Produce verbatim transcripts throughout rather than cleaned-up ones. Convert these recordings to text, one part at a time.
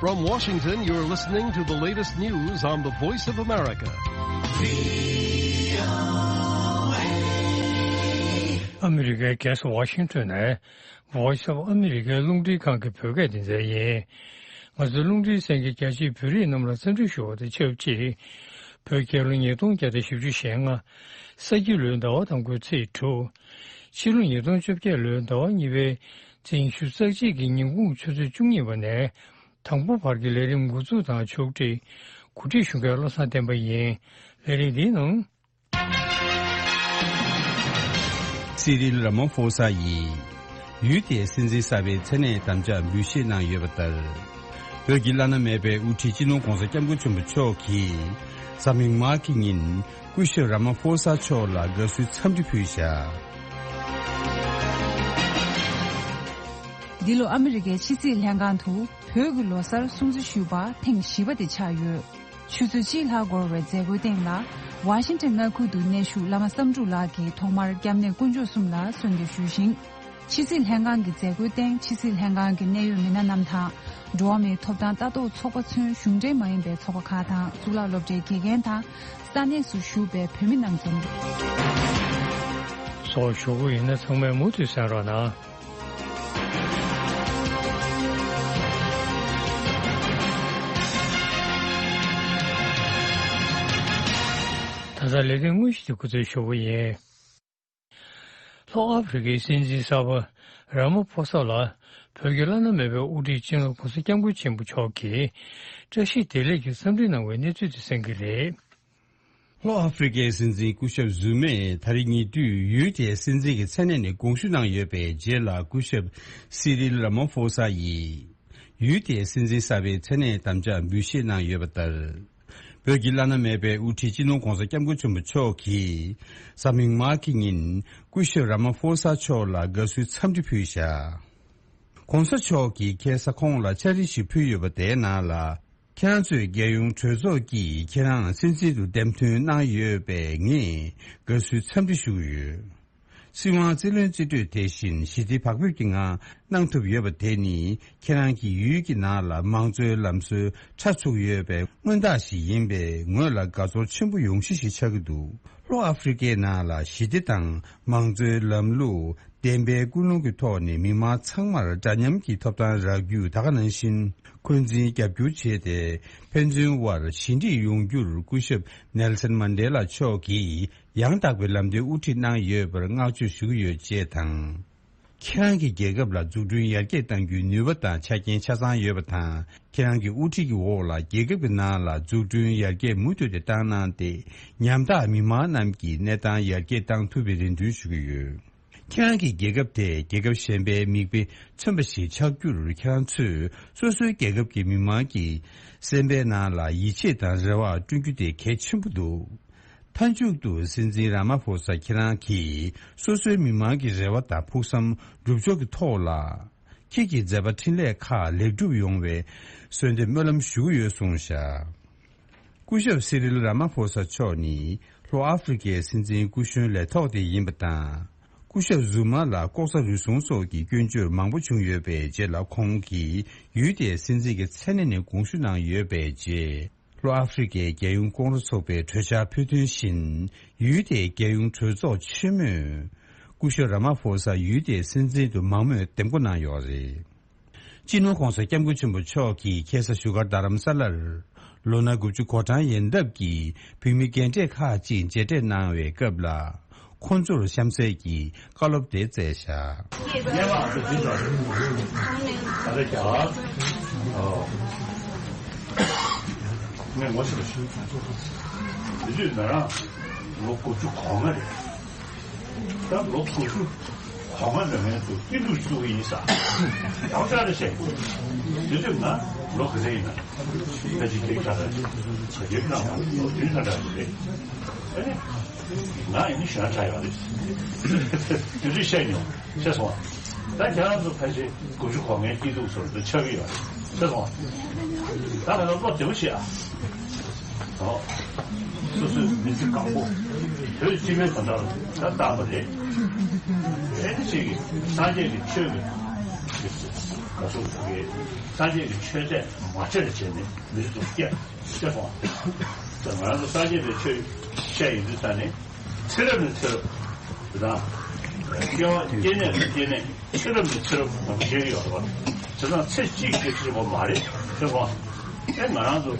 From Washington, you're listening to the latest news on the Voice of America. ཨ་མི་རི་ཀའི་རྒྱལ་ས་ཝ་ཤིང་ཊོན་ནས་Voice of America རླུང་འཕྲིན་ཁང་གི་བོད་སྐད་སྡེ་ཚན་ཡིན། ང་ཚོའི་རླུང་འཕྲིན་གསན་མཁན་རྒྱ་ཆེའི་བོད་རིགས་རྣམས་ལ་འཚམས་འདྲི་ཞུ་བ་དང་ཆབས་ཅིག་བོད་རྒྱལ་ལོ་ཉིས་སྟོང་བརྒྱ་དང་བཞི་བཅུ་ཞེ་ལྔ། ས་ཁྱི་ལོའི་ཟླ་བ་དང་པོའི་ཚེས་དྲུག་ཕྱི་ལོ་ཉིས་སྟོང་བཅོ་བརྒྱད་ལོའི་ཟླ་བ་གཉིས་པའི་ཚེས་ཉི་ཤུ་རྩ་གཅིག་གི་ཉིན་གུང་ཆུ་ཚོད་བཅུ་གཉིས་པ་ནས་དང་པོ་བར་གྱི་ལས་རིམ་འགོ་འཛུགས་དང་ཕྱོགས་སྒྲིག་གོ་སྒྲིག་ཞུ་མཁན་བློ་བཟང་བསྟན་པ་ཡིན། ལས་རིམ་འདིའི་ནང་། སི་རིལ་ར་མ་ཕོ་ས་ཡིས་ཡུལ་དེའི་སྲིད་འཛིན་གསར་པའི་མཚན་གནས་དམ་བཅའ་འབུལ་བཞེས་གནང་ཡོད་པ་ལྟར། བོད་ཀྱི་བླ་ན་མེད་པའི་དབུ་ཁྲིད་སྤྱི་ནོར་༧གོང་ས་༧སྐྱབས་མགོན་ཆེན་པོ་མཆོག་གིས་གཟའ་མིག་དམར་གྱི་ཉིན་སྐུ་ཞབས་ར་མ་ཕོ་ས་མཆོག་ལ་དགའ་བསུའི་འཚམས་འདྲི་ཕུལ་བཞག་འདི་ལོ་ཨ་མི་རི་ཀའི་ཕྱི་སྲིད་ལྷན་ཁང་དུ་བོད་ཀྱི་ལོ་གསར་སྲུང་བརྩི་ཞུས་པ་ཐེངས་བཞི་པ་དེ་ཆགས་ཡོད། ཆུ་ཚོད་གཅིག་ལྷག་འགོར་བའི་མཛད་སྒོའི་སྟེང་ལ། ཝ་ཤིང་ཊོན་མངའ་ཁུལ་དུ་གནས་བཞུགས་བླ་མ་བསམ་འགྲུབ་ལགས་ཀྱིས་ཐོག་མར་སྐྱབས་གནས་དཀོན་མཆོག་གསུམ་ལ་གསོལ་འདེབས་ཞུས་ཤིང་། ཕྱི་སྲིད་ལྷན་ཁང་གི་མཛད་སྒོའི་སྟེང་ཕྱི་སྲིད་ལྷན་ཁང་གི་གནད་ཡོད་མི་སྣ་རྣམས་དང་། འགྲོ་བ་མིའི་ཐོབ་ཐང་ལྟ་རྟོག་ཚོགས་པ་ཚུན་གཞུང་འབྲེལ་མ་ཡིན་པའི་ཚོགས་པ་ཁག་དང་གཙུག་ལག་སློབ་གྲྭའི་དགེ་རྒན་དང་ས་གནས་སུ་བཞུགས་པའི་བོད་མི་རྣམས་འཛོམས། སོགས་ཞུ་གི་ཡིན་ན་ཚང་མས་མུ་མཐུད་གསན་རོགས་གནང་། ད་ལྟ་ལས་དོན་དངོས་གཞི་དེ་སྐུ་ཚེ་ཞུ་བ་ཡིན། ལྷོ་ཨ་ཧྥེ་རི་ཁའི་སྲིད་འཛིན་གསར་པ་ར་མ་ཕོ་ས་ལ་བོད་ཀྱི་བླ་ན་མེད་པའི་དབུ་ཁྲིད་སྤྱི་ནོར་༧གོང་ས་༧སྐྱབས་མགོན་ཆེན་པོ་མཆོག་གིས་བཀྲ་ཤིས་བདེ་ལེགས་ཀྱི་འཚམས་འདྲི་གནང་བའི་གནས་ཚུལ་དེ་གསན་གྱི་རེད། ལྷོ་ཨ་ཧྥེ་རི་ཁའི་སྲིད་འཛིན་སྐུ་ཞབས་ཟུ་མས་ད་རེས་ཉེ་དུས་ཡུལ་དེའི་སྲིད་འཛིན་གྱི་མཚན་གནས་ནས་དགོངས་ཞུ་གནང་ཡོད་པའི་རྗེས་ལ། སྐུ་ཞབས་སི་རིལ་ར་མ་ཕོ་ས་ཡིས་ཡུལ་དེའི་སྲིད་འཛིན་གསར་པའི་མཚན་གནས་དམ་བཅའ་འབུལ་བཞེས་གནང་ཡོད་པ་ལྟར། བོད་ཀྱི་བླ་ན་མེད་པའི་དབུ་ཁྲིད་སྤྱི་ནོར་༧གོང་ས་༧སྐྱབས་མགོན་ཆེན་པོ་མཆོག་གིས་གཟའ་མིག་དམར་གྱི་ཉིན་སྐུ་ཞབས་ར་མ་ཕོ་ས་མཆོག་ལ་དགའ་བསུའི་འཚམས་འདྲི་ཕུལ་བཞག ༸གོང་ས་མཆོག་གིས་ཁ་སང་ཁོང་ལ་ཕྱག་བྲིས་ཤིག་ཕུལ་ཡོད་པ་དེའི་ནང་ལ། ཁྱེད་རང་ཚོས་རྒྱལ་ཡོངས་གྲོས་ཚོགས་ཀྱིས་ཁྱེད་རང་སྲིད་འཛིན་དུ་འདེམས་ཐོན་གནང་ཡོད་པས་ངས་དགའ་བསུའི་འཚམས་འདྲི་ཞུ་གི་ཡོད། སྲིད་དབང་རྩིས་ལེན་རྩིས་སྤྲོད་དེ་བཞིན་ཞི་བདེ་བག་ཕེབས་ཀྱི་ངང་གནང་ཐུབ་ཡོད་པ་དེ་ནི་ཁྱེད་རང་གིས་ཡུལ་གྱི་ནང་ལ་མང་གཙོའི་ལམ་སྲོལ་ཕྲ་ཚུགས་ཡོད་པའི་མངོན་རྟགས་ཤིག་ཡིན་པས་ངོས་ལ་དགའ་ཚོར་ཆེན་པོ་ཡོང་གཞི་ཞིག་ཆགས་ཀྱི་འདུག་ལྷོ་ཨ་ཧྥེ་རི་ཁའི་ནང་ལ་ཞི་བདེ་དང་མང་གཙོའི་ལམ་ལུགས། བདེན་པའི་ཀུན་སློང་གི་ཐོག་ནས་མི་མང་ཚང་མར་འདྲ་མཉམ་གྱི་ཐོབ་ཐང་རག་རྒྱུ་ད་ག་ནང་བཞིན་འཁོན་འཛིན་རྒྱབ་སྐྱོར་བྱས་ཏེ་ཕན་ཚུན་དབར་ཞི་འགྲིག་ཡོང་རྒྱུར་སྐུ་ཞབས་ནེལ་སན་མན་ཌེ་ལ་མཆོག་གིས་ཡང་དག་པའི་ལམ་སྟོན་དབུ་ཁྲིད་གནང་ཡོད་པར་བསྔགས་བརྗོད་ཞུ་གི་ཡོད་ཅེས་དང་། ཁྱེད་རང་གི་རྒྱལ་ཁབ་ལ་འཛུགས་སྐྲུན་ཡར་རྒྱས་གཏང་རྒྱུའི་ནུས་པ་དང་ཆ་རྐྱེན་ཆ་ཚང་ཡོད་པ་དང་། ཁྱེད་རང་གི་དབུ་ཁྲིད་ཀྱི་འོག་ལ་རྒྱལ་ཁབ་ཀྱི་ནང་ལ་འཛུགས་སྐྲུན་ཡར་རྒྱས་མུ་མཐུད་དེ་བཏང་གནང་སྟེ་ཉམ་ཐག་མི་མང་རྣམས་ཀྱི་གནས་སྟངས་ཡར་རྒྱས་གཏང་ཐུབ་པའི་རེ་འདུན་ཞུ་གི་ཡོད། ཁྱེད་རང་གི་རྒྱལ་ཁབ་དེ་རྒྱལ་ཁབ་གཞན་པའི་མིག་དཔེ་མཚོན་པ་ཞིག་ཆགས་རྒྱུར་ཁྱེད་རང་ཚོས་སོ་སོའི་རྒྱལ་ཁབ་ཀྱི་མི་མང་གི་སེམས་པའི་ནང་ལ་ཡིད་ཆེས་དང་རེ་བ་བསྐྲུན་རྒྱུ་དེ་གལ་ཆེན་པོ་འདུག་མཐའ་མཇུག་ཏུ་སྲིད་འཛིན་ར་མ་ཕོ་ས་ཁྱེད་རང་གིས་སོ་སོའི་མི་མང་གི་རེ་བ་དང་ཕུགས་བསམ་སྒྲུབ་ཕྱོགས་ཀྱི་ཐོག་ལ། ཁྱེད་ཀྱི་མཛད་པ་འཕྲིན་ལས་ཁག་ལེགས་གྲུབ་ཡོང་བའི་གསོལ་འདེབས་སྨོན་ལམ་ཞུ་གི་ཡོད་གསུངས་བཞག་སྐུ་ཞབས་སི་རིལ་ར་མ་ཕོ་ས་མཆོག་ནི་ལྷོ་ཨ་ཧྥེ་རི་ཁའི་སྲིད་འཛིན་སྐུ་གཞོན་ལས་ཐོག་དེ་ཡིན་པ་དང་། སྐུ་ཞབས་ཟུ་མ་ལ་ལྐོག་ཟ་རུལ་སུངས་སོགས་ཀྱི་སྐྱོན་བརྗོད་མང་པོ་བྱུང་ཡོད་པའི་རྗེས་ལ་ཁོང་གིས་ཡུལ་དེའི་སྲིད་འཛིན་གྱི་མཚན་གནས་ནས་དགོངས་ཞུ་གནང་ཡོད་པའི་རྗེས། ལྷོ་ཨ་ཧྥེ་རི་ཁའི་རྒྱལ་ཡོངས་ཀོང་རོ་ཚོགས་པའི་གྲོས་འཆར་ཕུལ་དོན་བཞིན། ཡུལ་དེའི་རྒྱལ་ཡོངས་གྲོས་ཚོགས་ཆེན་མོས་སྐུ་ཞབས་ར་མ་ཕོ་ས་ཡུལ་དེའི་སྲིད་འཛིན་དུ་མང་མོས་འདེམས་བསྐོ་གནང་ཡོད་རེད། སྤྱི་ནོར་༧གོང་ས་༧སྐྱབས་མགོན་ཆེན་པོ་མཆོག་གིས་ཁ་སང་བཞུགས་སྒར་རྡ་རམ་ས་ལར་ལོ་ན་དགུ་བཅུ་གོ་གྲངས་ཡན་འདབ་ཀྱི་བོད་མི་རྒན་གྲས་ཁག་ཅིག་མཇལ་འཕྲད་གནང་བའི་སྐབས་ལ། ཁོང་ཚོར་གཤམ་གསལ་གྱི་བཀའ་སློབ་དེ་སྩལ་བཞག་ངས་ངོ་ཤེས་པ་ཞུ། དེ་དུས་ང་རང་ལོ་དགུ་བཅུ་གོ་ལྔ་རེད། ད་ལོ་དགུ་བཅུ་གོ་ལྔ་འདྲ་མིན་དུ་སྐྱིད་སྡུག་བཅུག་གི་ཡིན་ས། ཡང་བསྐྱར་རེ་བཤད་དགོས། དེ་དུས་ང་ལོ་ག་ཚོད་ཡིན་ན། ད་ཅི་སྐད་ཆ་ར་ཅིག་ད་ཅི་ཁ་ང་ལོ་བདུན་ཙམ་འདྲ་ཞིག་རེད། ཨ་ནི། ང་ཡིན་ན་གཞོན་ཆགས་ཡོད་རེད། དེ་དུས་བཤད་མྱོང་། ཤེས་སོང་ཨ། ད་ཁྱེད་རང་ཚོ་ཕལ་ཆེར་དགུ་བཅུ་གོ་ལྔའི་སྐྱིད་སྡུག་ཚོར་འདི་ཆགས་ཀྱི་ཡོད་རེད། ཤེས་སོང་ཨ། ད་ང་ཚོ་བློ་བདེ་པོ་བྱེད་ཨ། ཨོ། སོ་སོའི་མི་ཚེ་གང་པོ་བོད་སྤྱི་པའི་དོན་དག་ལ་ད་བཏང་བ་རེད། ཨེ་ནི་ཅིག་གིས་སངས་རྒྱས་ཀྱི་ཆོས་ཀྱི་ ང་ཚོ་གི་སངས་རྒྱས་ཀྱི་ཆོས་དད་མ་བྱས་བྱས་ནས་མི་ཚོ་སྐད་སྐད་གཏོང་། ང་ཚོ་སངས་རྒྱས་པའི་ཆོས་བཤད་ཡིན་དུས་ད་ནི་ཚེ་རབས་ནས་ཚེ་རབས་དང་སྐྱེ་བ་སྐྱེ་གནས་ནས་སྐྱེ་གནས་ཚེ་རབས་ནས་ཚེ་རབས་ང་ཚོ་བཤད་ཀྱི་ཡོད་རེད་བ། དེ་དང་ཚེ་གཅིག་གི་ཚེ་བ་མ་རེད་ཚེ་བ། ཨེ་ང་རང་ཚོ་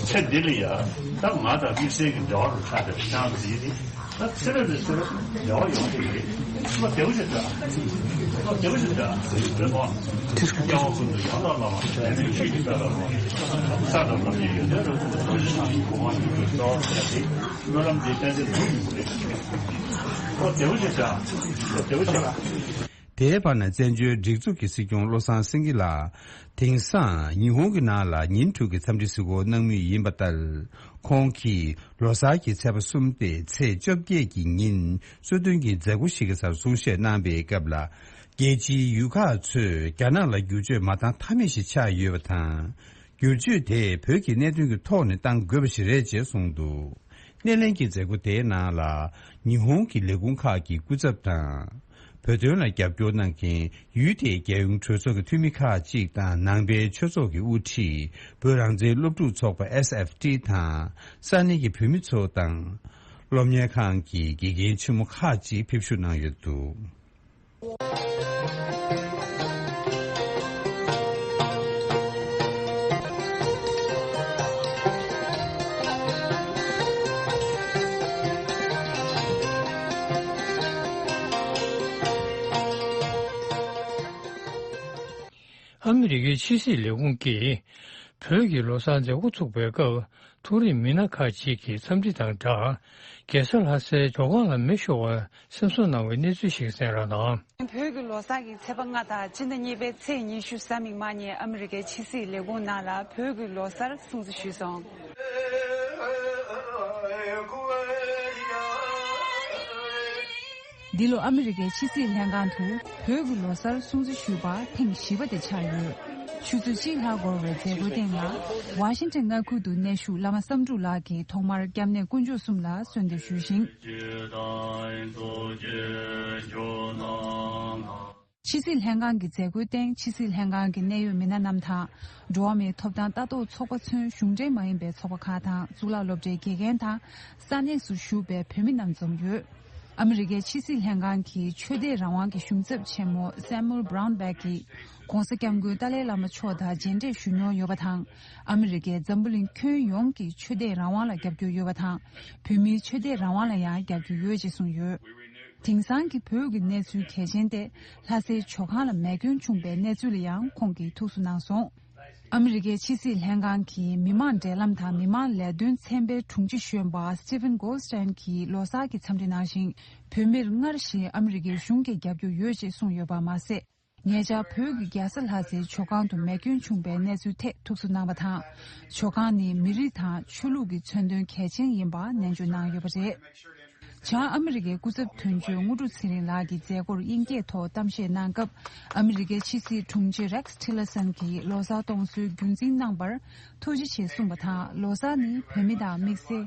ཚེ་འདི་ལ་ཡ་ད་ང་དང་དམིགས་བསལ་གྱི་འབྲེལ་བ་རུ་ཆགས་པའི་ཤང་འཛིན་ནི། ད་ཚེ་རབས་ནས་ཚེ་རབས་འབྲེལ་བ་ཡོང་གི་རེད། ད་བདེ་བོ་ཞིག་འདྲ། ད་བདེ་བོ་ཞིག་འདྲ། རེད་མོ། སྐྱེ་བ་ཀུན་ཏུ་ཡང་དག་བླ་མ་བྱས་ནས་ཆོས་ཀྱི་དཔལ་ལ་རོལ། ས་དང་ལམ་གྱི་ཡོན་ཏན་རབ་ཏུ་རྫོགས་ཤིང་གོ་འཕང་མྱུར་བའི་རྩ་བ་བཅད་དེ་སྨོན་ལམ་འདི་ཏན་ཏན་འགྲུབ་ཡོང་གི་རེད། ཨོ་བདེ་བོ་ཞིག་འདྲ། ཨོ་བདེ་བོ་ཞིག་འདྲ། དེའི་བར་ན་བཙན་བྱོལ་སྒྲིག་འཛུགས་ཀྱི་སྲིད་སྐྱོང་བློ་བཟང་སེང་གེ་ལགས་དེང་སང་ཉི་ཧོང་གི་ནང་ལ་ཉིན་དྲུག་གི་འཚམས་འདྲི་གཟིགས་སྐོར་གནང་མུས་ཡིན་པ་ལྟར། ཁོང་གིས་ལོ་གསར་གྱི་ཚེས་པ་གསུམ་སྟེ་ཚེས་བཅོ་བརྒྱད་ཀྱི་ཉིན་གཙོ་འདོན་གྱི་མཛད་སྒོ་ཞིག་གི་སར་གསུང་བཤད་གནང་པའི་སྐབས་ལ། རྒྱལ་སྤྱིའི་ཡུལ་ཁག་ཚོས་རྒྱ་ནག་ལ་བསྒྱུར་བཅོས་མ་བཏང་ཐབས་མེད་ཞིག་ཆགས་ཡོད་པ་དང་། བསྒྱུར་བཅོས་དེ་བོད་ཀྱི་གནད་དོན་གྱི་ཐོག་ནས་བཏང་དགོས་པ་ཞིག་རེད་ཅེས་གསུངས་འདུག་སྣེ་ལེན་གྱི་མཛད་སྒོ་དེའི་ནང་ལ་ཉི་ཧོང་གི་ལས་ཁུངས་ཁག་གི་སྐུ་ཚབ་དང་། བོད་དོན་ལ་རྒྱབ་སྐྱོར་གནང་མཁན་ཡུལ་དེའི་རྒྱལ་ཡོངས་གྲོས་ཚོགས་ཀྱི་འཐུས་མི་ཁག་ཅིག་དང་ནང་པའི་ཆོས་ཚོགས་ཀྱི་དབུ་ཁྲིད། བོད་རང་བཙན་སློབ་ཕྲུག་ཚོགས་པ་S F T དང་ས་གནས་ཀྱི་བོད་མི་ཚོ་དང་། སློབ་གཉེར་ཁང་གི་དགེ་རྒན་ཆེན་མོ་ཁག་ཅིག་ཕེབས་བཞུགས་གནང་ཡོད་འདུག་ཨ་མི་རི་ཀའི་ཕྱི་སྲིད་ལས་ཁུངས་ཀྱིས་བོད་ཀྱི་ལོ་གསར་མཛད་སྒོ་ཚུགས་པའི་སྐབས། མཐོ་རིམ་མི་སྣ་ཁག་ཅིག་གིས་འཚམས་འདྲི་དང་སྦྲགས། རྒྱལ་ས་ལྷ་སའི་ཇོ་ཁང་ལ་མེ་ཤོར་བར་སེམས་གསོ་གནང་བའི་གནས་ཚུལ་ཞིག་གསན་རོགས་གནང་། བོད་ཀྱི་ལོ་གསར་གྱི་ཚེས་པ་ལྔ་དང་སྤྱི་ཟླ་གཉིས་པའི་ཚེས་ཉི་ཤུ་གཟའ་མིག་དམར་ཉིན་ཨ་མི་རི་ཀའི་ཕྱི་སྲིད་ལས་ཁུངས་ནང་ལ་བོད་ཀྱི་ལོ་གསར་སྲུང་བརྩི་ཞུས་སོང་། འདི་ལོ་ཨ་མི་རི་ཀའི་ཕྱི་སྲིད་ལྷན་ཁང་དུ་བོད་ཀྱི་ལོ་གསར་སྲུང་བརྩི་ཞུས་པ་ཐེངས་བཞི་པ་དེ་ཆགས་ཡོད། ཆུ་ཚོད་གཅིག་ལྷག་འགོར་བའི་མཛད་སྒོའི་སྟེང་ལ་ཝ་ཤིང་ཊོན་མངའ་ཁུལ་དུ་གནས་བཞུགས་བླ་མ་བསམ་འགྲུབ་ལགས་ཀྱིས་ཐོག་མར་སྐྱབས་གནས་དཀོན་མཆོག་གསུམ་ལ་གསོལ་འདེབས་ཞུས་ཤིང་། ཕྱི་སྲིད་ལྷན་ཁང་གི་མཛད་སྒོའི་སྟེང་ཕྱི་སྲིད་ལྷན་ཁང་གི་གནད་ཡོད་མི་སྣ་རྣམས་དང་། འགྲོ་བ་མིའི་ཐོབ་ཐང་ལྟ་རྟོག་ཚོགས་པ་ཚུན་གཞུང་འབྲེལ་མ་ཡིན་པའི་ཚོགས་པ་ཁག་དང་གཙུག་ལག་སློབ་གྲྭའི་དགེ་རྒན་དང་ས་གནས་སུ་བཞུགས་པའི་བོད་མི་རྣམས་འཛོམས་ཡོད། ཨ་མི་རི་ཀའི་ཕྱི་སྲིད་ལྷན་ཁང་གི་ཆོས་དད་རང་དབང་གི་གཞུང་ཚབ་ཆེན་མོ་Samuel Brownback གིས་༧གོང་ས་༧སྐྱབས་མགོན་ཏཱ་ལའི་བླ་མ་མཆོག་དང་མཇལ་འཕྲད་ཞུ་མྱོང་ཡོད་པ་དང་། ཨ་མི་རི་ཀའི་འཛམ་བུ་གླིང་ཁྱོན་ཡོངས་ཀྱི་ཆོས་དད་རང་དབང་ལ་རྒྱབ་སྐྱོར་ཡོད་པ་དང་། བོད་མིའི་ཆོས་དད་རང་དབང་ལ་ཡང་རྒྱབ་སྐྱོར་ཡོད་ཅེས་གསུངས་ཡོད། དེང་སང་གི་བོད་ཀྱི་གནས་ཚུལ་གལ་ཆེན་ཏེ། ལྷ་སའི་ཇོ་ཁང་ལ་མེ་སྐྱོན་བྱུང་པའི་གནས་ཚུལ་ལ་ཡང་ཁོང་གིས་ཐུགས་གསོ་གནང་སོང་། ཨ་མི་རི་ཀའི་ཕྱི་སྲིད་ལྷན་ཁང་གི་མི་མང་འབྲེལ་ལམ་དང་མི་མང་ལས་དོན་ཚན་པའི་དྲུང་ཆེ་གཞོན་པ་Stephen Goldstein གྱིས་ལོ་གསར་གྱི་འཚམས་འདྲི་གནང་ཞིང་། བོད་མིར་སྔར་བཞིན་ཨ་མི་རི་ཀའི་གཞུང་གིས་རྒྱབ་སྐྱོར་ཡོད་ཅེས་གསུངས་ཡོད་པ་མ་ཟད། ཉེ་ཆར་བོད་ཀྱི་རྒྱལ་ས་ལྷ་སའི་ཇོ་ཁང་དུ་མེ་སྐྱོན་བྱུང་པའི་གནས་ཚུལ་ཐད་ཐུགས་གསོ་གནང་བ་དང་། ཇོ་ཁང་ནི་མི་རིགས་དང་ཆོས་ལུགས་ཀྱི་མཚོན་དོན་གལ་ཆེན་ཡིན་པ་ནན་བརྗོད་གནང་ཡོད་པ་རེད། བྱང་ཨ་མི་རི་ཀའི་སྐུ་ཚབ་དོན་གཅོད་དངོས་གྲུབ་ཚེ་རིང་ལགས་ཀྱིས་མཛད་སྒོར་དབྱིན་སྐད་ཐོག་གཏམ་བཤད་གནང་སྐབས། ཨ་མི་རི་ཀའི་ཕྱི་སྲིད་དྲུང་ཆེ་Rex Tillerson གྱིས་ལོ་གསར་གཏོང་སྲོལ་རྒྱུན་འཛིན་གནང་བར་ཐུགས་རྗེ་ཆེ་གསུངས་པ་དང་། ལོ་གསར་ནི་བོད་མི་དང་དམིགས་བསལ་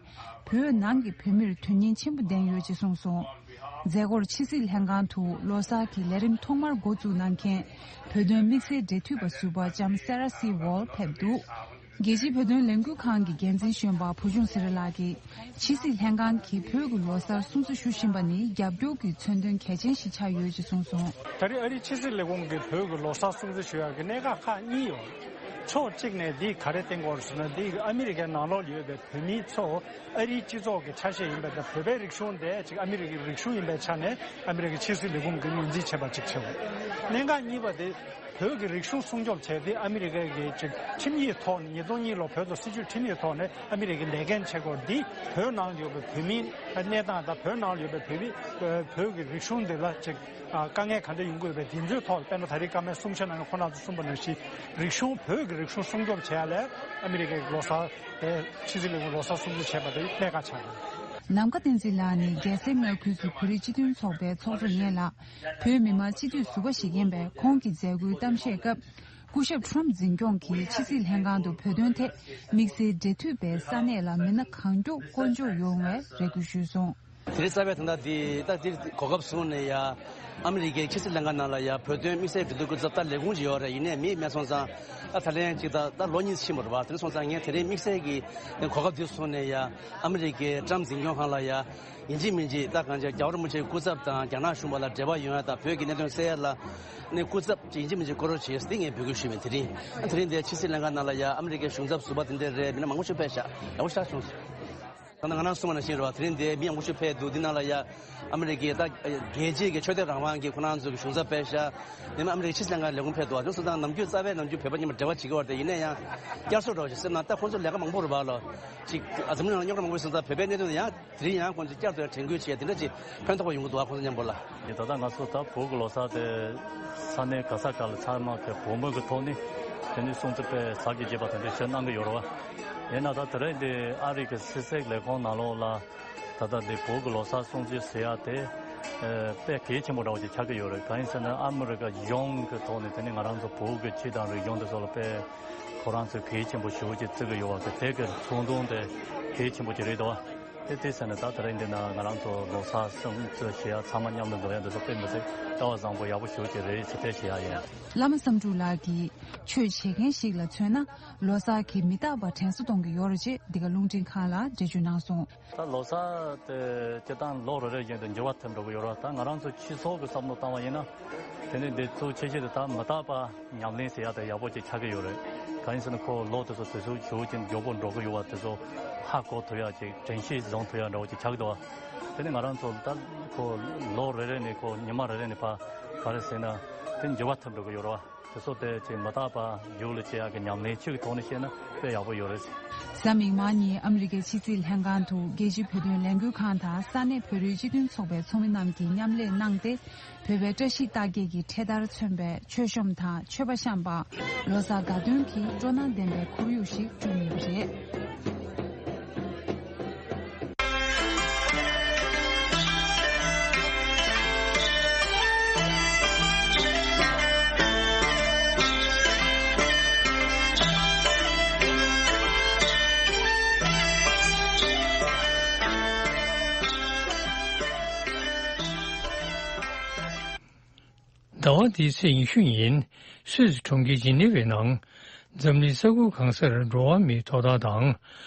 བོད་ནང་གི་བོད་མིར་དོན་སྙིང་ཆེན་པོ་ལྡན་ཡོད་ཅེས་གསུངས་སོང་། མཛད་སྒོར་ཕྱི་སྲིད་ལྷན་ཁང་དུ་ལོ་གསར་གྱི་ལས་རིམ་ཐོག་མར་འགོ་བཙུགས་གནང་མཁན་བོད་དོན་དམིགས་བསལ་འབྲེལ་མཐུད་པ་ཟུར་པ་ལྕམ་Sarah C Wall ཕེབས་འདུག་རྒྱལ་སྤྱིའི་བོད་དོན་ལས་འགུལ་ཁང་གི་འགན་འཛིན་གཞོན་པ་བུ་ཆུང་ཚེ་རིང་ལགས་ཀྱིས། ཕྱི་སྲིད་ལྷན་ཁང་གིས་བོད་ཀྱི་ལོ་གསར་སྲུང་བརྩི་ཞུ་བཞིན་པ་ནི་རྒྱབ་སྐྱོར་གྱི་མཚོན་དོན་གལ་ཆེན་ཞིག་ཆགས་ཡོད་ཅེས་གསུངས་སོང་། ད་རེས་ཨ་རིའི་ཕྱི་སྲིད་ལས་ཁུངས་ཀྱིས་བོད་ཀྱི་ལོ་གསར་སྲུང་བརྩི་ཞུ་ཡག་གི་གནད་འགག་ཁག་གཉིས་ཡོད། ཕྱོགས་གཅིག་ནས་འདི་ག་རེ་བསྟན་དགོས་རེད་ཟེར་ན། འདི་ཨ་མི་རི་ཀའི་ནང་ལོགས་ཡོད་པའི་བོད་མི་ཚོ་ཨ་རིའི་སྤྱི་ཚོགས་ཀྱི་ཆ་ཤས་ཡིན་པ་དང་། བོད་པའི་རིག་གཞུང་དེ་ཅིག་ཨ་མི་རི་ཀའི་རིག་གཞུང་ཡིན་པའི་ཆ་ནས་ཨ་མི་རི་ཀའི་ཕྱི་སྲིད་ལས་ཁུངས་ཀྱིས་ངོས་འཛིན་བྱས་པ་གཅིག་བྱས་ཡོད། གནད་འགག་གཉིས་པ་དེ། བོད་ཀྱི་རིག་གཞུང་སྲུང་སྐྱོབ་བྱས་ཏེ། ཨ་མི་རི་ཀའི་གི་ཅིག་ཁྲིམས་ཡིག་ཐོག་ནས། ཉིས་སྟོང་གཉིས་ལོ་བོད་དོན་སྲིད་བྱུས་ཁྲིམས་ཡིག་ཐོག་ནས་ཨ་མི་རི་ཀའི་ལས་འགན་བྱེད་སྐོར་འདི། བོད་ནང་ཡོད་པའི་བོད་མིའི་གནས་སྟངས་དང་། བོད་ནང་ཡོད་པའི་བོད་མི། བོད་ཀྱི་རིག་གཞུང་འདི་ལ་ཅིག་དཀའ་ངལ་ག་འདྲ་ཡོང་གི་ཡོད་པའི་དེ་ཚོའི་ཐོག་ལ། དཔེར་ན་ད་རེས་བཀའ་མོལ་གསུང་བཤད་གནང་མཁན་ཁོང་རྣམ་ཚོས་གསུངས་པ་ནང་བཞིན། རིག་གཞུང་། བོད་ཀྱི་རིག་གཞུང་སྲུང་སྐྱོབ་བྱེད་ཡ་ལ་ཨ་མི་རི་ཀའི་ལོ་གསར་དེ། ཕྱི་སྲིད་ལས་ཁུངས་ལོ་གསར་སྲུང་བརྩི་བྱས་པ་དེ་གནད་འགག་ཆགས་ཡོད། ནམ་མཁའ་བསྟན་འཛིན་ལགས་ནི་རྒྱལ་སའི་མངའ་ཁུལ་གྱི་བོད་རིགས་སྤྱི་མཐུན་ཚོགས་པའི་ཚོགས་གཙོ་ཡིན་ལ། བོད་མི་མང་སྤྱི་འཐུས་ཟུར་པ་ཞིག་ཡིན་པས། ཁོང་གི་མཛད་སྒོའི་གཏམ་བཤད་སྐབས། སྐུ་ཞབས་ཁྲོམ་འཛིན་སྐྱོང་གིས་ཕྱི་སྲིད་ལྷན་ཁང་དུ་བོད་དོན་ཐད་དམིགས་བསལ་འབྲེལ་མཐུད་པའི་ས་གནས་ལ་མི་སྣ་གང་མགྱོགས་བསྐོ་འཇོག་ཡོང་བའི་རེ་སྐུལ་ཞུས་སོང་། དེ་རིང་རྩ་བའི་དོན་དག་འདི་ད་འདིར་གོ་སྐབས་བཟུང་ནས་ཡ། ཨ་མི་རི་ཀའི་ཕྱི་སྲིད་ལྷན་ཁང་ནང་ལ་ཡ་བོད་དོན་དམིགས་བསལ་འབྲེལ་མཐུད་སྐུ་ཚབ་ད་ལས་ཁུངས་ཅིག་ཡོད་རེད། ཡིན་ནའི་མི་མེད་སོང་ཙང་ད་ད་ལན་ཅིག་ད་ད་ལོ་གཉིས་ཕྱིན་པ་རེད་བ། དེ་སོང་ཙང་ངས་དེ་རིང་དམིགས་བསལ་གྱི་གོ་སྐབས་འདི་བཟུང་ནས་ཡ། ཨ་མི་རི་ཀའི་ཊམ་འཛིན་སྐྱོང་ཁང་ལ་ཡ། ཡིན་གཅིག་མིན་གཅིག་ད་གང་ཅི་རྒྱལ་བ་རིན་པོ་ཆེའི་སྐུ་ཚབ་དང་རྒྱ་ནག་གཞུང་པ་ལ་འབྲེལ་བ་ཡོང་ཡ་དང་བོད་ཀྱི་གནད་དོན་སེལ་ཡ་ལ་ནས་སྐུ་ཚབ་ཅིག་ཡིན་གཅིག་མིན་གཅིག་བསྐོ་རོགས་བྱེད་ཟེར་ངས་འབོད་སྐུལ་ཞུས་པ་ཡིན། དེ་རིང་ཨ་དེ་རིང་འདིར་ཕྱི་སྲིད་ལྷན་ཁང་ནང་ལ་ཡ་ཨ་མི་རི་ཀའི་གཞུང་ཚབ་ཟུར་པ་དེ་འདྲ་རེད། མི་སྣ་མང་པོ་ཞིག་ཕེབས་ཤག་ཡག་པོ་ཞེ་དྲག་བྱུང་སོང་། ད་ནང་ང་རང་གསུངས་པ་ནང་བཞིན་རེད་བ། དེ་རིང་འདིར་མི་མང་པོ་ཞིག་ཕེབས་འདུག་འདི་ནང་ལ་ཡ་ཨ་མི་རི་ཀའི་ད་རྒྱལ་སྤྱིའི་གི་ཆོས་དད་རང་དབང་གི་ཁོ་རང་ཚོ་གི་གཞུང་ཚབ་ཕེབས་ཤག་དེ་ནས་ཨ་མི་རི་ཀའི་ཕྱི་སྲིད་ལྷན་ཁང་ལས་ཁུངས་ཕེབས་འདུག་དེ་སོང་ཙང་ནམ་རྒྱུན་རྩ་བའི་ནམ་རྒྱུན་བོད་པ་མཉམ་པོ་འབྲེལ་བ་བྱེད་ཀྱི་ཡོད་རེད་དེ། ཡིན་ན་ཡང་བསྐྱར་གསོ་འདྲ་བོ་ཞིག་སེམས་ནང་ད་ཁོང་ཚོ་ལས་ཀ་མང་པོ་རེད་བ་ལོ། ཅིག་ཨ་འཛམ་གླིང་ནང་རྙོག་དྲ་མང་པོ་ཡོད་སོང་ཙང་བོད་པའི་གནད་དོན་ཡང་དེ་རིང་ཡང་ཁོང་ཚོས་བསྐྱར་དུ་ཡང་དྲན་སྐུལ་བྱས་དེ་འདྲ་ཅིག་ཕན་ཐོགས་པ་ཡོང་གི་འདུག་ཨ་ཁོང་ཚོ་མཉམ་པོ་ལ། ད་ལྟ་ང་ཚོ་ད་བོད་ཀྱི་ལོ་གསར་དེ་ས་གནས་ག་ས་ག་ལ་ཚང་མ་གི་བོད་མི་གི་ཐོག་ནས་དེ་ནས་སྲུང་བརྩི་དཔེ་ཟབ་ཅིང་རྒྱས་པ་དེ་འདྲ་ཞིག་གནང་གི་ཡོད་རེད་བ། ཡིན་ན་ད་དེ་རིང་འདི་ཨ་རི་གི་ཕྱི་སྲིད་ལས་ཁུངས་ནང་ལོགས་ལ་ད་ལྟ་འདི་བོད་ཀྱི་ལོ་གསར་སྲུང་བརྩི་ཟེར་ཡ་དེ་ཨ་དཔེ་གལ་ཆེན་པོ་འདྲ་བོ་ཅིག་ཆགས་ཀྱི་ཡོད་རེད། གང་ཡིན་ཟེར་ན་ཨ་མི་རི་ཀ་གཞུང་གི་ཐོག་ནས་དེ་ནས་ང་རང་ཚོ་བོད་ཀྱི་ཆོས་དང་རིག་གཞུང་དེ་ཚོ་ལ་དཔེ་ཁོ་རང་ཚོས་གལ་ཆེན་པོ་ཞེ་པོ་ཅིག་བརྩི་གི་ཡོད་པ་དེ་དེ་གི་ཚོགས་འདུ་དེ་གལ་ཆེན་པོ་ཅིག་རེད་དོ། དེ་དེ་ཟེར་ན་ད་དེ་རིང་འདི་ན་ང་རང་ཚོ་ལོ་གསར་སྲུང་བརྩི་བྱེད་ཡ་ཚང་མ་མཉམ་དུ་འགྲོ་ཡ་འདི་ཚོ་དཔེ་མི་སྲིད་ལྟ་བ་བཟང་པོ་ཡག་པོ་ཞེ་པོ་ཅིག་རེད་ཟེར་དེ་བཤད་ཡ་ཡིན། བླ་མ་བསམ་འགྲུབ་ལགས་ཀྱིས་ཆོས་བྱེད་མཁན་ཞིག་ལ་མཚོན་ན་ལོ་གསར་གྱིས་མི་རྟག་པ་དྲན་གསོ་གཏོང་གི་ཡོད་རེད་ཅེས་འདི་ག་རླུང་འཕྲིན་ཁང་ལ་འགྲེལ་བརྗོད་གནང་སོང་། ད་ལོ་གསར་དེ་སྤྱིར་བཏང་ལོ་རེ་རེ་བཞིན་དུ་འགྱུར་བ་ཐེབས་འགྲོ་གི་ཡོད་རེད། ད་ང་རང་ཚོ་སྤྱི་ཚོགས་ཀྱི་བསམ་བློ་བཏང་བ་ཡིན་ན་དེ་ནི་འདི་ཚོ་ཆེ་ཆེ་དེ་ད་མི་རྟག་པ་ཉམས་ལེན་ཟེར་ཡ་དེ་ཡག་པོ་ཅིག་ཆགས་ཀྱི་ཡོད་རེད། གང་ཡིན་ཟེར་ན་ཁོ་ལོ་དེ་ཚོ་དུས་ཚོད་ཞེ་པོ་ཅིག་མགྱོགས་པོ་འགྲོ་གི་ཡོད་པ་དེ་ཚོ་ཧ་གོ་ཐུབ་ཡ་ཅིག་དྲན་ཤེས་བཟུང་ཐུབ་ཡ་འདྲ་བོ་ཅིག་ཆགས་ཀྱི་འདུག་བ། དེ་ནི་ང་རང་ཚོ་ད་ཁོ་ལོ་རེ་རེ་ནས་ཁོ་ཉི་མ་རེ་རེ་ནས་ཕར་ག་རེ་ཟེར་ན་དེ་འགྱུར་བ་ཐེབས་འགྲོ་གི་ཡོད་རེད་བ། དེ་ཚོ་དེ་ཅིག་མི་རྟག་པ་རྒྱུགས་ལ་བྱེད་ཡག་གི་ཉམས་ལེན་ཅིག་གི་ཐོག་ནས་བཤད་ན་དཔེ་ཡག་པོ་ཡོད་རེད། གཟའ་མིག་དམར་ཉིན་ཨ་མི་རི་ཀའི་ཕྱི་སྲིད་ལྷན་ཁང་དུ་རྒྱལ་སྤྱིའི་བོད་དོན་ལས་འགུལ་ཁང་དང་ས་གནས་བོད་རིགས་སྤྱི་མཐུན་ཚོགས་པའི་ཚོགས་མི་རྣམས་ཀྱིས་མཉམ་ལས་གནང་སྟེ། བོད་པའི་བཀྲ་ཤིས་རྟགས་བརྒྱད་ཀྱི་འཕྲེད་དར་མཚོན་པའི་མཆོད་བཤམས་དང་མཆོད་པ་བཤམས་པ། ལོ་གསར་དགའ་སྟོན་གྱི་སྤྲོ་སྣང་ལྡན་པའི་ཁོར་ཡུག་ཞིག་བསྐྲུན་ཡོད་པ་རེད། ཟླ་བ་འདིའི་ཚེས་ཉི་ཤུ་ཉིན་སུད་སི་གྲོང་ཁྱེར་ཇི་ནི་ཝའི་ནང་འཛམ་གླིང་ས་ཁུལ་གང་སར་འགྲོ་བ་མིའི་ཐོབ་ཐང་དང་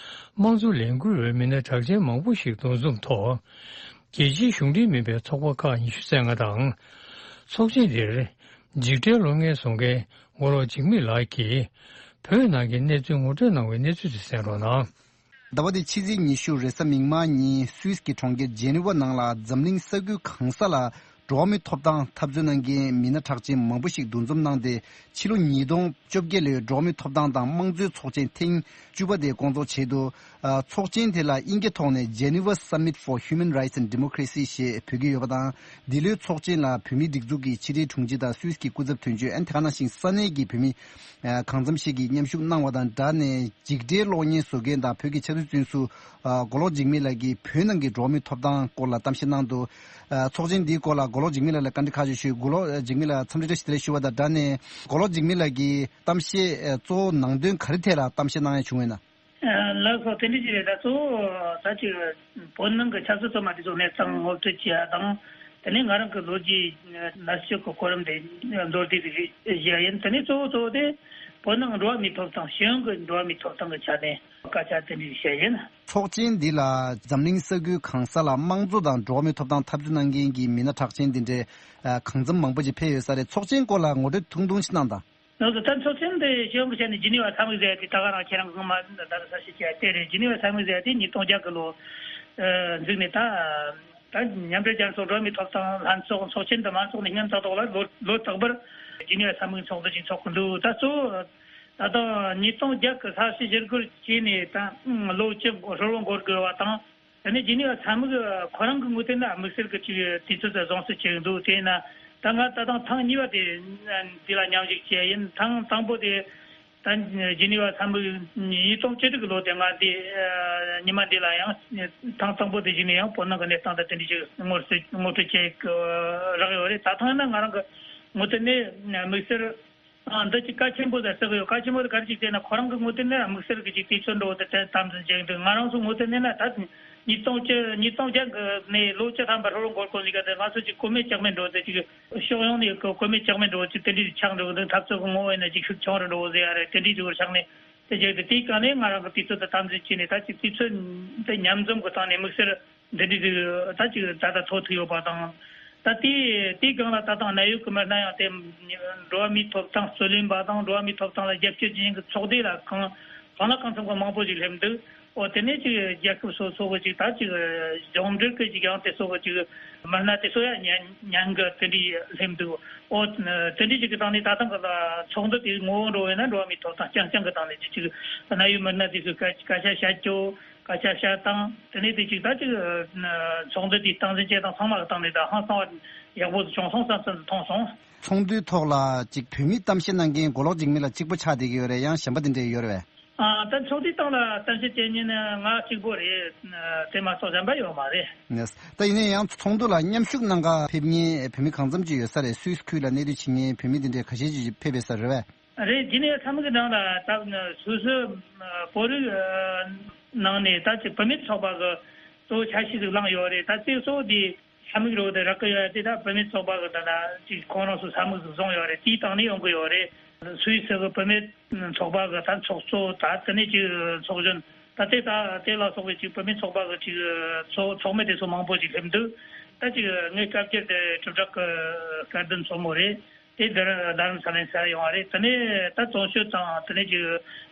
དམངས་གཙོ་ལས་འགུལ་བའི་མི་སྣ་གྲགས་ཅན་མང་པོ་ཞིག་འདུ་འཛོམས་ཐོག་རྒྱལ་སྤྱིའི་གཞུང་འབྲེལ་མིན་པའི་ཚོགས་པ་ཁག་ཉི་ཤུ་རྩ་ལྔ་དང་། ཚོགས་ཆེན་འདིར་འཇིགས་བྲལ་གློག་བརྙན་བཟོ་མཁན་མགོ་ལོག་འཇིགས་མེད་ལགས་ཀྱིས་བོད་ནང་གི་གནས་ཚུལ་ངོ་སྤྲོད་གནང་བའི་གནས་ཚུལ་དེ་གསན་རོགས་གནང་། ཟླ་བ་འདིའི་ཕྱི་ཚེས་ཉི་ཤུ་རེས་གཟའ་མིག་དམར་ཉིན་སུད་སི་གི་གྲོང་ཁྱེར་ཇེ་ནི་ཝ་ནང་ལ་འཛམ་གླིང་ས་ཁུལ་གང་ས་ལ་འགྲོ་བ་མིའི་ཐོབ་ཐང་འཐབ་རྩོད་གནང་མཁན་མི་སྣ་གྲགས་ཅན་མང་པོ་ཞིག་འདུ་འཛོམས་གནང་སྟེ། ཕྱི་ལོ་ཉིས་སྟོང་བཅོ་བརྒྱད་ལོའི་འགྲོ་བ་མིའི་ཐོབ་ཐང་དང་དམངས་གཙོའི་ཚོགས་ཆེན་ཐེངས་བཅུ་པ་དེ་སྐོང་ཚོགས་བྱས་འདུག་ཨ། ཚོགས་ཆེན་དེ་ལ་དབྱིན་སྐད་ཐོག་ནས་Geneva Summit for Human Rights and Democracy ཞེས་འབོད་ཀྱི་ཡོད་པ་དང་། འདི་ལོའི་ཚོགས་ཆེན་ལ་བོད་མིའི་སྒྲིག་འཛུགས་ཀྱི་ཕྱི་དྲིལ་དྲུང་ཆེ་དང་སུད་སི་གི་སྐུ་ཚབ་དོན་གཅོད། ཨ་ནི་དེ་ག་ནང་བཞིན་ས་གནས་ཀྱི་བོད་མི་ཨ། གང་འཚམ་ཞིག་གིས་མཉམ་ཞུགས་གནང་བ་དང་སྦྲགས་ནས། འཇིགས་བྲལ་གློག་བརྙན་བཟོ་མཁན་དང་བོད་ཀྱི་ཆབ་སྲིད་བཙོན་ཟུར་ཨ། མགོ་ལོག་འཇིགས་མེད་ལགས་ཀྱིས་བོད་ནང་གི་འགྲོ་བ་མིའི་ཐོབ་ཐང་སྐོར་ལ་གཏམ་བཤད་གནང་འདུག་ཨ། ཚོགས་ཆེན་འདིའི་སྐོར་ལ་མགོ་ལོག་འཇིགས་མེད་ལགས་ལ་བཀའ་འདྲི་ཁག་ཅིག་ཞུས། མགོ་ལོག་འཇིགས་མེད་ལགས་འཚམས་འདྲི་བཀྲ་ཤིས་བདེ་ལེགས་ཞུ་བ་དང་སྦྲགས་ནས། མགོ་ལོག་འཇིགས་མེད་ལགས་ཀྱིས་གཏམ་བཤད་ཨ། གཙོ་བོ་ནང་དོན་ག་རེ་ཐད་ལ་གཏམ་བཤད་གནང་ཡ་བྱུང་བས་ན། ལགས་སོ། དེ་འདྲ་ཅིག་རེད། ད་གཙོ་བོ་ད་ཅིག་བོད་ནང་གི་ཆབ་སྲིད་བཙོན་པ་དེ་ཚོ་གནས་སྟངས་ངོ་སྤྲོད་བྱེད་ཡ་དང་། དེ་ནས་ང་རང་གི་ལོ་རྒྱུས་ནར་གཅོད་ཀྱི་གོ་རིམ་དེ་མདོར་བསྡུས་ཤིག་བཤད་ཡ་ཡིན། དེ་ནས་གཙོ་བོ་གཙོ་བོ་དེ་བོད་ནང་འགྲོ་བ་མིའི་ཐོབ་ཐང་། ཤེས་ཡོན་གྱི་འགྲོ་བ་མིའི་ཐོབ་ཐང་གི་ཆ་ནས་སྐད་ཆ་དེ་འདྲ་བཤད་ཡིན། ཚོགས་ཆེན་འདི་ལ་འཛམ་གླིང་ས་ཁུལ་གང་ས་ལ་དམངས་གཙོ་དང་འགྲོ་བ་མིའི་ཐོབ་ཐང་འཐབ་རྩོད་གནང་མཁན་གྱི་མི་སྣ་གྲགས་ཅན་འདི་འདྲའི་ཨ། གང་འཚམ་མང་པོ་ཅིག་ཕེབས་ཡོད་ས་རེད། ཚོགས་ཆེན་སྐོར་ལ་ངོ་སྤྲོད་ཐུང་ཐུང་ཞིག་གནང་དང་། ལགས་སོ། ད་ཚོགས་ཆེན་དེ་ཤེས་ཡོན་གྱི་ཆ་ནས་ཇི་ནི་ཝ་ས་མིག་ཟེར་ཡ་དེ་ད་ག་རང་ཁྱེད་རང་གིས་ངོ་མ་ད་ལྟ་གསལ་བཤད་བྱས་དེ་རེད། ཇི་ནི་ཝ་ས་མིག་ཟེར་ཡ་དེ་ཉིས་སྟོང་བརྒྱད་གི་ལོ་ཨ། འཛུགས་ནས་ད་ད་མཉམ་འབྲེལ་རྒྱལ་ཚོགས་འགྲོ་བ་མིའི་ཐོབ་ཐང་ལྷན་ཚོགས་ཚོགས་ཆེན་དུ་མ་འཚོགས་ནས་སྔོན་ཏག་ཏག་ལ་ལོ་ལོ་རྟག་པར་ཇི་ནི་ཝ་ས་མིག་ཚོགས་འདུ་ཅིག་ཚོགས་ཀྱི་འདུག་ད་གཙོ་བོ་ད་ལྟ་ཉིས་སྟོང་བརྒྱད་གི་ས་བྱི་ཞི་རྒོལ་བྱས་ནས་ད་ལོ་བཅུ་ཧྲིལ་བོ་འགོར་དགོས་པ་དང་། དེ་ནས་ཇི་ནི་ཝ་ས་མིག་ཁོ་རང་གི་ངོས་ཐད་ན་དམིགས་བསལ་གྱི་ཅིག་དུས་ཚོད་དུ་བཟུང་སྲོལ་བྱེད་ཀྱི་འདུག་དེས་ན་ད་ང་ད་ཐེངས་ཐེངས་གཉིས་པ་དེ་འདི་ལ་མཉམ་ཞུགས་བྱས་ཡིན། ཐེངས་དང་པོ་དེ་ད་ཇི་ནི་ཝ་ས་མིག་ཉིས་སྟོང་བཅུ་དྲུག་གི་ལོ་དེ་ང་འདི་ཉི་མ་འདི་ལ་ཡང་ཐེངས་དང་པོ་དེ་བཞིན་ཡང་བོད་ནང་གི་གནས་སྟངས་དང་དེ་འདྲ་ཅིག་ངོ་སྤྲོད་ངོ་སྤྲོད་བྱེད་ཀྱི་རག་ཡོད་རེད། ད་ཐེངས་ན་ང་རང་གི་ངོས་ཐད་ནས་དམིགས་བསལ། ཨ། འདི་ཅིག་གལ་ཆེན་པོ་ཟེར་ཟེར་གི་ཡོད། གལ་ཆེན་པོ་དེ་ག་རེ་ཅིག་ཟེར་ན་ཁོ་རང་གི་ངོས་ཐད་ནས་དམིགས་བསལ་གྱི་ཅིག་དུས་ཚོད་འགྲོ་བ་དེ་དེ་དམ་འཛིན་བྱེད་ཀྱི་འདུག་ང་རང་ཚོ་ངོས་ཐད་ནས་ན་ད་ ཉིས་སྟོང་བཅུ་ཉིས་སྟོང་བརྒྱད་གི་ནས་ལོ་བཅུ་ཐམ་པ་ཧྲོ་ལོ་འགོར་གོ་ནི་ག་དེ་ང་ཚོ་ཅིག་གོ་མེད་ལྕག་མེད་འགྲོ་དེ་ཅིག་ཕྱོགས་ཡོངས་ནས་གོ་གོ་མེད་ལྕག་མེད་འགྲོ་ཅིག་དེ་འདྲའི་ཆགས་འགྲོ་གི་འདུག་འཐབ་རྩོད་གི་ངོ་བོ་ཡིན་ན་ཅིག་ཤུགས་ཆུང་རུ་འགྲོ་ཟེར་ཡ་རེད། དེ་འདྲའི་ཅིག་བོར་ཆགས་ནས་དེ་རྗེས་དེ་དེའི་སྒང་ནས་ང་རང་གི་དུས་ཚོད་དང་དམ་འཛིན་བྱས་ནས་ད་ཅིག་དུས་ཚོད་འདི་མཉམ་འཛོམས་གི་སྟེང་ནས་དམིགས་བསལ་འདི་འདྲའི་ཅིག་ད་ཅིག་ད་ལྟ་ཐོག་ཐུག་ཡོད་པ་དང་། ད་དེ་དེའི་སྒང་ལ་ད་དང་གནད་ཡོད་གི་མི་སྣ་ཡང་དེ་འགྲོ་བ་མིའི་ཐོབ་ཐང་རྩོད་ལེན་པ་དང་འགྲོ་བ་མིའི་ཐོབ་ཐང་ལ་རྒྱབ་སྐྱོར་བྱེད་མཁན་གི་ཚོགས་སྡེ་ལ་གང་གང་ལ་གང་འཚམ་གི་མང་པོ་ཞིག་སླེབས་འདུག་འོ་དེ་ནས་ཅིག་རྒྱལ་ཁབ་སོ་སོ་གི་ཅིག་ད་ཅིག་སྦྱོང་འབྲེལ་གི་ཅིག་ཡང་དེ་སོ་གི་ཅིག་མི་སྣ་དེ་སོ་ཡང་ཉན་ཉན་གི་དེ་འདྲའི་སླེབས་འདུག་འོ་དེ་འདྲའི་ཅིག་གི་སྟེང་ནས་ད་ཐེངས་གི་ཚོགས་འདུ་དེའི་ངོ་བོ་འགྲོ་བས་ན་འགྲོ་བ་མིའི་ཐོབ་ཐང་རྐྱང་རྐྱང་གི་སྟེང་ནས་ཅིག་ཅིག་གནད་ཡོད་མི་སྣ་དེ་ཚོའི་སྐད་སྐད་ཆ་བཤད་རྒྱུ། སྐད་ཆ་བཤད་སྟངས་དེ་ནས་དེ་ཅིག་ད་ཅིག་ཚོགས་འདུ་དེའི་སྟངས་འཛིན་བྱེད་སྟངས་ཚང་མ་གི་སྟེང་ནས་ད་ཧང་སང་བ་ཡག་པོ་ཞིག་བྱུང་སོང་བསམ་བསམ་དུ་མཐོང་སོང་། ཚོགས་འདུའི་ཐོག་ལ་ཅིག་བོད་མིའི་གཏམ་བཤད་གནང་མཁན་མགོ་ལོག་འཇིགས་མེད་ལགས་གཅིག་པོ་ཆགས་བསྡད་ཀྱི་ཡོད་རེད། ཡང་གཞན་པ་དེ་འདྲས་ཡོད་རེད་པས། ཨ་ད་ཚོགས་འདུའི་སྟེང་ལ་གཏམ་བཤད་བྱེད་མཁན་ནི་ང་གཅིག་པོ་རེད། དེ་མ་གཏོགས་གཞན་པ་ཡོད་མ་རེད། ད་ཡིན་ན་ཡང་ཚོགས་འདུ་ལ་མཉམ་ཞུགས་གནང་ག་ཕེབས་མཁན་བོད་མི་གང་འཚམ་ཅིག་ཡོད་ས་རེད། སུད་སི་ཁུལ་ལ་གནས་སྡོད་བྱེད་མཁན་བོད་མི་དེ་འདྲས་ཁ་ཤས་ཅིག་ཕེབས་པའི་ས་རེད་པས། རེད། དེ་ནས་ཚང་མ་གི་ནང་ལ་ད་སོ་སོའི་བོད་རིགས་ནང་ནས་ད་ཅིག་བུད་མེད་ཚོགས་པ་གི་གཙོ་བོ་ཆ་ཤས་ཤིག་བླངས་ཡོད་རེད། ད་དེ་གཙོ་བོ་དེ་ས་མིག་རོ་དེ་རག་གི་ཡོད་དེ་ད་བུད་མེད་ཚོགས་པ་གི་ད་ལ་ཅིག་ཁོང་རང་ཚོ་ས་མིག་ཟིག་བཟུང་ཡོད་རེད། དེའི་སྟེང་ནས་ཡོང་གི་ཡོད་རེད། སུད་སི་གི་བུད་མེད་ཚོགས་པ་གི་ད་ཚོགས་གཙོ་ད་དེ་ནས་ཅིག་ཚོགས་གཞོན་ད་དེ་ད་དེ་ལ་སོགས་པའི་ཅིག་བུད་མེད་ཚོགས་པ་གི་ཅིག་ཚོགས་ཚོགས་མི་དེ་ཚོ་མང་པོ་ཅིག་སླེབས་འདུག་ད་ཅིག་ངའི་སྐབས་འཁེལ་དེ་གྲུབ་གྲགས་གི་སྐལ་ལྡན་མཚོ་མོ་རེད། དེ་རྡ་རམ་ས་ལའི་སར་ཡོང་བ་རེད། དེ་ནས་ད་ཙོང་ཆུ་དང་དེ་ནས་ཅིག་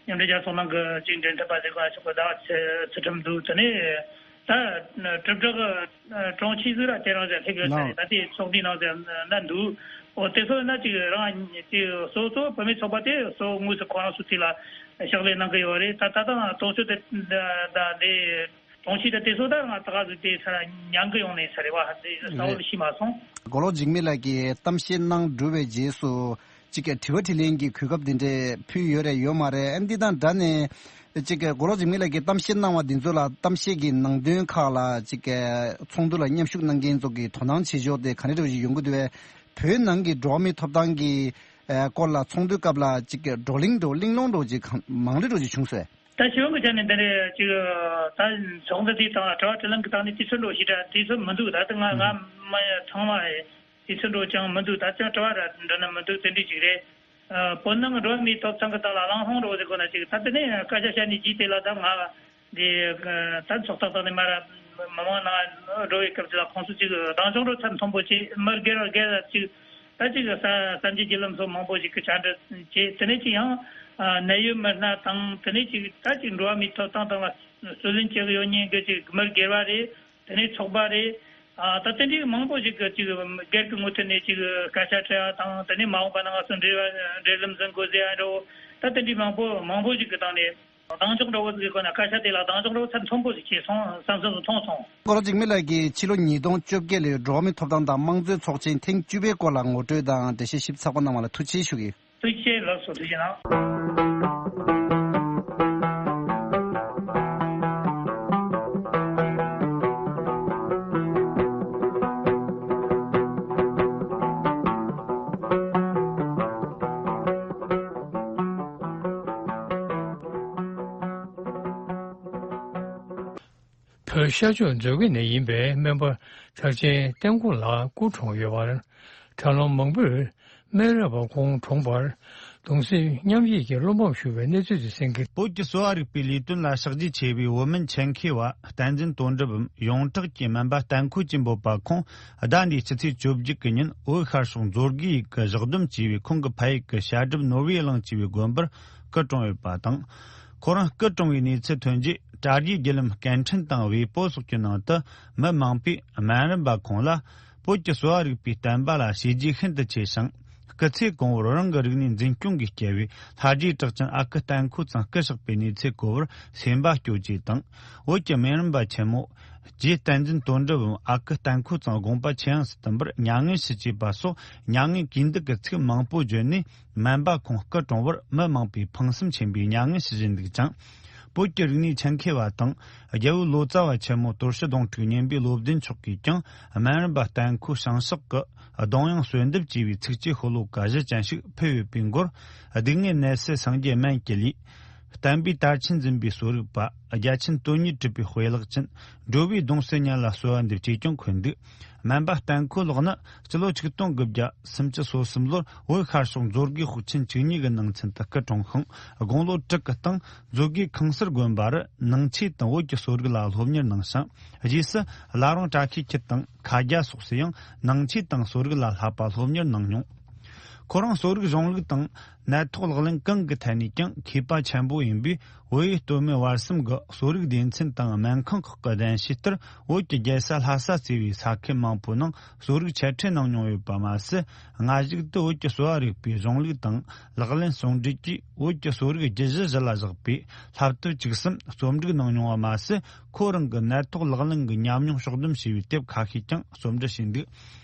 མཉམ་འབྲེལ་རྒྱལ་ཚོགས་ནང་གི་ཅིག་འབྲེལ་མཐུད་པ་ཟེར་ག་ཞོག་གི་ཟླ་བ་ཚེ་ཚེ་ཁྲིམས་འདུག་དེ་ནས་ད་གྲུབ་གྲགས་གྲོང་ཁྱེར་ཟིག་ལ་དེ་རང་ཟེར་སླེབས་ཡོད་ས་རེད། ད་དེ་ཚོགས་འདུའི་ནང་ཟེར་ན་འདུག་འོ་དེ་ཚོ་ན་ཅིག་རང་དེ་སོ་སོ་བུད་མེད་ཚོགས་པ་དེ་སོ་དངོས་སུ་ཁོ་རང་ཚོ་དེ་ལ་ཕྱག་ལས་གནང་གི་ཡོད་རེད། ད་ད་ལྟ་ཙོང་ཆུ་དེ་ད་དེ། གྲོང་ཁྱེར་དང་དེ་ཚོ་ད་ང་ད་ག་ཟིག་དེ་ས་ཉང་གི་ཡོང་ནས་ས་རེད་བ་དེ་ས་བོ་ལ་ཤི་མ་སོང་། མགོ་ལོག་འཇིགས་མེད་ལགས་ཀྱིས་གཏམ་བཤད་གནང་གྲུབ་པའི་རྗེས་སུ་ཅིག་གི་དྲི་བ་དྲིས་ལན་གྱི་གོ་སྐབས་དེ་འདྲས་ཕུལ་ཡོད་རེད་ཡོད་མ་རེད། ཨ་འདི་དང་འདྲ་ནས་ཅིག་གི་མགོ་ལོག་འཇིགས་མེད་ལགས་ཀྱིས་གཏམ་བཤད་གནང་བ་འདི་ཚོ་ལ་གཏམ་བཤད་ཀྱི་ནང་དོན་ཁག་ལ་ཅིག་གི་ཚོགས་འདུ་ལ་མཉམ་ཞུགས་གནང་མཁན་ཚོ་གི་དོ་སྣང་བྱེད་ཕྱོགས་དེ་ག་འདྲ་འདྲ་བོ་ཞིག་ཡོང་གི་འདུག་བས། བོད་ནང་གི་འགྲོ་བ་མིའི་ཐོབ་ཐང་གི་སྐོར་ལ་ཚོགས་འདུའི་སྐབས་ལ་ཅིག་གི་བགྲོ་གླེང་འདྲ་བོ་གླེང་སློང་འདྲ་བོ་ཅིག་གང་མང་ལེ་འདྲ་བོ་ཅིག་བྱུང་སོང་། ད་ཁྱོད་ཀྱི་ཆ་ནས་འདི་ནས་ཅིག་ད་ཚོགས་འདུ་དེའི་སྟེང་ལ་དྲི་བ་དྲིས་ལན་གྱི་སྟེང་ནས་དུས་ཚོད་འགྲོ་ཞིག་དྲ་དུས་ཚོད་མི་འདུག་ད་ལྟ་ང་ང་མ་ཚང་མ་དུས་ཚོད་འགྲོ་ཅང་མི་འདུག་ད་ཅང་དྲི་བ་ར་འདྲི་ན་མི་འདུག་དེ་འདྲ་ཅིག་རེད། བོད་ནང་གི་འགྲོ་བ་མིའི་ཐོབ་ཐང་གི་སྟེང་ལ་གླེང་སློང་འགྲོ་ཟེར་གོ་ན་ཅིག་ད་དེ་ནས་སྐད་ཆ་བཤད་ནས་རྗེས་དེ་ལ་ད་ང་དེ་ད་ཚོགས་ཐོག་ཐོག་ནས་མ་ར་མི་མང་ནང་འགྲོ་བའི་སྐབས་དེ་ལ་ཁོང་ཚོ་ཅིག་གདེང་འཇོག་འགྲོ་ཚད་མཐོན་པོ་ཅིག་མི་སྒེར་བ་སྒེར་ལ་ཅིག་ད་ཅིག་གི་ས་གསར་འགྱུར་བརྒྱུད་ལམ་སོགས་མང་པོ་ཞིག་གི་བཅར་འདྲི་བྱས། དེ་ནས་ཅིག་ཡང་ཨ་གནད་ཡོད་མི་སྣ་དང་དེ་ནས་ཅིག་ད་ཅིག་འགྲོ་བ་མིའི་ཐོབ་ཐང་དང་ལ་རྩོད་ལེན་བྱེད་ཀྱི་ཡོད་མཁན་གྱི་ཅིག་མི་སྒེར་བ་རེད། དེ་ནས་ཚོགས་པ་རེད། ཨ་ད་དེ་འདྲའི་མང་པོ་ཞིག་གི་ཅིག་སྒེར་གྱི་ངོས་ཐད་ནས་ཅིག་སྐད་ཆ་དྲི་བ་དང་དེ་ནས་མ་འོངས་པ་ན་ང་ཚོ་འབྲེལ་བ་འབྲེལ་ལམ་འཛིན་དགོས་ཟེར་ཡ་འདྲ་བོ་ད་དེ་འདྲའི་མང་པོ་མང་པོ་ཞིག་གི་སྟེང་ནས། གདེང་འཇོག་འདྲ་བོ་ཟིག་གི་སྒོ་ནས་སྐད་ཆ་དེ་ལ་གདེང་འཇོག་འདྲ་བོ་ཚད་མཐོན་པོ་ཞིག་བྱས་སོང་བསམ་བསམ་སུ་མཐོང་སོང་། མགོ་ལོག་འཇིགས་མེད་ལགས་ཀྱིས་ཕྱི་ལོ་ཉིས་སྟོང་བཅོ་བརྒྱད་ལོའི་འགྲོ་བ་མིའི་ཐོབ་ཐང་དང་དམངས་གཙོའི་ཚོགས་ཆེན་ཐེངས་བཅུ་པའི་སྐོར་ལ་ངོ་སྤྲོད་དང་འགྲེལ་བཤད་ཞིབ་ཚགས་པོ་གནང་བ་ལ་ཐུགས་རྗེ་ཆེ་ཞུ་གི་ཡོད། ཐུགས་རྗེ་ཆེ་ལགས་སོ། ཐུགས་རྗེ་གནང་། བོད་ཤར་ཕྱོགས་མཛོད་དགེ་ནས་ཡིན་པའི་སྨན་པ་གྲགས་ཅན་བསྟན་ཁོ་ལགས་སྐུ་གྲོངས་ཡོད་པར། དྲ་ལམ་མང་པོས་སྨན་རམས་པ་ཁོང་གྲོངས་པར་གདུང་སེམས་མཉམ་སྐྱེད་ཀྱི་བློ་ཕམ་ཞུ་བའི་གནས་ཚུལ་དེ་གསན་གྱི། བོད་ཀྱི་གསོ་བ་རིག་པའི་ལས་དོན་ལ་ཕྱག་རྗེས་ཆེ་བའི་བོད་སྨན་ཆེད་མཁས་པ་བསྟན་འཛིན་དོན་གྲུབ་འམ་ཡོངས་གྲགས་ཀྱི་སྨན་པ་བསྟན་ཁོ་ཀྱིས་འབོད་པ་ཁོང་ཟླ་འདིའི་ཕྱི་ཚེས་བཅོ་བརྒྱད་ཀྱི་ཉིན་བོད་ཤར་ཕྱོགས་མཛོད་དགེ་ཡིག་གི་ཞག་སྡོམ་བཅས་པའི་ཁོང་གི་ཕ་ཡུལ་གྱི་བཤད་སྒྲུབ་ནོར་བུའི་གླིང་ཞེས་པའི་དགོན་པར་སྐུ་གྲོངས་ཡོད་པ་དང་། ཁོ་རང་སྐུ་གྲོངས་པའི་གནས་ཚུལ་ཐོན་རྗེས་དྲ་རྒྱའི་བརྒྱུད་ལམ་སྐད་འཕྲིན་དང་ཝེ་པོ་སོགས་ཀྱི་ནང་དུ་མི་མང་པོས་སྨན་རམས་པ་ཁོང་ལ་བོད་ཀྱི་གསོ་བ་རིག་པའི་བསྟན་པ་ལ་བྱས་རྗེས་ཤིན་ཏུ་ཆེ་ཞིང་། སྐུ་ཚེ་གང་བོར་རང་གི་རིག་གནས་འཛིན་སྐྱོང་གི་སྐྱེ་བའི་ལྷ་རྗེ་གྲགས་ཅན་ཨ་ཁུ་བསྟན་ཁོ་ཚང་སྐུ་གཤེགས་པའི་གནས་ཚུལ་གོ་བར་སེམས་པ་སྐྱོ་བཅས་དང་། བོད་ཀྱི་སྨན་རམས་པ་ཆེན་མོ་རྗེ་བསྟན་འཛིན་དོན་གྲུབ་འམ་ཨ་ཁུ་བསྟན་ཁོ་ཚང་དགོངས་པ་ཆེ་ཡངས་སུ་བསྟིམ་པར་མྱ་ངན་ཞུ་བཅས་པ་སོགས་མྱ་ངན་གུས་འདུད་ཀྱི་ཚིག་མང་པོ་བརྗོད་ནས། སྨན་པ་ཁོང་སྐུ་གྲོངས་པར་མི་མང་པོས་ཕངས་སེམས་ཆེན་པོས་མྱ་ངན་ཞུ་བཞིན་འདུག་ཅིང་། བོད་ཀྱི་རིག་གནས་ཆེད་མཁས་པ་དང་རྒྱལ་བོའི་ལོ་ཙཱ་བ་ཆེན་མོ་དོར་ཞི་གདོང་ཕྲུག་གཉན་པའི་བློ་ལྡན་མཆོག་གིས་ཀྱང་སྨན་རམས་པ་བསྟན་ཁོ་བྱང་ཕྱོགས་ཀྱི་གདུང་དབྱངས་གསོལ་འདེབས་ཅེས་པའི་ཚིགས་བཅད་ཤོ་ལོ་ཀ་བཞི་ཅན་ཞིག་ཕུལ་ཡོད་པའི་མགོར། སྡུག་བསྔལ་ནད་སེལ་སངས་རྒྱས་སྨན་གྱི་ལུས། བསྟན་པའི་དར་ཆེན་འཛིན་པའི་གསོ་རིག་པ། རྒྱ་ཆེན་དོན་གཉེར་གྲུབ་པའི་དཔེ་ལེགས་ཅན། འགྲོ་བའི་གདུང་སེམས་ཉམས་ལ་གསོལ་བ་འདེབས་ཅེས་ཀྱང་འཁོད་འདུག་སྨན་པ་བསྟན་ཁོ་ལགས་ནི་སྤྱི་ལོ་ཆིག་སྟོང་དགུ་བརྒྱ་སུམ་ཅུ་སོ་གསུམ་ལོར་བོད་ཤར་ཕྱོགས་མཛོད་དགེ་ཤོག་ཆེན་བཅུ་གཉིས་ཀྱི་ནང་ཚན་དུ་སྐུ་གྲོངས་ཤིང་། དགུང་ལོ་དྲུག་གི་སྟེང་མཛོད་དགེ་ཁང་གསར་དགོན་པ་རུ་ནང་ཆོས་དང་བོད་ཀྱི་གསོ་རིག་ལ་སློབ་གཉེར་གནང་ཞིང་། རྗེས་སུ་བླ་བྲང་བཀྲ་ཤིས་འཁྱིལ་དང་། མཁའ་རྒྱ་སོགས་སུ་ཡང་ནང་ཆོས་དང་གསོ་རིག་ལ་བསླབ་པ་སློབ་གཉེར་གནང་མྱོང་། ཁོ་རང་གསོ་རིག་གཞུང་ལུགས་དང་ནད་ཐོག་ལག་ལེན་གང་གི་ཐད་ནས་ཀྱང་མཁས་པ་ཆེན་པོ་ཡིན་པས། བོད་ཡུལ་སྟོད་སྨད་བར་གསུམ་གྱི་གསོ་རིག་སྡེ་ཚན་དང་སྨན་ཁང་ཁག་གི་གདན་ཞུས་ལྟར། བོད་ཀྱི་རྒྱལ་ས་ལྷ་ས་གཙོས་པའི་ས་ཁུལ་མང་པོའི་ནང་གསོ་རིག་འཆད་ཁྲིད་གནང་མྱོང་ཡོད་པ་མ་ཟད། སྔ་གཞུག་ཏུ་བོད་ཀྱི་གསོ་བ་རིག་པའི་གཞུང་ལུགས་དང་ལག་ལེན་ཟུང་འབྲེལ་གྱིས། བོད་ཀྱི་གསོ་རིག་རྒྱུད་གཞི་གཞི་ལ་བཞག་པའི་བསླབ་དེབ་བཅུ་གསུམ་རྩོམ་སྒྲིག་གནང་མྱོང་བ་མ་ཟད། ཁོ་རང་གི་ནད་ཐོག་ལག་ལེན་གྱི་ཉམས་མྱོང་ཕྱོགས་བསྡོམས་བྱས་པའི་དེབ་ཁ་ཤས་ཀྱང་རྩོམ་སྒྲིག་བྱས་འདུག་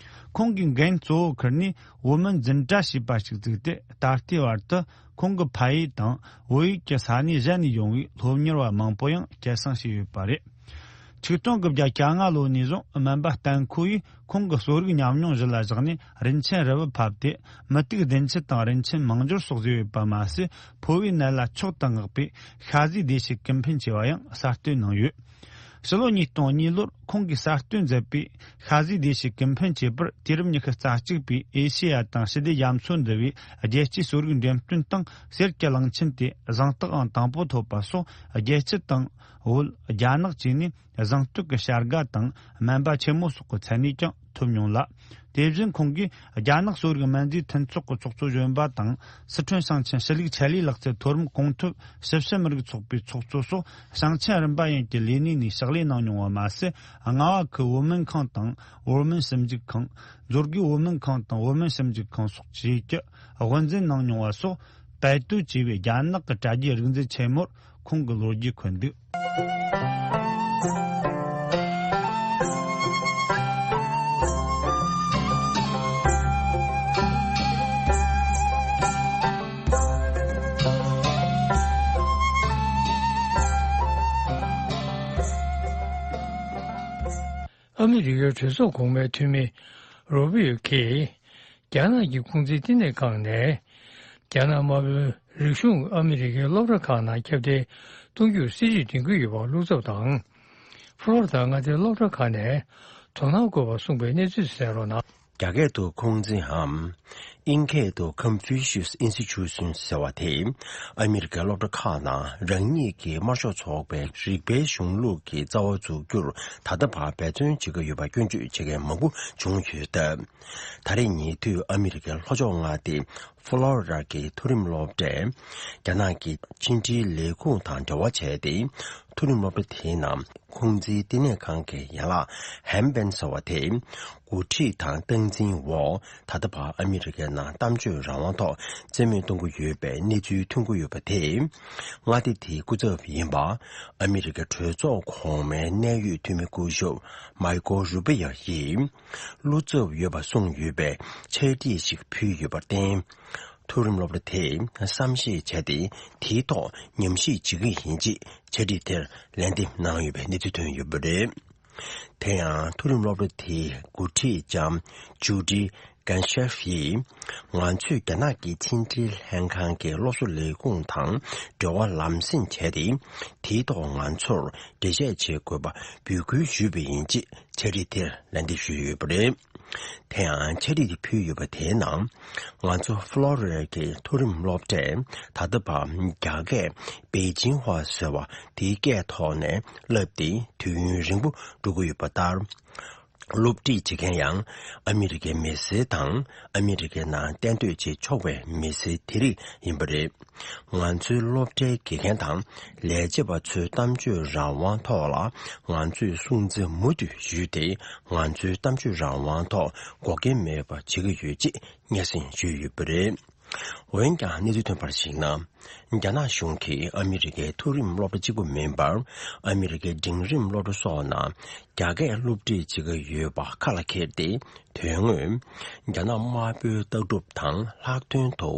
ཁོང་གིས་འགན་གཙོ་བོ་ཁུར་ནས་བོད་མི་འཛིན་གྲྭ་ཞེས་པ་ཞིག་བཙུགས་ཏེ། ད་ལྟའི་བར་དུ་ཁོང་གིས་ཕ་ཡུལ་དང་བོད་ཡུལ་གྱི་ས་གནས་གཞན་ནས་ཡོང་བའི་སློབ་གཉེར་བ་མང་པོ་ཡང་སྐྱེད་སྲིང་བྱས་ཡོད་པ་རེད། ཆིག་སྟོང་དགུ་བརྒྱ་གྱ་ལྔ་ལོ་ནས་བཟུང་སྨན་པ་བསྟན་ཁོ་ཡིས་ཁོང་གི་གསོ་རིག་ཉམས་མྱོང་གཞི་ལ་བཞག་ནས། རིན་ཆེན་རི་བོ་ཕབ་སྟེ། མུ་ཏིག་གདན་ཆུ་དང་རིན་ཆེན་མང་འབྱོར་སོགས་བཟོས་ཡོད་པ་མ་ཟད། ཕོ་བའི་ནད་ལ་མཆོག་ཏུ་བསྔགས་པའི་ཤ་ཟའི་སྡེ་ཞིག་ཀུན་ཕན་ཆེ་བ་ཡང་གསར་གཏོད་གནང་ཡོད། ཕྱི་ལོ་ཉིས་སྟོང་གཉིས་ལོར་ཁོང་གིས་གསར་གཏོད་མཛད་པའི་ཤ་ཟའི་སྡེ་ཞིག་ཀུན་ཕན་ཆེ་བར། དུས་རབས་ཉི་ཤུ་རྩ་གཅིག་པའི་ཨེ་ཤེ་ཡ་དང་ཞི་བདེ་རྒྱ་མཚོ་འདུ་བའི་རྒྱལ་སྤྱིའི་གསོ་རིག་འགྲེམས་སྟོན་སྟེང་གསེར་གྱི་གླང་ཆེན་དེ་གཟེངས་རྟགས་ཨང་དང་པོ་ཐོབ་པ་སོགས། རྒྱལ་སྤྱི་དང་བོད། རྒྱ་ནག་བཅས་ནས་གཟེངས་བསྟོད་ཀྱི་བྱ་དགའ་དང་སྨན་པ་ཆེན་མོ་སོགས་ཀྱི་མཚན་གནས་ཀྱང་ཐོབ་མྱོང་ལ། དེ་བཞིན་ཁོང་གིས་རྒྱ་ནག་གསོ་རིག་སྨན་རྫས་མཐུན་ཚོགས་ཀྱི་ཚོགས་གཙོ་གཞོན་པ་དང་། སི་ཁྲོན་ཞིང་ཆེན་ཞི་ལུགས་ཆེད་ལས་ལག་རྩལ་མཐོ་རིམ་གོང་འཐུབ་ཞིབ་བཤེར་མི་རིགས་ཚོགས་པའི་ཚོགས་གཙོ་སོགས། ཞིང་ཆེན་རིམ་པ་ཡན་གྱི་ལས་གནས་ནས་ཕྱག་ལས་གནང་མྱོང་བ་མ་ཟད། རྔ་བ་ཁུལ་བོད་སྨན་ཁང་དང་བོད་སྨན་ཞིབ་འཇུག་ཁང་། མཛོད་དགེ་བོད་སྨན་ཁང་དང་བོད་སྨན་ཞིབ་འཇུག་ཁང་སོགས་བཅས་ཀྱི་དབུ་འཛིན་གནང་མྱོང་བ་སོགས། པའེ་ཏུའུ་ཅེས་པའི་རྒྱ་ནག་གི་དྲ་རྒྱའི་རིག་འཛིན་ཆེན་མོར་ཁོང་གི་ལོ་རྒྱུས་འཁོད་འདུག་ཨ་མི་རི་ཀའི་གྲོས་ཚོགས་གོང་མའི་འཐུས་མི་རུ་བི་ཡོ་གིས། རྒྱ་ནག་གི་ཁུང་ཙི་བསྟི་གནས་ཁང་ནས། རྒྱ་ནག་དམར་པོའི་རིག་གཞུང་ཨ་མི་རི་ཀའི་སློབ་གྲྭ་ཁག་ནང་ཁྱབ་གདལ་གཏོང་རྒྱུར་སྲིད་ཇུས་འདིང་གི་ཡོད་པ་བློ་འཚབ་དང་། ཕློ་རི་ཌ་མངའ་སྡེའི་སློབ་གྲྭ་ཁག་ནས་དོ་སྣང་དགོས་པ་གསུངས་པའི་གནས་ཚུལ་གསན་རོགས་གནང་། རྒྱ་སྐད་དུ་ཁུང་ཙི་འམ། དབྱིན་སྐད་དུ་Confucius Institution ཟེར་བ་དེ། ཨ་མི་རི་ཀའི་སློབ་གྲྭ་ཁག་ནང་རང་ཉིད་ཀྱི་དམར་ཤོག་ཚོགས་པའི་རིག་པའི་གཞུང་ལུགས་ཀྱི་རྩ་བ་འཛུགས་རྒྱུར་ད་ལྟ་བར་འབད་བརྩོན་བྱེད་ཀྱི་ཡོད་པ་སྐྱོན་བརྗོད་བྱེད་མཁན་མང་པོ་བྱུང་ཡོད་སྟབས། ད་རེས་ཉེ་དུས་ཨ་མི་རི་ཀའི་ལྷོ་ཕྱོགས་མངའ་སྡེ་ཕོ་ལོ་རི་ཌ་གི་མཐོ་རིམ་སློབ་གྲྭས་རྒྱ་ནག་གི་ཕྱི་འབྲེལ་ལས་ཁུངས་དང་འབྲེལ་བ་བྱས་ཏེ། མཐོ་རིམ་སློབ་གྲྭ་དེའི་ནང་ཁུང་ཙིའི་བསྟི་གནས་ཁང་གི་ཡན་ལག་ཧན་པན་ཟེར་བ་དེ་འགོ་ཁྲིད་དང་སྟངས་འཛིན་འོག་ད་ལྟ་བར་ཨ་མི་རི་ཀའི་ནང་གཏམ་བརྗོད་རང་དབང་ཐོག་རྩིས་མེད་གཏོང་གི་ཡོད་པའི་གནས་ཚུལ་ཐོན་གྱི་ཡོད་པ་དེས། མངའ་སྡེ་དེའི་སྐུ་ཚབ་ཡིན་པ་ཨ་མི་རི་ཀའི་གྲོས་ཚོགས་གོང་མའི་གནད་ཡོད་འཐུས་མི་སྐུ་ཞབས་མའི་ཀོ་རུ་པི་ཡོ་ཡིས། བློ་འཚབ་ཡོད་པ་གསུངས་ཡོད་པའི་ཕྱག་བྲིས་ཤིག་ཕུལ་ཡོད་པར་བརྟེན། མཐོ་རིམ་སློབ་གྲྭ་དེས་བསམ་ཤེས་བྱས་ཏེ། དེའི་ཐོག་ཉམས་ཞིབ་བྱེད་ཀྱི་ཡིན་ཅེས་ཕྱག་བྲིས་དེར་ལན་འདེབས་གནང་ཡོད་པའི་གནས་ཚུལ་ཐོན་ཡོད་པ་རེད། དེ་ཡང་མཐོ་རིམ་སློབ་གྲྭ་དེའི་འགོ་ཁྲིད་ལྕམ་ཇུ་ཌི་གན་ཤེབ་ཡིས། ང་ཚོས་རྒྱ་ནག་གི་ཕྱི་འབྲེལ་ལྷན་ཁང་གི་སློབ་གསོ་ལས་ཁུངས་དང་འབྲེལ་བ་ལམ་སེང་བྱས་ཏེ། དེའི་ཐོག་ང་ཚོར་འགྲེལ་བཤད་བྱེད་དགོས་པ་འབོད་སྐུལ་ཞུས་པ་ཡིན་ཅེས་ཕྱག་བྲིས་དེར་ལན་འདེབས་ཞུས་ཡོད་པ་རེད། དེ་ཡང་ཕྱག་བྲིས་དེ་ཕུལ་ཡོད་པ་དེའི་ནང་། ང་ཚོ་ཕློ་རི་ཌ་གི་མཐོ་རིམ་སློབ་གྲྭས་ད་ལྟ་བར་རྒྱ་སྐད་པེ་ཅིང་ཧྭ་ཟེར་བ་དེའི་སྐད་ཐོག་ནས་བསླབས་ཏེ་དུས་ཡུན་རིང་པོ་འགྲོ་གི་ཡོད་པ་ལྟར། སློབ་ཁྲིད་བྱེད་མཁན་ཡང་ཨ་མི་རི་ཀའི་མི་སེར་དང་ཨ་མི་རི་ཀའི་ནང་གཏན་སྡོད་བྱེད་ཆོག་པའི་མི་སེར་དེ་རིགས་ཡིན་པ་རེད། ང་ཚོའི་སློབ་གྲྭའི་དགེ་རྒན་དང་ལས་བྱེད་པ་ཚོའི་གཏམ་བརྗོད་རང་དབང་ཐོག་ལ་ང་ཚོས་སྲུང་བརྩི་མུ་མཐུད་ཞུས་ཏེ། ང་ཚོའི་གཏམ་བརྗོད་རང་དབང་ཐོག་འགོག་རྐྱེན་མེད་པ་བྱེད་ཀྱི་ཡོད་ཅེས་སྙན་སེང་ཞུས་ཡོད་པ་རེད། འོན་ཀྱང་གནས་ཚུལ་ཐོན་པར་གཞིགས་ན། རྒྱ་ནག་གཞུང་གིས་ཨ་མི་རི་ཀའི་མཐོ་རིམ་སློབ་གྲྭ་གཅིག་པུ་མིན་པར། ཨ་མི་རི་ཀའི་འབྲིང་རིམ་སློབ་གྲྭ་སོགས་ནང་རྒྱ་སྐད་སློབ་ཁྲིད་བྱེད་ཀྱི་ཡོད་པ་ཁ་ལ་འཁྱེར་ཏེ། དོན་དངོས། རྒྱ་ནག་དམར་པོའི་ལྟ་གྲུབ་དང་ལྷག་དོན་དུ།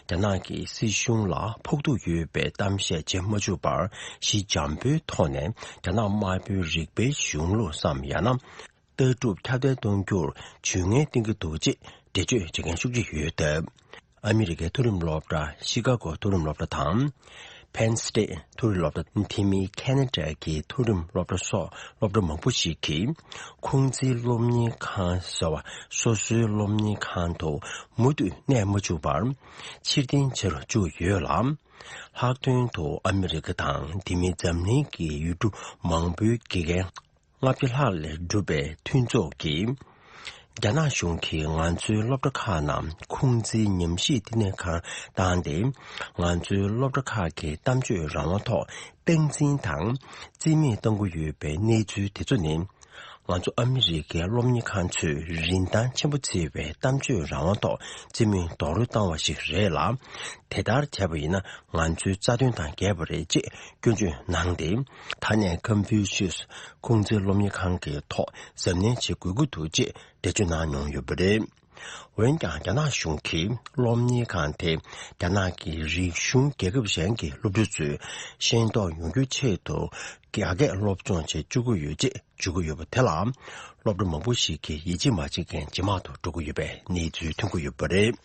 རྒྱ་ནག་གི་སྲིད་གཞུང་ལ་ཕོག་ཐུག་ཡོད་པའི་གཏམ་བཤད་བྱེད་མ་བཅུག་པར། ཞི་འཇམ་པོའི་ཐོག་ནས་རྒྱ་ནག་དམར་པོའི་རིག་པའི་གཞུང་ལུགས་སམ། ཡང་ན། ལྟ་གྲུབ་ཁྱབ་གདལ་གཏོང་རྒྱུར་ཇུས་ངན་བསྟན་གྱི་འདུག་ཅེས་འགྲེལ་བརྗོད་བྱེད་མཁན་ཤུགས་ཆེ་ཡོད་སྟབས། ཨ་མི་རི་ཀའི་མཐོ་རིམ་སློབ་གྲྭ་ཤི་ཀ་གོ་མཐོ་རིམ་སློབ་གྲྭ་དང་། Penn State་མཐོ་རིམ་སློབ་གྲྭ། དེ་མིན་Canada་གྱི་མཐོ་རིམ་སློབ་གྲྭ་སོགས་སློབ་གྲྭ་མང་པོ་ཞིག་གིས་ཁུང་ཙིའི་སློབ་གཉེར་ཁང་ཟེར་བ་སོ་སོའི་སློབ་གཉེར་ཁང་དུ་མུ་མཐུད་གནས་མ་བཅུག་པར་ཕྱིར་འཐེན་བྱེད་རུ་བཅུག་ཡོད་ལ། ལྷག་དོན་དུ་ཨ་མི་རི་ཀ་དང་དེ་མིན་འཛམ་གླིང་གི་ཡུལ་གྲུ་མང་པོའི་དགེ་རྒན་ལྔ་བརྒྱ་ལྷག་ལས་གྲུབ་པའི་མཐུན་ཚོགས་ཀྱིས། རྒྱ་ནག་གཞུང་གིས་ང་ཚོའི་སློབ་གྲྭ་ཁག་ནང་ཁུང་ཙིའི་ཉམས་ཞིབ་བསྟི་གནས་ཁང་བཏང་སྟེ། ང་ཚོའི་སློབ་གྲྭ་ཁག་གི་གཏམ་བརྗོད་རང་དབང་ཐོག་སྟངས་འཛིན་དང་རྩིས་མེད་གཏོང་གི་ཡོད་པའི་གནས་ཚུལ་དེ་ཚོ་ནི། ང་ཚོ་ཨ་མི་རི་ཀའི་སློབ་གཉེར་ཁང་ཚོས་རིན་ཐང་ཆེན་པོ་བརྩི་བའི་གཏམ་བརྗོད་རང་དབང་ཐོག་རྩིས་མེད་རྡོག་རོལ་བཏང་བ་ཞིག་རེད་ལ། དེ་ལྟར་བྱས་པ་ཡིན་ན་ང་ཚོའི་རྩ་དོན་དང་འགལ་བ་རེད་ཅེས་སྐྱོན་བརྗོད་གནང་སྟེ། ད་ནས་Confucius་ཁུང་ཙི་སློབ་གཉེར་ཁང་གི་ཐོག་གཟབ་ནན་བྱེད་དགོས་ཀྱི་འདུག་ཅེས་འགྲེལ་བརྗོད་གནང་མྱོང་ཡོད་པ་རེད། འོན་ཀྱང་རྒྱ་ནག་གཞུང་གིས་སློབ་གཉེར་ཁང་དེ་རྒྱ་ནག་གི་རིག་གཞུང་རྒྱལ་ཁབ་གཞན་གྱི་སློབ་ཕྲུག་ཚོས་ཤེས་རྟོགས་ཡོང་རྒྱུའི་ཆེད་དུ་རྒྱ་སྐད་སློབ་སྦྱོང་བྱེད་བཅུག་གི་ཡོད་ཅེས་བརྗོད་ཀྱི་ཡོད་པ་དེ་ལ། སློབ་གྲྭ་མང་པོ་ཞིག་གིས་ཡིད་ཆེས་མ་བྱེད་མཁན་ཇེ་མང་དུ་འགྲོ་གི་ཡོད་པའི་གནས་ཚུལ་ཐོན་གྱི་ཡོད་པ་རེད།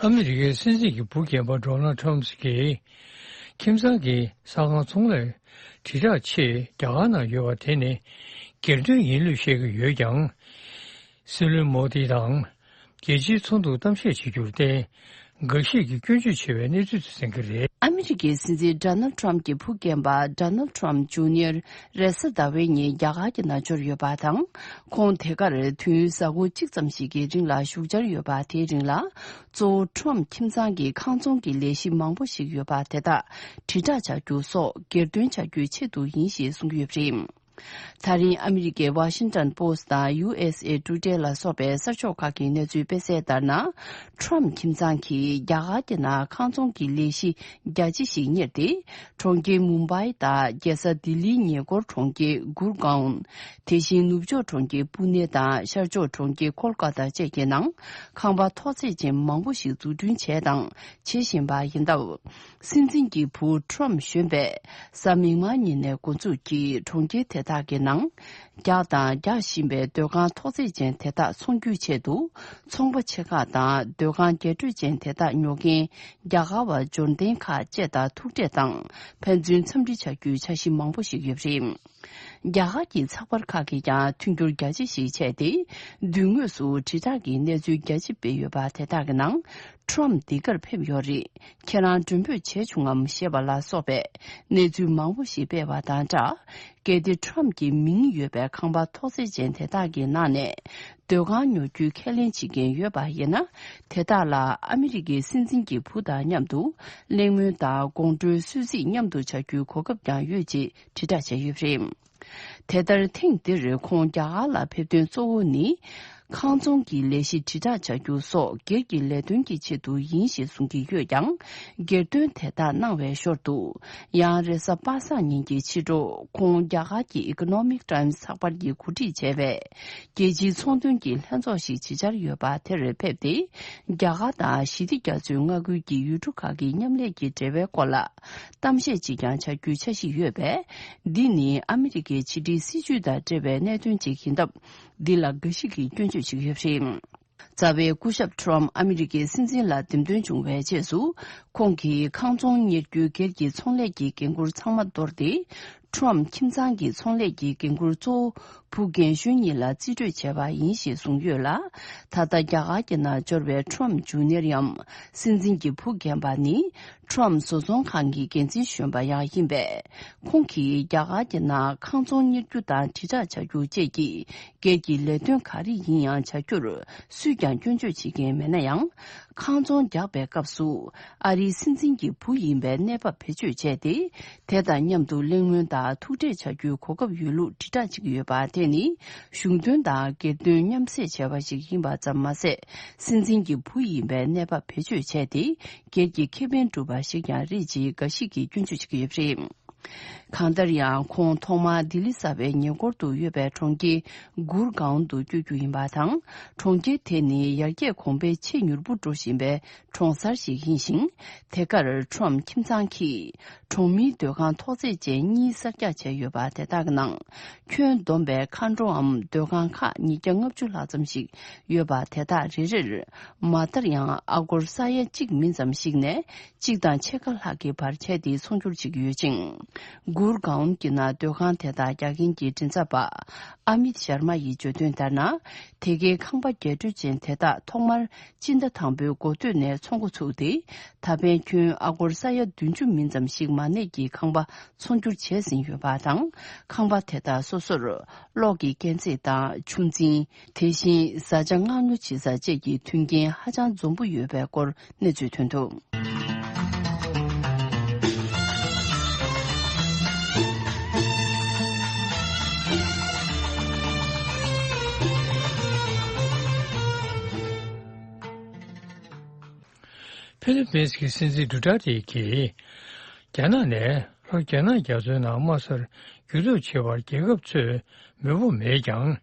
ཨ་མི་རི་ཀའི་སྲིད་འཛིན་གྱི་བུ་རྒན་པ་ཌོ་ནལ་ཊམ་གྱིས་ཁྱིམ་ཚང་གི་ས་ཁང་ཚོང་ལས་དྲིལ་བསྒྲགས་ཆེད་རྒྱ་གར་ནང་ཡོད་པ་དེ་ནི་སྒེར་དོན་ཡིན་ལུགས་བཤད་ཀྱི་ཡོད་ཀྱང་། སྲིད་བློན་མོ་དི་དང་། རྒྱལ་སྤྱིའི་ཚོགས་འདུར་གཏམ་བཤད་བྱེད་རྒྱུར་བརྟེན། འགའ་ཞིག་གིས་སྐྱོན་བརྗོད་བྱས་པའི་གནས་ཚུལ་དེ་གསན་གྱི་རེད། ཨ་མི་རི་ཀའི་སྲིད་འཛིན་ཌོ་ནལ་ཊམ་གྱི་བུ་རྒན་པ་ཌོ་ནལ་ཊམ་ཇུ་ནི་ཡར་རེས་གཟའ་ཟླ་བའི་ཉིན་རྒྱ་གར་གྱི་ནང་འབྱོར་ཡོད་པ་དང་། ཁོང་དེ་གར་དུས་ཡུན་གཟའ་འཁོར་གཅིག་ཙམ་ཞིག་གི་རིང་ལ་བཞུགས་འཆར་ཡོད་པ། དེའི་རིང་ལ་གཙོ་བོ་ཊམ་ཁྱིམ་ཚང་གི་ཁང་ཚོང་གི་ལས་གཞི་མང་པོ་ཞིག་ཡོད་པ་དེ་དག་དྲིལ་བསྒྲགས་བྱ་རྒྱུ་སོགས་སྒེར་དོན་བྱ་རྒྱུའི་ཆེད་དུ་ཡིན་ཞེས་གསུངས་ཡོད་པ་རེད། ད་རིང་ཨ་མི་རི་ཀའི་Washington Post་དང་ཡུ་ཨེས་ཨེ་ཊུ་ཌེ་ལ་སོགས་པའི་གསར་ཤོག་ཁག་གི་གནས་ཚུལ་སྤེལ་གསལ་ལྟར་ན། ཊམ་ཁྱིམ་ཚང་གིས་རྒྱ་གར་གྱི་ནང་ཁང་ཚོང་གི་ལས་གཞི་རྒྱ་ཆེ་ཞིག་གཉེར་ཏེ། གྲོང་ཁྱེར་མུམ་བྷའི་དང་རྒྱལ་ས་ལྡི་ལིའི་ཉེ་འཁོར་གྲོང་ཁྱེར་གུར་གའོན། དེ་བཞིན་ནུབ་ཕྱོགས་གྲོང་ཁྱེར་པུ་ནེ་དང་ཤར་ཕྱོགས་གྲོང་ཁྱེར་ཁོལ་ཀ་ཏ་བཅས་ཀྱི་ནང་ཁང་པ་མཐོ་ཚད་ཅན་མང་པོ་ཞིག་འཛུགས་སྐྲུན་བྱས་དང་བྱེད་བཞིན་པ་ཡིན་སྟབས། སྲིད་འཛིན་གྱི་བུ་ཊམ་གཞོན་པས་གཟའ་མིག་དམར་ཉིན་ནས་འགོ་འཛུགས་ཀྱིས་གྲོང་ཁྱེར་དེ་དག་གི་ནང་རྒྱག་དང་རྒྱག་བཞིན་པའི་སྡོད་ཁང་མཐོ་ཚད་ཅན་དེ་དག་ཚོང་རྒྱུའི་ཆེད་དུ་ཚོང་པ་ཆེ་ཁག་དང་སྡོད་ཁང་རྒྱས་སྤྲོས་ཅན་དེ་དག་ཉོ་མཁན་རྒྱ་གར་བ་འབྱོར་ལྡན་ཁག་བཅས་དང་ཐུག་འཕྲད་དང་ཕན་ཚུན་འཚམས་འདྲི་བྱ་རྒྱུའི་འཆར་གཞི་མང་པོ་ཞིག་ཡོད་པ་རེད། རྒྱ་གར་གྱི་ཚགས་པར་ཁག་གིས་ཀྱང་མཐུན་འགྱུར་རྒྱ་ཆེ་ཞིག་བྱས་ཏེ། མདུན་ངོས་སུ་དྲིལ་བསྒྲགས་ཀྱི་གནས་ཚུལ་རྒྱ་ཆེ་སྤེལ་ཡོད་པ་དེ་དག་གི་ནང་། ཊམ་འདི་གར་ཕེབས་ཡོད་རེད། ཁྱེད་རང་མགྲོན་འབོད་བྱས་བྱུང་ངམ་ཞེས་པ་ལ་སོགས་པའི་གནས་ཚུལ་མང་པོ་ཞིག་སྤེལ་བ་དང་སྦྲགས། གལ་ཏེ་ཊམ་གྱི་མིང་ཡོད་པའི་ཁང་པ་མཐོ་ཚད་ཅན་དེ་དག་གི་ནང་ནས་སྡོད་ཁང་ཉོ་རྒྱུའི་ཁས་ལེན་བྱེད་མཁན་ཡོད་པ་ཡིན་ན། དེ་དག་ལ་ཨ་མི་རི་ཀའི་སྲིད་འཛིན་གྱི་བུ་དང་མཉམ་དུ་གླེང་མོལ་དང་དགོང་དྲོའི་གསོལ་ཚིགས་མཉམ་དུ་བྱ་རྒྱུའི་གོ་སྐབས་ཀྱང་ཡོད་ཅེས་དྲིལ་བསྒྲགས་བྱས་ཡོད་པ་རེད། དེ་ལྟར་ཐེངས་འདིར་ཁོང་རྒྱ་གར་ལ་ཕེབས་དོན་གཙོ་བོ་ནི། ཁང་ཚོང་གི་ལས་གཞི་དྲིལ་བསྒྲགས་བྱ་རྒྱུ་སོགས་སྒེར་གྱི་ལས་དོན་གྱི་ཆེད་དུ་ཡིན་ཞེས་གསུང་གི་ཡོད་ཀྱང་། སྒེར་དོན་དེ་དག་གནང་བའི་ཞོར་དུ། ཡང་རེས་གཟའ་པ་སངས་ཉིན་གྱི་ཕྱི་དྲོ་ཁོང་རྒྱ་གར་གྱི་Economic Times་ཚགས་པར་གྱིས་གོ་སྒྲིག་བྱས་པའི་རྒྱལ་སྤྱིའི་ཚོང་དོན་གྱི་ལྷན་ཚོགས་ཤིག་བྱེད་འཆར་ཡོད་པ་དེར་ཕེབས་ཏེ། རྒྱ་གར་དང་ཞི་བདེ་རྒྱ་མཚོའི་མངའ་ཁུལ་གྱི་ཡུལ་གྲུ་ཁག་གི་མཉམ་ལས་ཀྱི་འབྲེལ་བའི་སྐོར་ལ། གཏམ་བཤད་ཅིག་ཀྱང་བྱ་རྒྱུའི་འཆར་གཞི་ཡོད་པས། འདི་ནི་ཨ་མི་རི་ཀའི་ཕྱི་འབྲེལ་སྲིད་ཇུས་དང་འབྲེལ་བའི་གནད་དོན་ཅིག་ཡིན་སྟབས། འདི་ལ་འགའ་ཞིག་གིས་སྐྱོན་བརྗོད་བྱེད་ཀྱི་ཡོད་པ་རེད། རྩ་བའི་སྐུ་ཞབས་ཊམ་ཨ་མི་རི་ཀའི་སྲིད་འཛིན་ལ་འདེམས་ཐོན་བྱུང་བའི་རྗེས་སུ། ཁོང་གིས་ཁང་ཚོང་གཉེར་རྒྱུའི་སྒེར་གྱི་ཚོང་ལས་ཀྱི་འགན་འཁུར་ཚང་མ་འདོར་ཏེ། ཊམ་ཁྱིམ་ཚང་གི་ཚོང་ལས་ཀྱི་འགན་འཁུར་གཙོ་བོ་བུ་རྒན་གཞོན་གཉིས་ལ་རྩིས་སྤྲོད་བྱས་པ་ཡིན་ཞེས་གསུངས་ཡོད་ལ། ད་ལྟ་རྒྱ་གར་གྱི་ནང་འབྱོར་བའི་ཊམ་ཇུ་ནི་ཡར་ཡམ། སྲིད་འཛིན་གྱི་བུ་རྒན་པ་ནི། ཊམ་བཟོ་ཚོང་ཁང་གི་འགན་འཛིན་གཞོན་པ་ཡང་ཡིན་པས། ཁོང་གིས་རྒྱ་གར་གྱི་ནང་ཁང་ཚོང་གཉེར་རྒྱུ་དང་དྲིལ་བསྒྲགས་བྱ་རྒྱུ་བཅས་ཀྱི་སྒེར་གྱི་ལས་དོན་ག་རེ་ཡིན་ཡང་བྱ་རྒྱུར་སུས་ཀྱང་སྐྱོན་བརྗོད་བྱེད་མཁན་མེད་ན་ཡང་། ཁང་ཚོང་རྒྱག་པའི་སྐབས་སུ་ཨ་རིའི་སྲིད་འཛིན་གྱི་བུ་ཡིན་པའི་གནས་བབ་བེད་སྤྱོད་བྱས་ཏེ། དེ་དང་མཉམ་དུ་གླེང་མོལ་དང་ཐུག་འཕྲད་བྱ་རྒྱུའི་གོ་སྐབས་ཡོད་ལུགས་དྲིལ་བསྒྲགས་བྱེད་ཀྱི་ཡོད་པ་དེ་ནི་གཞུང་དོན་དང་སྒེར་དོན་མཉམ་བསྲེས་བྱས་པ་ཞིག་ཡིན་པ་ཙམ་མ་ཟད། སྲིད་འཛིན་གྱི་བུ་ཡིན་པའི་གནས་བབ་བེད་སྤྱོད་བྱས་ཏེ། སྒེར་གྱི་ཁེ་ཕན་སྒྲུབ་པ་ཞིག་ཀྱང་རེད་ཅེས་འགའ་ཞིག་གིས་སྐྱོན་བརྗོད་བྱེད་ཀྱི་ཡོད་པ་རེད། གང་ལྟར་ཡང་ཁོང་ཐོག་མར་ལྡི་ལི་གསར་པའི་ཉེ་འཁོར་དུ་ཡོད་པའི་གྲོང་ཁྱེར་གུར་གའོན་དུ་བསྐྱོད་རྒྱུ་ཡིན་པ་དང་། གྲོང་ཁྱེར་དེ་ནི་ཡར་རྒྱས་གོང་འཕེལ་ཆེས་མྱུར་པོ་འགྲོ་བཞིན་པའི་གྲོང་གསར་ཞིག་ཡིན་ཞིང་། དེ་གར་ཁྲོམ་ཁྱིམ་ཚང་གིས་གྲོང་མིའི་སྡོད་ཁང་ཐོག་བརྩེགས་ཅན་གཉིས་གསར་རྒྱག་བྱས་ཡོད་པ་དེ་དག་གི་ནང་། ཁྱོན་བསྡོམས་པའི་མཁའ་འགྲོའམ་སྡོད་ཁང་ཁག་ཉིས་བརྒྱ་ལྔ་བཅུ་ལྷག་ཙམ་ཞིག་ཡོད་པ་དེ་དག་རེ་རེར་མ་མཐར་ཡང་ཨ་སྒོར་ས་ཡ་གཅིག་མིན་ཙམ་ཞིག་ནས་གཅིག་དང་ཕྱེད་ཀ་ལྷག་གི་བར་ཆད་དེ་ཚོང་སྒྱུར་བྱེད་ཀྱི་ཡོད་ཅིང་། གུར་གའོན་གྱི་ནང་སྡོད་ཁང་དེ་དག་རྒྱག་མཁན་གྱི་མགྲིན་ཚབ་པ་ཨ་མིད་ཤར་མ་ཡིས་བརྗོད་དོན་ལྟར་ན། དེ་གའི་ཁང་པ་རྒྱས་སྤྲོས་ཅན་དེ་དག་ཐོག་མར་སྤྱི་ཟླ་དང་པོའི་འགོ་སྟོད་ནས་ཚོང་འགོ་ཚུགས་ཏེ། ད་ཕན་ཁྱོན་ཨ་སྒོར་ས་ཡ་བདུན་ཅུ་མིན་ཙམ་ཞིག་མ་གནས་ཀྱི་ཁང་པ་ཚོང་སྒྱུར་བྱས་ཟིན་ཡོད་པ་དང་། ཁང་པ་དེ་དག་སོ་སོར་གློག་གི་སྐས་འཛེག་དང་ཆུ་འཛིན། དེ་བཞིན་བཟའ་བཅའ་མངགས་ཉོ་བྱེད་ས་བཅས་ཀྱི་མཐུན་རྐྱེན་ཧ་ཅང་འཛོམས་པོ་ཡོད་པའི་སྐོར་གནས་ཚུལ་ཐོན་འདུག། ཕི་ལི་པིན་གྱི་སྲིད་འཛིན་ཌུ་ཏར་ཏེ་གྱིས། རྒྱ་ནག་ནས་ལྷོ་རྒྱ་ནག་རྒྱ་མཚོའི་ནང་དམག་སར་འགྱུར་ལྡོག་བྱེད་པར་རྒྱལ་ཁབ་ཚོས་མོས་པོ་མེད་ཀྱང་།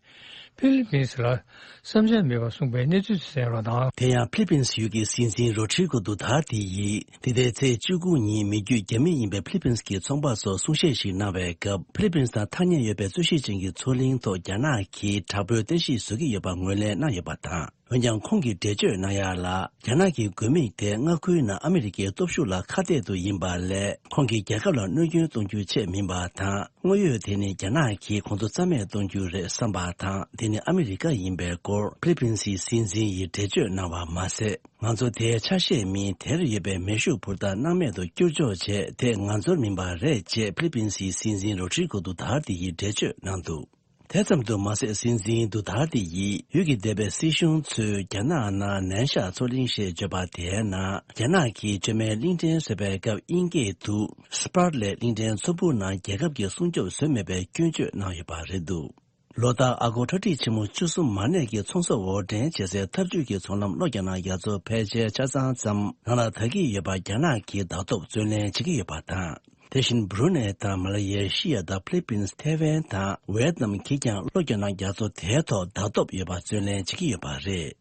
ཕི་ལི་པིན་ལ་བསམ་འཆར་མེད་པར་གསུངས་པའི་གནས་ཚུལ་གསན་རོགས་གནང་། དེ་ཡང་ཕི་ལི་པིན་ཡུལ་གྱི་སྲིད་འཛིན་རོ་ཌི་རི་གོ་ཌུ་ཏར་ཏེ་ཡིས་འདི་ཟླའི་ཚེས་བཅུ་དགུ་ཉིན་མི་རྒྱུད་རྒྱ་མི་ཡིན་པའི་ཕི་ལི་པིན་གྱི་ཚོང་པ་ཚོར་གསུང་བཤད་ཞིག་གནང་བའི་སྐབས། ཕི་ལི་པིན་དང་ཐག་ཉེ་ཡོད་པའི་རྩོད་གཞི་ཅན་གྱི་མཚོ་གླིང་ཐོག་རྒྱ་ནག་གིས་དྲག་པོའི་རྟེན་གཞི་བཟོ་གི་ཡོད་པ་ངོས་ལེན་གནང་ཡོད་པ་དང་། འོན་ཀྱང་ཁོང་གིས་འགྲེལ་བརྗོད་གནང་ཡག་ལ། རྒྱ་ནག་གི་དགོས་དམིགས་དེ་མངའ་ཁུལ་ནང་ཨ་མི་རི་ཀའི་སྟོབས་ཤུགས་ལ་ཁ་གཏད་དུ་ཡིན་པ་ལས། ཁོང་གིས་རྒྱལ་ཁབ་ལ་གནོད་སྐྱོན་གཏོང་རྒྱུའི་ཆེད་མིན་པ་དང་། དངོས་ཡོད་དེ་ནི་རྒྱ་ནག་གིས་ཁོང་ཚོ་རྩ་མེད་གཏོང་རྒྱུ་རེད་བསམ་པ་དང་། དེ་ནི་ཨ་མི་རི་ཀ་ཡིན་པའི་སྐོར་ཕི་ལི་པིན་སི་སྲིད་འཛིན་ཡིས་འགྲེལ་བརྗོད་གནང་བ་མ་ཟད། ང་ཚོ་དེའི་ཆ་ཤས་མིན། དེར་ཡོད་པའི་མེ་ཤུགས་འཕུར་མདའ་སྣང་མེད་དུ་བསྐྱུར་འཇོག་བྱས། དེ་ང་ཚོར་མིན་པ་རེད་ཅེས་ཕི་ལི་པིན་སི་སྲིད་འཛིན་རོ་ཌི་རི་གོ་ཌུ་ཏར་ཏེ་ཡིས་འགྲེལ་བརྗོད་གནང་འདུག། དེ་ཙམ་དུ་མ་ཟད། སྲིད་འཛིན་ཌུ་ཏར་ཏེ་ཡིས་ཡུལ་གྱི་འདས་པའི་སྲིད་གཞུང་ཚོས་རྒྱ་ནག་ནང་ནན་ཤག་མཚོ་གླིང་ཞེས་བརྗོད་པ་དེའི་ནང་། རྒྱ་ནག་གིས་བཅོས་མའི་གླིང་ཕྲན་བཟོས་པའི་སྐབས། དབྱིན་སྐད་དུ་སི་པར་ལེ་གླིང་ཕྲན་ཚོམ་བུ་ནང་རྒྱལ་ཁབ་ཀྱི་སྲུང་སྐྱོབ་བཟོས་མེད་པའི་སྐྱོན་བརྗོད་གནང་ཡོད་པ་རེད་འདུག། ལོ་ལྟར་ཨ་སྒོར་ཁྲག་ཁྲིག་ཆེན་མོ་བཅུ་གསུམ་མ་གནས་ཀྱི་ཚོང་ཟོག་འོར་འདྲེན་བྱེད་སའི་འཐབ་ཇུས་ཀྱི་ཚོང་ལམ་ལྷོ་རྒྱ་ནག་རྒྱ་མཚོ་ཕལ་ཆེར་ཆ་ཚང་ཙམ་རང་ལ་དག་གི་ཡོད་པར་རྒྱ་ནག་གིས་ཟླ་ཐོབ་བརྩོན་ལེན་བྱེད་ཀྱི་ཡོད་པ་དང་། དེ་བཞིན་བྷུ་རུ་ནེ་དང་མ་ལེ་ཡ་ཤི་ཡ་དང་ཕི་ལི་པིན། ཐའེ་ཝན་དང་ཝེ་ཏི་ནམ་གྱིས་ཀྱང་ལྷོ་རྒྱ་ནག་རྒྱ་མཚོ་དེའི་ཐོག་ཟླ་ཐོབ་ཡོད་པར་བརྩོན་ལེན་བྱེད་ཀྱི་ཡོད་པ་རེད།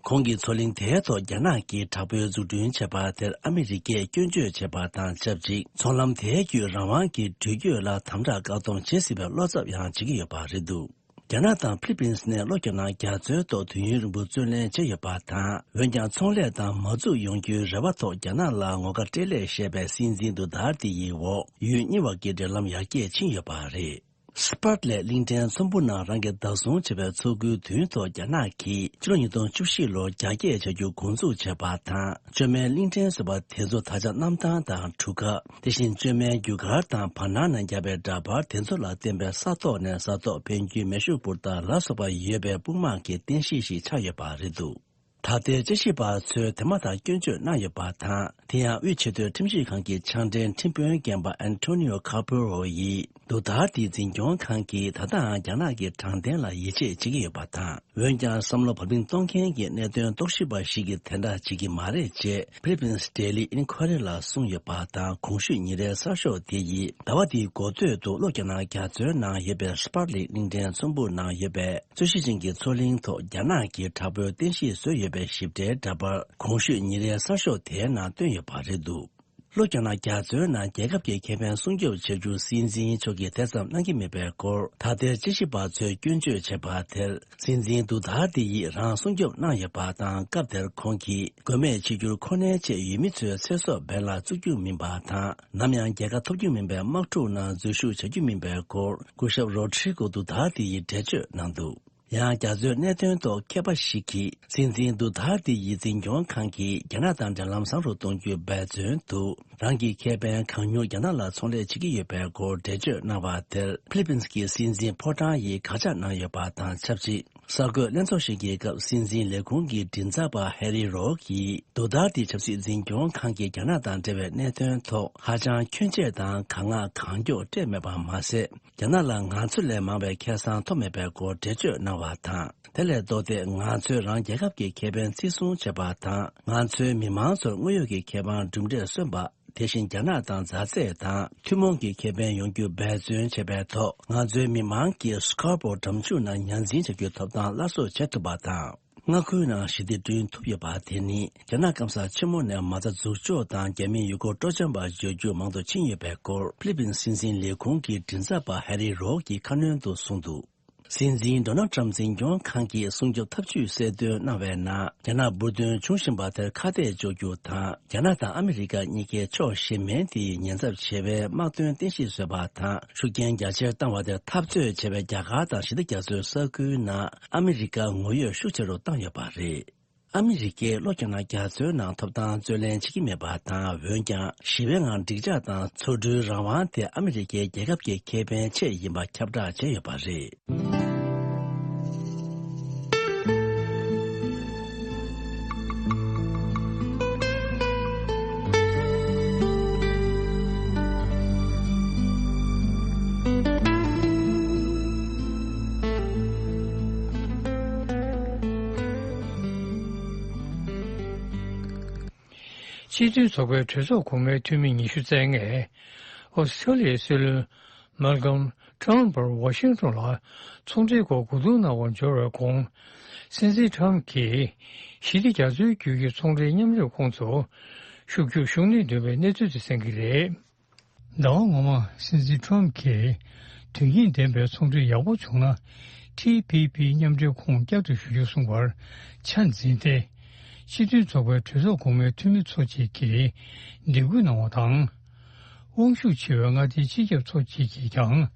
ཁོང་གིས་མཚོ་གླིང་དེའི་ཐོག་རྒྱ་ནག་གིས་དྲག་པོའི་འཛུགས་སྐྲུན་བྱས་པ་དེར་ཨ་མི་རི་ཀས་སྐྱོན་བརྗོད་བྱས་པ་དང་ཆབས་ཅིག། ཚོང་ལམ་དེའི་བརྒྱུད་རང་དབང་གི་འགྲུལ་སྐྱོད་ལ་དམ་དྲག་བཀག་སྡོམ་བྱེད་སྲིད་པའི་བློ་འཚབ་ཡང་བྱེད་ཀྱི་ཡོད་པ་རེད་འདུག། རྒྱ་ནག་དང་ཕི་ལི་པིན་ནས་ལྷོ་རྒྱ་ནག་རྒྱ་མཚོའི་ཐོག་དུས་ཡུན་རིང་པོ་བརྩོན་ལེན་བྱས་ཡོད་པ་དང་། འོན་ཀྱང་ཚོང་ལས་དང་མ་འཛུགས་ཡོང་རྒྱུའི་རེ་བ་ཐོག་རྒྱ་ནག་ལ་ངོ་དགའ་སྤྲད་ལེ་ཞེས་པའི་སྲིད་འཛིན་ཌུ་ཏར་ཏེ་ཡི་འོག་ཡུལ་གཉིས་བར་གྱི་འབྲེལ་ལམ་ཡར་རྒྱས་ཕྱིན་ཡོད་པ་རེད། སི་པར་ལེ་གླིང་ཕྲན་ཚོམ་བུ་ནང་རང་གིས་བདག་བཟུང་བྱས་པའི་མཚོ་ཁུལ་བདུན་ཐོག་རྒྱ་ནག་གིས་ཕྱི་ལོ་ཉིས་སྟོང་བཅུ་བཞི་ལོར་རྒྱ་སྐྱེད་བྱ་རྒྱུ་འགོ་འཛུགས་བྱས་པ་དང་། བཅོས་མའི་གླིང་ཕྲན་བཟོས་པ་དེ་ཚོ་ད་ཆ་གནམ་ཐང་དང་གྲུ་ཁ། དེ་བཞིན་བཅོས་མའི་རྒྱུ་སྐར་དང་བར་སྣང་ནས་བརྒྱབ་པའི་འདྲ་པར་དེ་ཚོ་ལ་བརྟེན་པའི་ས་ཐོག་ནས་ས་ཐོག་འཕེན་རྒྱུའི་མེ་ཤུགས་འཕུར་མདའ་ལ་སོགས་པ་ཡོད་པའི་དཔུང་དམག་གི་རྟེན་གཞི་ཞིག་ཆགས་ཡོད་པ་རེད་འདུག། ད་ལྟའི་དཔྱད་ཞིབ་པ་ཚོས་དེ་མ་ཐག་སྐྱོན་བརྗོད་གནང་ཡོད་པ་དང་། དེ་ཡང་དབུས་ཆེས་མཐོའི་ཁྲིམས་ཞིབ་ཁང་གི་ཕྱག་འབྲེལ་ཁྲིམས་དཔོན་རྒན་པ་ཨན་ཐོ་ནི་ཡོ་ཁ་པོ་རོ་ཡིས། ཌུ་ཏར་ཏེ་འཛིན་སྐྱོང་ཁང་གིས་ད་ལྟའང་རྒྱ་ནག་གི་དྲང་བདེན་ལ་ཡིད་ཆེས་བྱེད་ཀྱི་ཡོད་པ་དང་། འོན་ཀྱང་བསམ་བློ་བབ་བརླིང་གཏོང་མཁན་གྱི་གནད་དོན་རྟོག་ཞིབ་པ་ཞིག་གིས་དེ་འདྲ་བྱེད་ཀྱི་མ་རེད་ཅེས་ཕི་ལི་པིན་སི་ཌེ་ལི་ཨིན་ཁོ་རེ་ལ་གསུངས་ཡོད་པ་དང་། གོང་ཞུས་ཉིན་རེའི་གསར་ཤོག་དེ་ཡིས་ཟླ་བ་འདིའི་འགོ་སྟོད་དུ་ལྷོ་རྒྱ་ནག་རྒྱ་མཚོའི་ནང་ཡོད་པའི་སི་པར་ལེ་གླིང་ཕྲན་ཚོམ་བུ་ནང་ཡོད་པའི་རྩོད་གཞི་ཅན་གྱི་མཚོ་གླིང་ཐོག་རྒྱ་ནག་གིས་དྲག་པོའི་རྟེན་གཞི་བཟོས་ཡོད་པའི་ཞིབ་ཕྲའི་འདྲ་པར་གོང་ཞུས་ཉིན་རེའི་གསར་ཤོག་དེའི་ནང་བཏོན་ཡོད་པ་རེད་འདུག། ལྷོ་རྒྱ་ནག་རྒྱ་མཚོའི་ནང་རྒྱལ་ཁབ་ཀྱི་ཁེ་ཕན་སྲུང་སྐྱོབ་བྱ་རྒྱུ་སྲིད་འཛིན་མཆོག་གིས་དེ་ཙམ་གནང་གི་མེད་པའི་སྐོར་ད་ལྟའི་དཔྱད་ཞིབ་པ་ཚོས་སྐྱོན་བརྗོད་བྱས་པ་དེར། སྲིད་འཛིན་ཌུ་ཏར་ཏེ་ཡིས་རང་སྲུང་སྐྱོབ་གནང་ཡོད་པ་དང་། སྐབས་དེར་ཁོང་གིས་དགོས་མེད་ཕྱི་འགྱུར་ཁོ་ནའི་ཆེད་ཡུལ་མི་ཚོའི་ཚེ་སྲོག་འབེན་ལ་བཙུགས་རྒྱུ་མིན་པ་དང་། ནམ་ཡང་རྒྱལ་ཁ་ཐོབ་རྒྱུ་མིན་པའི་དམག་འཁྲུག་ནང་འཛུལ་ཞུགས་བྱ་རྒྱུ་མིན་པའི་སྐོར་སྐུ་ཞབས་རོ་ཌི་རི་གོ་ཌུ་ཏར་ཏེ་ཡིས་འགྲེལ་བརྗོད་གནང་འདུག། ཡང་རྒྱ་མཚོའི་གནད་དོན་ཐོག་མཁས་པ་ཞིག་གིས། སྲིད་འཛིན་ཌུ་ཏར་ཏེ་ཡི་འཛིན་སྐྱོང་ཁང་གིས་རྒྱ་ནག་དང་འབྲེལ་ལམ་བཟང་རུ་གཏོང་རྒྱུའི་འབད་བརྩོན་དུ། རང་གི་ཁེ་ཕན་གང་མྱུར་རྒྱ་ནག་ལ་ཚོང་ལས་བྱེད་ཀྱི་ཡོད་པའི་སྐོར་འགྲེལ་བརྗོད་གནང་བ་དེར། ཕི་ལི་པིན་གྱི་སྲིད་འཛིན་ཕོ་བྲང་ཡིས་དགག་བྱ་གནང་ཡོད་པ་དང་ཆབས་ཅིག། གསར་འགོད་ལྷན་ཚོགས་ཤིག་གི་སྐབས། སྲིད་འཛིན་ལས་ཁུངས་ཀྱི་མགྲིན་ཚབ་པ་ཧེ་རི་རོ་གིས། ཌུ་ཏར་ཏེ་ཆབ་སྲིད་འཛིན་སྐྱོང་ཁང་གིས་རྒྱ་ནག་དང་འབྲེལ་བའི་གནད་དོན་ཐོག་ཧ་ཅང་ཁྱོན་ཆེ་དང་། གང་མང་གང་མགྱོགས་སྤྲད་མེད་པ་མ་ཟད། རྒྱ་ནག་ལ་ང་ཚོ་ལས་མང་བའི་ཁེ་བཟང་ཐོབ་མེད་པའི་སྐོར་འགྲེལ་བརྗོད་གནང་བ་དང་། དེ་ལས་ལྡོག་སྟེ། ང་ཚོས་རང་རྒྱལ་ཁབ་ཀྱི་ཁེ་ཕན་བརྩི་སྲུང་བྱེད་པ་དང་། ང་ཚོའི་མི་མང་ཚོར་དངོས་ཡོད་ཀྱི་ཁེ་དབང་གྲུབ་འབྲས་སོན་པ། དེ་བཞིན་རྒྱ་ནག་དང་མཛའ་བརྩེ་དང་ཐུན་མོང་གི་ཁེ་ཕན་ཡོང་རྒྱུ་འབད་བརྩོན་བྱས་པའི་ཐོག་ང་ཚོའི་མི་མང་གིས་Scarborough་འགྲམ་ཆུ་ནང་ཉ་འཛིན་བྱ་རྒྱུའི་ཐོབ་ཐང་སླར་གསོ་བྱེད་ཐུབ་པ་དང་། མངའ་ཁུལ་ནང་ཞི་བདེ་བསྐྲུན་ཐུབ་ཡོད་པ་དེ་ནི་རྒྱ་ནག་སྐམ་ས་ཆེན་མོ་ནས་མ་རྩ་འཛུགས་འཇོག་དང་རྒྱ་མིའི་ཡུལ་སྐོར་སྤྲོ་འཆམ་པ་བརྗོད་རྒྱུ་མང་དུ་ཕྱིན་ཡོད་པའི་སྐོར་ཕི་ལི་པིན་སྲིད་འཛིན་ལས་ཁུངས་ཀྱི་མགྲིན་ཚབ་པ་ཧེ་རི་རོག་གིས་ཁ་སྣོན་དུ་གསུངས་འདུག། སྲིད་འཛིན་ཌོ་ནལ་ཊམ་འཛིན་སྐྱོང་ཁང་གིས་སྲུང་སྐྱོབ་ཐབས་ཇུས་གསལ་སྟོན་གནང་བའི་ནང་། རྒྱ་ནག་འབུར་ཐོན་འབྱུང་བཞིན་པ་དེར་ཁ་གཏད་གཅོག་རྒྱུ་དང་། རྒྱ་ནག་དང་ཨ་མི་རི་ཀ་གཉིས་ཀས་ཕྱོགས་གཞན་མིན་དེའི་ཉེན་ཚབས་ཆེ་བའི་དམག་དོན་རྟེན་གཞི་བཟོས་པ་དང་། ཤུགས་རྐྱེན་རྒྱ་ཆེར་བཏང་བ་དེར་འཐབ་རྩོད་བྱས་པའི་རྒྱ་གར་དང་ཞི་བདེ་རྒྱ་མཚོའི་ས་ཁུལ་ནང་ཨ་མི་རི་ཀར་ངོ་ཡོད་ཤུགས་ཆེ་རུ་བཏང་ཡོད་པ་རེད། ཨ་མི་རི་ཀས་ལྷོ་རྒྱ་ནག་རྒྱ་མཚོའི་ནང་ཐོབ་ཐང་རྩོད་ལེན་བྱེད་ཀྱི་མེད་པ་དང་། འོན་ཀྱང་ཞི་བའི་ངང་འགྲིག་འཇགས་དང་ཚོར་འགྲུལ་རང་དབང་དེ་ཨ་མི་རི་ཀའི་རྒྱལ་ཁབ་ཀྱི་ཁེ་ཕན་ཆེད་ཡིན་པ་ཁྱབ་བསྒྲགས་བྱས་ཡོད་པ་རེད། སྤྱི་མཐུན་ཚོགས་པའི་གྲོས་ཚོགས་གོང་མའི་འཐུས་མི་ཉི་ཤུ་རྩ་ལྔས་ཨོ་སི་ཁྲུ་ལི་ཡའི་སྲིད་བློན་མལ་ཀམ་ཊམ་པར་ཝ་ཤིང་ཊོན་ལ་ཚོང་འབྲེལ་སྐོར་གོ་བསྡུར་གནང་བར་འབྱོར་བའི་གོང་། སྲིད་འཛིན་ཊམ་གྱིས་ཞི་བདེ་རྒྱ་མཚོའི་རྒྱུད་ཀྱི་ཚོང་འབྲེལ་མཉམ་ལས་ཁོངས་སུ་ཤུགས་རྒྱུག་ཤུགས་སྣོན་བཏོན་པའི་གནས་ཚུལ་དེ་གསན་གྱི་རེད། ཟླ་བ་སྔོན་མ་སྲིད་འཛིན་ཊམ་གྱིས་དོན་སྙིང་ལྡན་པའི་ཚོང་འབྲེལ་ཡག་པོ་བྱུང་ན། ཊི་པི་པི་མཉམ་འབྲེལ་ཁོངས་བསྐྱར་དུ་ཞུགས་རྒྱུ་གསུངས་པར་ཆ་འཛིན་ཏེ། སྤྱི་མཐུན་ཚོགས་པའི་གྲོས་ཚོགས་གོང་མའི་འཐུས་མི་ཚོ་གཅིག་གིས་འདེད་སྐུལ་གནང་བ་དང་། དབང་ཤུགས་ཆེ་བའི་མངའ་སྡེའི་སྤྱི་ཁྱབ་ཚོ་གཅིག་གིས་ཀྱང་།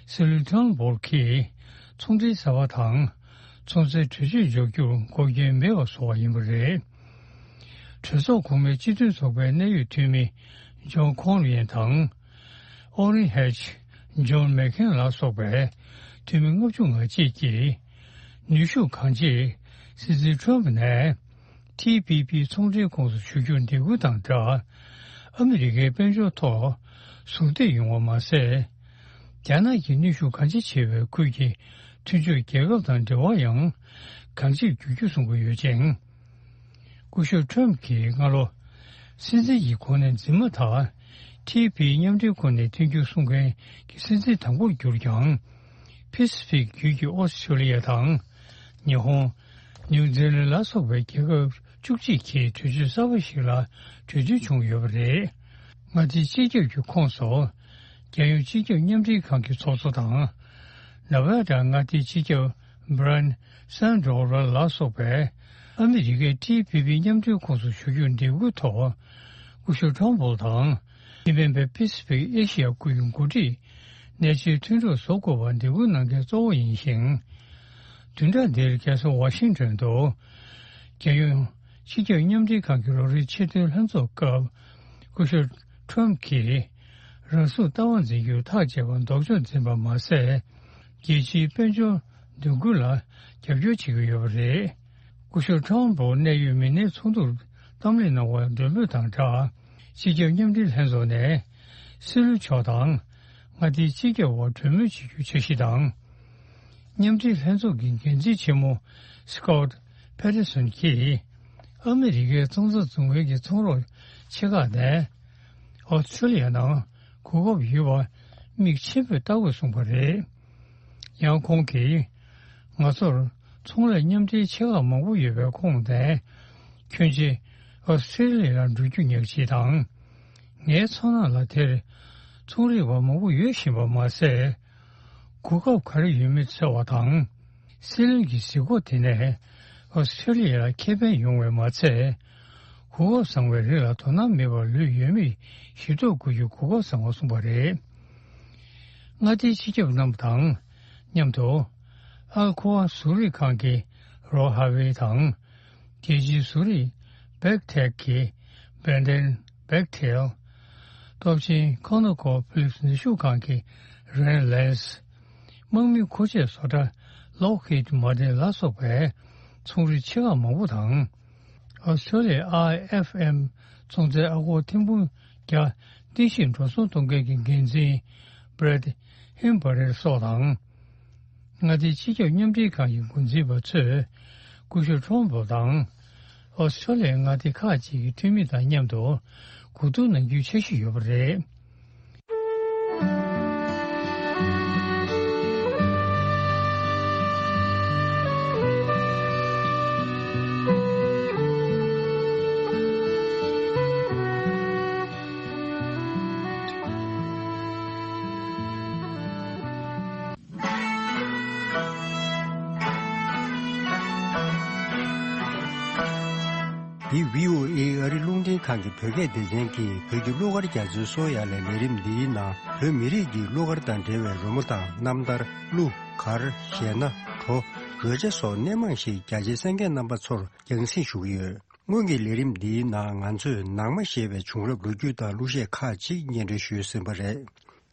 སྲིད་བློན་ཊམ་པོལ་གྱིས་ཚོང་འབྲེལ་གསར་པ་དང་། ཚོང་རྫས་གྲོས་ཆོད་འཇོག་རྒྱུར་འགོག་རྐྱེན་མེད་པ་བཟོ་བ་ཡིན་པ་རེད། གྲོས་ཚོགས་གོང་མའི་སྤྱི་མཐུན་ཚོགས་པའི་གནད་ཡོད་འཐུས་མི་ཇོན་ཁོང་ལི་ཡན་དང་། ཨོ་རིན་ཧེཆ། ཇོན་མེག་ཁེན་ལ་སོགས་པའི་འཐུས་མི་ལྔ་བཅུ་ང་གཅིག་གིས། ནུས་ཤུགས་གང་ཆེ་སྲིད་འཛིན་ཊམ་ནས། ཊི་པི་པི་ཚོང་འབྲེལ་ཁོངས་སུ་ཞུགས་རྒྱུར་འདེད་སྐུལ་དང་སྦྲགས། ཨ་མི་རི་ཀའི་དཔལ་འབྱོར་ཐོག་ཟུར་འདེགས་ཡོང་བ་མ་ཟད། རྒྱ་ནག་གི་ནུས་ཤུགས་གང་ཆེ་ཆེ་བའི་ཁུལ་གྱི་མཐུན་ཕྱོགས་རྒྱལ་ཁབ་དང་འབྲེལ་བ་ཡང་གང་ཆེར་འགྱུར་རྒྱུ་གསུང་གི་ཡོད་ཅིང་། སྐུ་ཞབས་ཊམ་གྱིས་སྔ་ལོ། སྲིད་འཛིན་གྱི་གོ་གནས་འཛིན་མ་ཐག་ཊི་པི་མཉམ་འབྲེལ་ཁོངས་ནས་ཐོན་རྒྱུ་གསུང་མཁན་གྱི་སྲིད་འཛིན་དང་པོར་གྱུར་ཀྱང་། པེ་སི་ཕིག་རྒྱུད་ཀྱི་ཨོ་སི་ཁྲུ་ལི་ཡ་དང་། ཉི་ཧོང་། ནིའུ་ཛི་ལན་ལ་སོགས་པའི་རྒྱལ་ཁབ་བཅུ་གཅིག་གིས་གྲོས་ཆོད་གསར་པ་ཞིག་ལ་གྲོས་མཐུན་བྱུང་ཡོད་པ་རེད། མངའ་སྡེའི་སྤྱི་ཁྱབ་ཀྱི་ཁོངས་སུ། རྒྱལ་ཡོངས་སྤྱི་ཁྱབ་མཉམ་འབྲེལ་ཁང་གི་ཚོགས་གཙོ་དང་། ནེ་ཝ་ཌ་མངའ་སྡེའི་སྤྱི་ཁྱབ་བྷི་རན་སན་ཌོ་རལ་ལ་སོགས་པས། ཨ་མི་རི་ཀའི་ཊི་པི་པི་མཉམ་འབྲེལ་ཁོངས་སུ་ཞུགས་རྒྱུར་འདེད་སྐུལ་ཐོག་སྐུ་ཞབས་ཊམ་པོལ་དང་། དེ་མིན་པའི་པེ་སི་ཕིག་ཨེ་ཤི་ཡ་ཁུལ་གྱི་འགོ་ཁྲིད། གནད་སྦྱོར་མཐུན་གྲོགས་བཟོ་དགོས་པར་འདེད་སྐུལ་གནང་མཁན་གཙོ་བོ་ཡིན་ཞིང་། བདུན་ཕྲག་འདིར་རྒྱལ་ས་ཝ་ཤིང་ཊོན་དུ། རྒྱལ་ཡོངས་སྤྱི་ཁྱབ་མཉམ་འབྲེལ་ཁང་གི་ལོ་རེའི་ཆེས་མཐོའི་ལྷན་ཚོགས་སྐབས། སྐུ་ཞབས་ཊམ་གྱིས། རང་སྲུང་ལྟ་བ་འཛིན་རྒྱུར་ཐག་བཅད་པར་ལྡོག་ཕྱོགས་འཛིན་པ་མ་ཟད། རྒྱལ་སྤྱིའི་དཔལ་འབྱོར་འདུ་འགོད་ལ་རྒྱབ་སྐྱོར་བྱེད་ཀྱི་ཡོད་པ་རེད། སྐུ་ཞབས་ཊམ་པོ་གནད་ཡོད་མི་སྣའི་ཚོགས་འདུར་གཏམ་གླེང་གནང་བར་མགྲོན་འབོད་དང་སྦྲགས། སྤྱི་ཁྱབ་མཉམ་འབྲེལ་ལྷན་ཚོགས་ནས། སྲིད་བློན་མཆོག་དང་། མངའ་སྡེའི་སྤྱི་ཁྱབ་དབར་གྲོས་མོལ་བྱེད་རྒྱུའི་འཆར་གཞི་དང་། མཉམ་འབྲེལ་ལྷན་ཚོགས་ཀྱི་འགན་འཛིན་ཆེན་མོ་སི་ཀོཊ་ཕེ་ཏེར་སོན་གྱིས། ཨ་མི་རི་ཀའི་ཙང་ཙ་རྫོང་ཁའི་གི་ཚོང་རོགས་ཆེ་ཁག་ནས། ཨོ་སི་ཁྲུ་ལི་ཡ་ནང་གོ་སྐབས་ཡོད་པ་མིག་ཆེན་པོས་ལྟ་དགོས་གསུངས་པ་རེད། ཡང་ཁོང་གིས། ང་ཚོར་ཚོང་ལས་མཉམ་འབྲེལ་ཆེ་ཁག་མང་པོ་ཡོད་པའི་ཁོངས་ནས། ཁྱོན་ཆེ་ཨོ་སི་ཁྲུ་ལི་ཡ་ལ་འགྲོ་རྒྱུ་ཉག་གཅིག་དང་། ངའི་ཚོར་སྣང་ལ་དེར་ཚོང་རིག་པ་མང་པོ་ཡོད་བཞིན་པ་མ་ཟད། གོ་སྐབས་ག་རེ་ཡོད་མེད་འཚོལ་བ་དང་། སྲིད་བློན་གྱི་གཟིགས་སྐོར་དེ་ནས་ཨོ་སི་ཁྲུ་ལི་ཡ་ལ་ཁེ་ཕན་ཡོང་བས་མ་ཚད། གོ་སྐབས་བཟང་བའི་རིགས་ལ་དོ་སྣང་མེད་པར་ལུས་ཡོད་མེད་ཞིབ་རྟོག་དགོས་རྒྱུའི་གོ་སྐབས་བཟང་བ་གསུངས་པ་རེད། མངའ་སྡེའི་སྤྱི་ཁྱབ་རྣམས་དང་མཉམ་དུ། ཨལ་ཁོ་ཨ་བཟོ་རིག་ཁང་གི་རོ་ཧ་ཝེ་དང་། རྒྱལ་སྤྱིའི་བཟོ་རིག་བེག་ཐེག་གི་བེན་ཌེན་བེག་ཐེལ། སྟོབས་ཆེན་ཁོ་ནོ་ཀོ་ཕི་ལིབ་སི་ནུས་ཤུགས་ཁང་གི་རེན་ལེན་སི། དམག་མིའི་མཁོ་ཆས་བཟོ་གྲྭ་ལོག་ཧིད་མར་ཏིན་ལ་སོགས་པའི་ཚོང་རིགས་ཆེ་ཁག་མང་པོ་དང་། ཨོ་སི་ཁྲུ་ལི་ཡའི་ཨའི་ཨེཕ་ཨེམ་ཚོང་རྫས་ཨ་སྒོར་ཐེར་འབུམ་བརྒྱ་རྟེན་གཞིར་འགྲོ་སོང་གཏོང་མཁན་གྱི་འགན་འཛིན་བྷི་རེད་ཧིམ་བྷ་རེར་སོགས་དང་། མངའ་སྡེའི་སྤྱི་ཁྱབ་མཉམ་འབྲེལ་ཁང་གི་འགོ་འཛིན་པ་ཚོས་སྐུ་ཞབས་ཁྲོམ་པོ་དང་། ཨོ་སི་ཁྲུ་ལི་ཡའི་མངའ་སྡེ་ཁག་ཅིག་གི་འཐུས་མི་དང་མཉམ་དུ། གོ་བསྡུར་གནང་རྒྱུའི་འཆར་གཞི་ཡོད་པ་རེད། འདི་བྷི་ཨོ་ཨེ་ཨ་རི་རླུང་འཕྲིན་ཁང་གི་བོད་སྐད་སྡེ་ཚན་གྱིས་བོད་ཀྱི་གླུ་གར་རྒྱ་མཚོའི་སོ་ཡ་ལས་ལས་རིམ་འདིའི་ནང་བོད་མི་རིགས་ཀྱི་གླུ་གར་དང་འབྲེལ་བའི་རི་མོ་དང་རྣམ་ཐར། གླུ་གར་གཞས་སྣ་བྲོ་རོལ་ཆ་སོགས་སྣེ་མང་ཞིག་རྒྱ་ཆེའི་གསན་མཁན་རྣམ་པ་ཚོར་རྒྱང་སྲིང་ཞུ་གི་ཡོད། སྔོན་གྱི་ལས་རིམ་འདིའི་ནང་ང་ཚོས་ནང་མ་ཞེས་པའི་བྱུང་རབས་ལོ་རྒྱུས་དང་གླུ་གཞས་ཁག་ཅིག་སྙན་སྒྲོན་ཞུས་ཟིན་པ་རེད།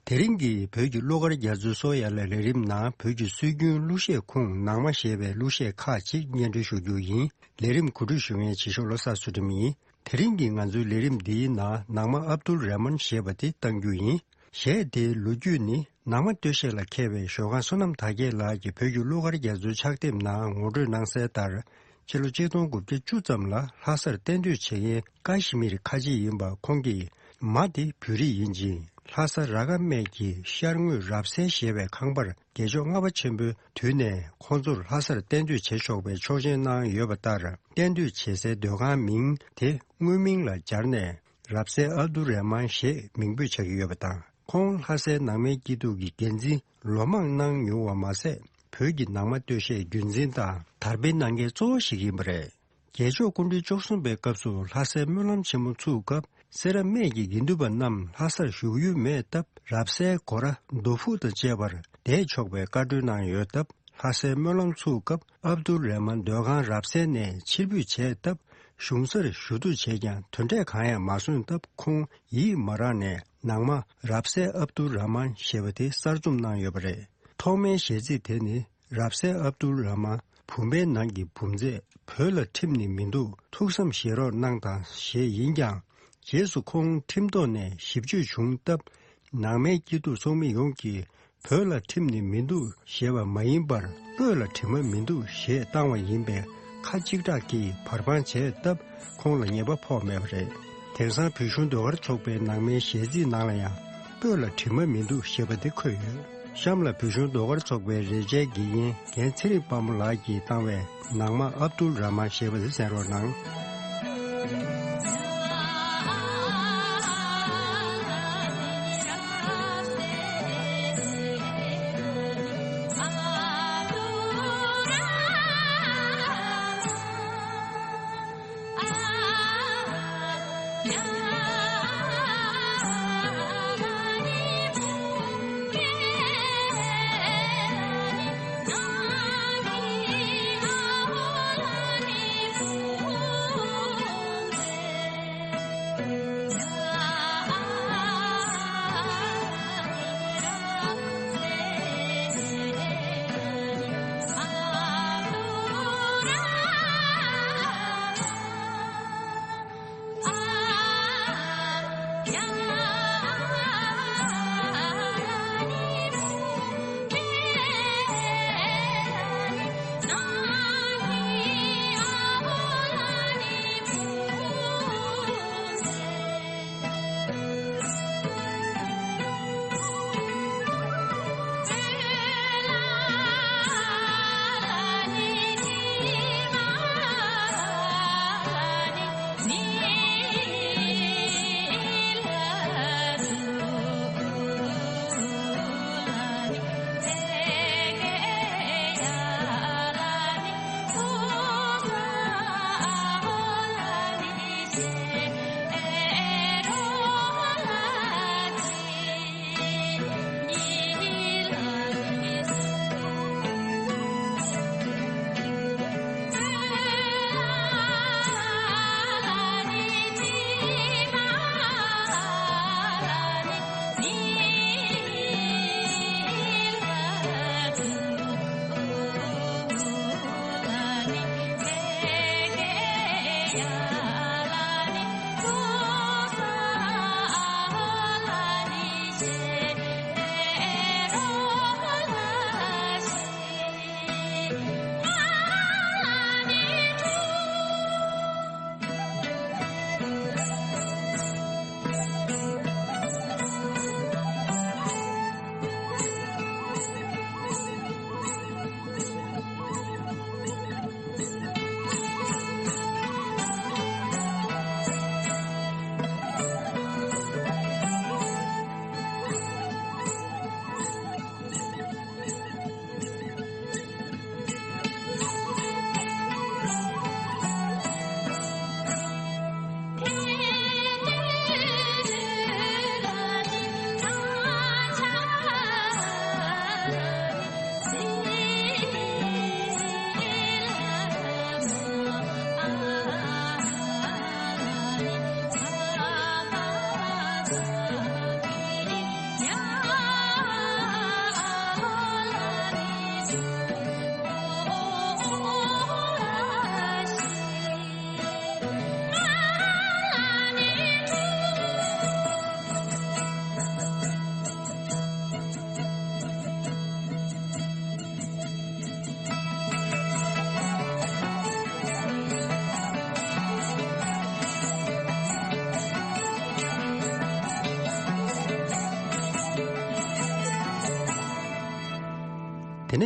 དེ་རིང་གི་བོད་ཀྱི་གླུ་གར་རྒྱ་མཚོའི་སོ་ཡ་ལ་ལས་རིམ་ནང་བོད་ཀྱི་སྲོལ་རྒྱུན་གླུ་གཞས་ཁུངས་ནང་མ་ཞེས་པའི་གླུ་གཞས་ཁག་ཅིག་སྙན་སྒྲོན་ཞུ་རྒྱུ་ཡིན། ལས་རིམ་གོ་སྒྲིག་ཞུ་མཁན་བྱེད་ཤོག་བློ་བཟང་ཚུལ་ཁྲིམས་ཡིན། དེ་རིང་གི་ང་ཚོའི་ལས་རིམ་འདིའི་ནང་ནང་མ་ཨབ་དུལ་རེ་མན་ཞེས་པ་དེ་གཏང་རྒྱུ་ཡིན། གཞས་དེའི་ལོ་རྒྱུས་ནི་ནང་མ་སྟོད་གཞས་ལ་མཁས་པའི་ཞོལ་ཁང་བསོད་ནམས་དར་རྒྱས་ལགས་ཀྱིས་བོད་ཀྱི་གླུ་གར་རྒྱ་མཚོའི་ཕྱག་དེབ་ནང་ངོ་སྤྲོད་གནང་གསལ་ལྟར། ཕྱི་ལོ་ཆིག་སྟོང་དགུ་བརྒྱ་བཅུ་ཙམ་ལ་ལྷ་སར་གཏན་སྡོད་བྱེད་མཁན་ཀཱ་ཤི་མིར་ཁ་ཆེ་ཡིན་པ་ཁོང་གིས་མ་དེ་བོད་རིགས་ཡིན་ཅིང་ལྷ་ས་ར་ག་སྨད་ཀྱི་ཤར་ངོས་རབ་གསལ་ཞེས་པའི་ཁང་པར་རྒྱལ་མཆོག་ལྔ་པ་ཆེན་པོའི་དུས་ནས་ཁོང་ཚོར་ལྷ་སར་གཏན་སྡོད་བྱེད་ཆོག་པའི་ཆོག་མཆན་གནང་ཡོད་པ་ལྟར་གཏན་སྡོད་བྱེད་སའི་སྡོད་ཁང་མིང་དེ་དངོས་མིང་ལ་སྦྱར་ནས་རབ་གསལ་ཨབ་དུ་རེ་མན་ཞེས་མིང་འབོད་བྱ་གི་ཡོད་པ་དང་། ཁོང་ལྷ་སའི་ནང་མའི་སྐྱིད་སྡུག་གི་འགན་འཛིན་ལོ་མང་གནང་མྱོང་བ་མ་ཟད། བོད་ཀྱི་ནང་མ་སྟོད་གཞས་རྒྱུན་འཛིན་དང་དར་སྤེལ་གནང་མཁན་གཙོ་བོ་ཞིག་ཡིན་པ་རེད། རྒྱལ་མཆོག་སྐུ་ཕྲེང་བཅུ་གསུམ་པའི་སྐབས་སུ་ལྷ་སའི་སྨོན་ལམ་ཆེན་མོ་ཚུགས་སྐབས་སེ་ར་སྨད་ཀྱི་དགེ་འདུན་པ་རྣམས་ལྷ་སར་བཞུགས་ཡུལ་མེད་སྟབས་རབ་གསལ་སྒོ་ར་རྡོ་ཕུག་དང་བཅས་པར་བསྡད་ཆོག་པའི་བཀའ་འཁྲོལ་གནང་ཡོད་སྟབས། ལྷ་སའི་སྨོན་ལམ་ཚུགས་སྐབས་ཨབ་དུལ་རེ་མན་སྡོད་ཁང་རབ་གསལ་ནས་ཕྱིར་འབུད་བྱས་སྟབས། གཞུང་སར་ཞུ་གཏུག་བྱས་ཀྱང་དོན་འབྲས་གང་ཡང་མ་སོན་སྟབས། ཁོང་ཡིད་མ་རངས་ནས་ནང་མ་རབ་གསལ་ཨབ་དུལ་ར་མན་ཞེས་པ་དེ་གསར་རྩོམ་གནང་ཡོད་པ་རེད། ཐོག་མའི་གཞས་ཚིག་དེ་ནི་རབ་གསལ་ཨབ་དུལ་ར་མན་བུམ་པའི་ནང་གི་བུམ་རྫས་བོད་ལ་ཁྲིམས་ནི་མི་འདུག་ཐུགས་བསམ་བཞེས་རོགས་གནང་དང་ཞེས་ཡིན་ཀྱང་། རྗེས་སུ་ཁོང་ཁྲིམས་ཐོག་ནས་ཞིབ་དཔྱོད་བྱུང་སྟབས། ནང་མའི་སྐྱིད་སྡུག་ཚོགས་མི་ཡོངས་ཀྱིས་བོད་ལ་ཁྲིམས་ནི་མི་འདུག་ཞེས་པ་མ་ཡིན་པར་སྤོས་ལ་དྲི་མ་མི་འདུག་ཞེས་བཏང་བ་ཡིན་པས་ཁ་གཅིག་གྲགས་ཀྱིས་བར་འཕང་བྱས་སྟབས་ཁོང་ལ་ཉེས་པ་ཕོག་མེད་པ་རེད། དེང་སང་བོད་གཞུང་ཟློས་གར་ཚོགས་པའི་ནང་མའི་གཞས་ཚིག་ནང་ལ་ཡང་སྤོས་ལ་དྲི་མ་མི་འདུག་ཞེས་པ་དེ་འཁོད་ཡོད། གཤམ་ལ་བོད་གཞུང་ཟློས་གར་ཚོགས་པའི་རེ་ཆའི་དགེ་རྒན་རྒན་ཚེ་རིང་དཔལ་མོ་ལགས་ཀྱིས་བཏང་བའི་ནང་མ་ཨབ་དུལ་ར་མན་ཞེས་པ་དེ་གསན་རོགས་གནང་།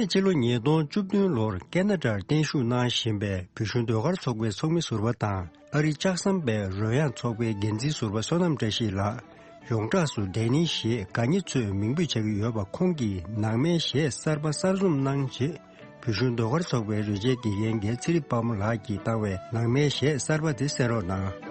ཕྱི་ལོ་ཉིས་སྟོང་བཅུ་བདུན་ལོར་ཁེ་ན་ཌར་བརྟན་བཞུགས་གནང་བཞིན་པའི་བོད་གཞུང་ཟློས་གར་ཚོགས་པའི་ཚོགས་མི་ཟུར་པ་དང་། ཨ་རི་ལྕགས་ཟམ་པའི་རོལ་དབྱངས་ཚོགས་པའི་འགན་འཛིན་ཟུར་པ་བསོད་ནམས་བཀྲ་ཤིས་ལགས། ཡོངས་གྲགས་སུ་ཌེ་ནི་ཞེས་དགའ་ཉེ་ཚོས་མིང་འབོད་བྱ་གི་ཡོད་པ། ཁོང་གིས་ནང་མའི་གཞས་གསར་པ་གསར་རྩོམ་གནང་རྗེས། བོད་གཞུང་ཟློས་གར་ཚོགས་པའི་རོལ་ཆའི་དགེ་རྒན་རྒན་ཚེ་རིང་དཔལ་མོ་ལགས་ཀྱིས་བཏང་བའི་ནང་མའི་གཞས་གསར་པ་དེ་གསན་རོགས་གནང་།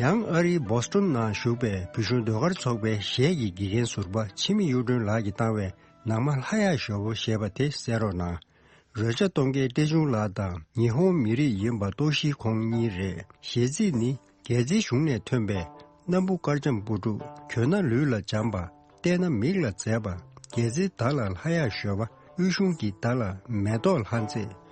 ཡང་ཨ་རིའི་བོ་སི་ཊོན་ནང་བཞུགས་པའི་བོད་གཞུང་ཟློས་གར་ཚོགས་པའི་གཞས་ཀྱི་དགེ་རྒན་ཟུར་པ་འཆི་མེད་གཡུ་སྒྲོན་ལགས་ཀྱིས་བཏང་བའི་ནང་མ་ལྷ་གཡག་ཞོ་བོ་ཞེས་པ་དེ་གསན་རོགས་གནང་། རོལ་ཆ་གཏོང་མཁན་བཀྲས་ཆུང་ལགས་དང་ཉི་ཧོང་མི་རིགས་ཡིན་པ་ཏོ་ཤི་ཁོང་གཉིས་རེད། གཞས་ཚིག་ནི། སྒལ་ཚིགས་གཞུང་ནས་ཐོན་པའི། སྣམ་བུ་དཀར་འཇམ་སྤུ་ཕྲུག་གྱོན་ན་ལུས་ལ་འཇམ་པ། བལྟས་ན་མིག་ལ་མཛེས་པ། སྒལ་ཚིགས་བརྡ་ལ་ལྷ་གཡག་ཞོ་བ། དབུས་གཞུང་གི་བརྡ་ལ་མེ་ཏོག་ལྷ་མཛེས།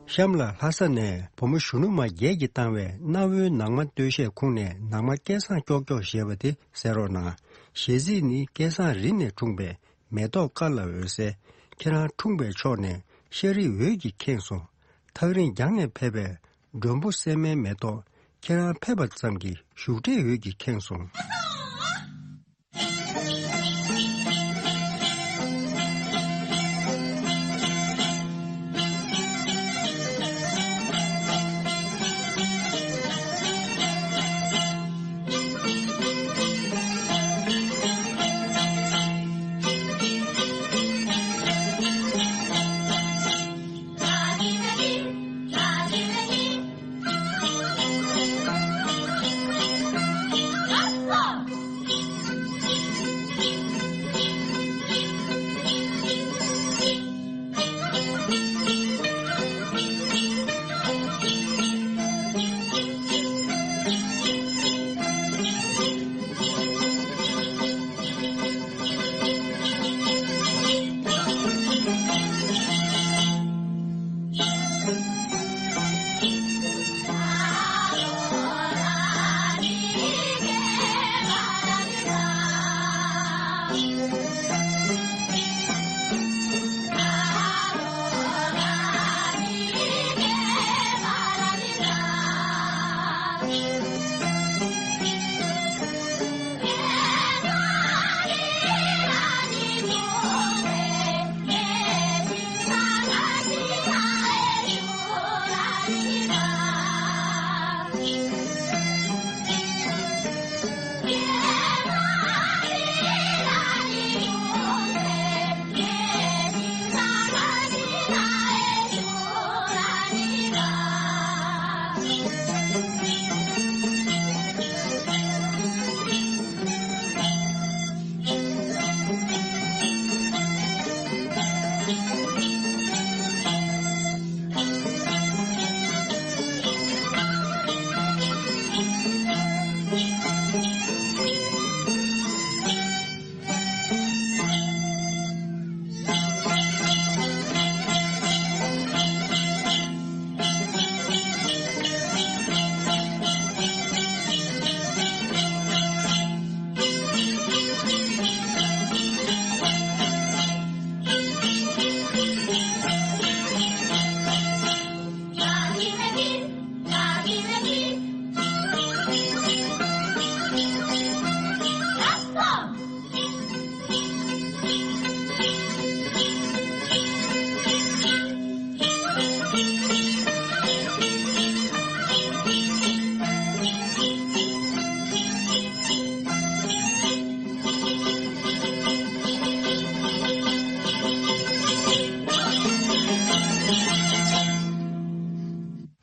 གཤམ་ལ་ལྷ་ས་ནས་བུ་མོ་གཞོན་ནུ་མ་བརྒྱད་ཀྱིས་བཏང་བའི་གནའ་བོའི་ནང་མ་སྟོད་གཞས་ཁུངས་ནས་ནང་མ་སྐལ་བཟང་ཀྱོག་ཀྱོག་ཞེས་པ་དེ་གསན་རོགས་གནང་། གཞས་ཚིག་ནི་སྐལ་བཟང་རི་ནས་འཁྲུངས་པའི་མེ་ཏོག་དཀར་ལ་འོད་གསལ། ཁྱེད་རང་འཁྲུངས་པའི་ཕྱོགས་ནས་ཤ་རིགས་འོད་ཀྱིས་ཁེངས་སོང་། ཐག་རིང་རྒྱང་ནས་ཕེབས་པའི་མགྲོན་པོ་སྲན་མའི་མེ་ཏོག། ཁྱེད་རང་ཕེབས་པ་ཙམ་གྱིས་བཞུགས་གྲལ་འོད་ཀྱིས་ཁེངས་སོང་།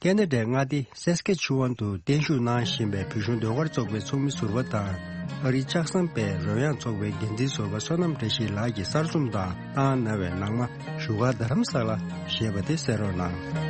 ཁེ་ན་ཌའི་མངའ་སྡེ་སེ་སྐེ་ཆུ་ཝན་དུ་བརྟན་བཞུགས་གནང་བཞིན་པའི་བོད་གཞུང་ཟློས་གར་ཚོགས་པའི་ཚོགས་མི་ཟུར་པ་དང་། ཨ་རིའི་ལྕགས་ཟམ་པའི་རོལ་དབྱངས་ཚོགས་པའི་འགན་འཛིན་ཟུར་པ་བསོད་ནམས་བཀྲ་ཤིས་ལགས་ཀྱིས་གསར་རྩོམ་དང་བཏང་གནང་བའི་ནང་མ་བཞུགས་སྒར་རྡ་རམ་ས་ལ་ཞེས་པ་དེ་གསན་རོགས་གནང་།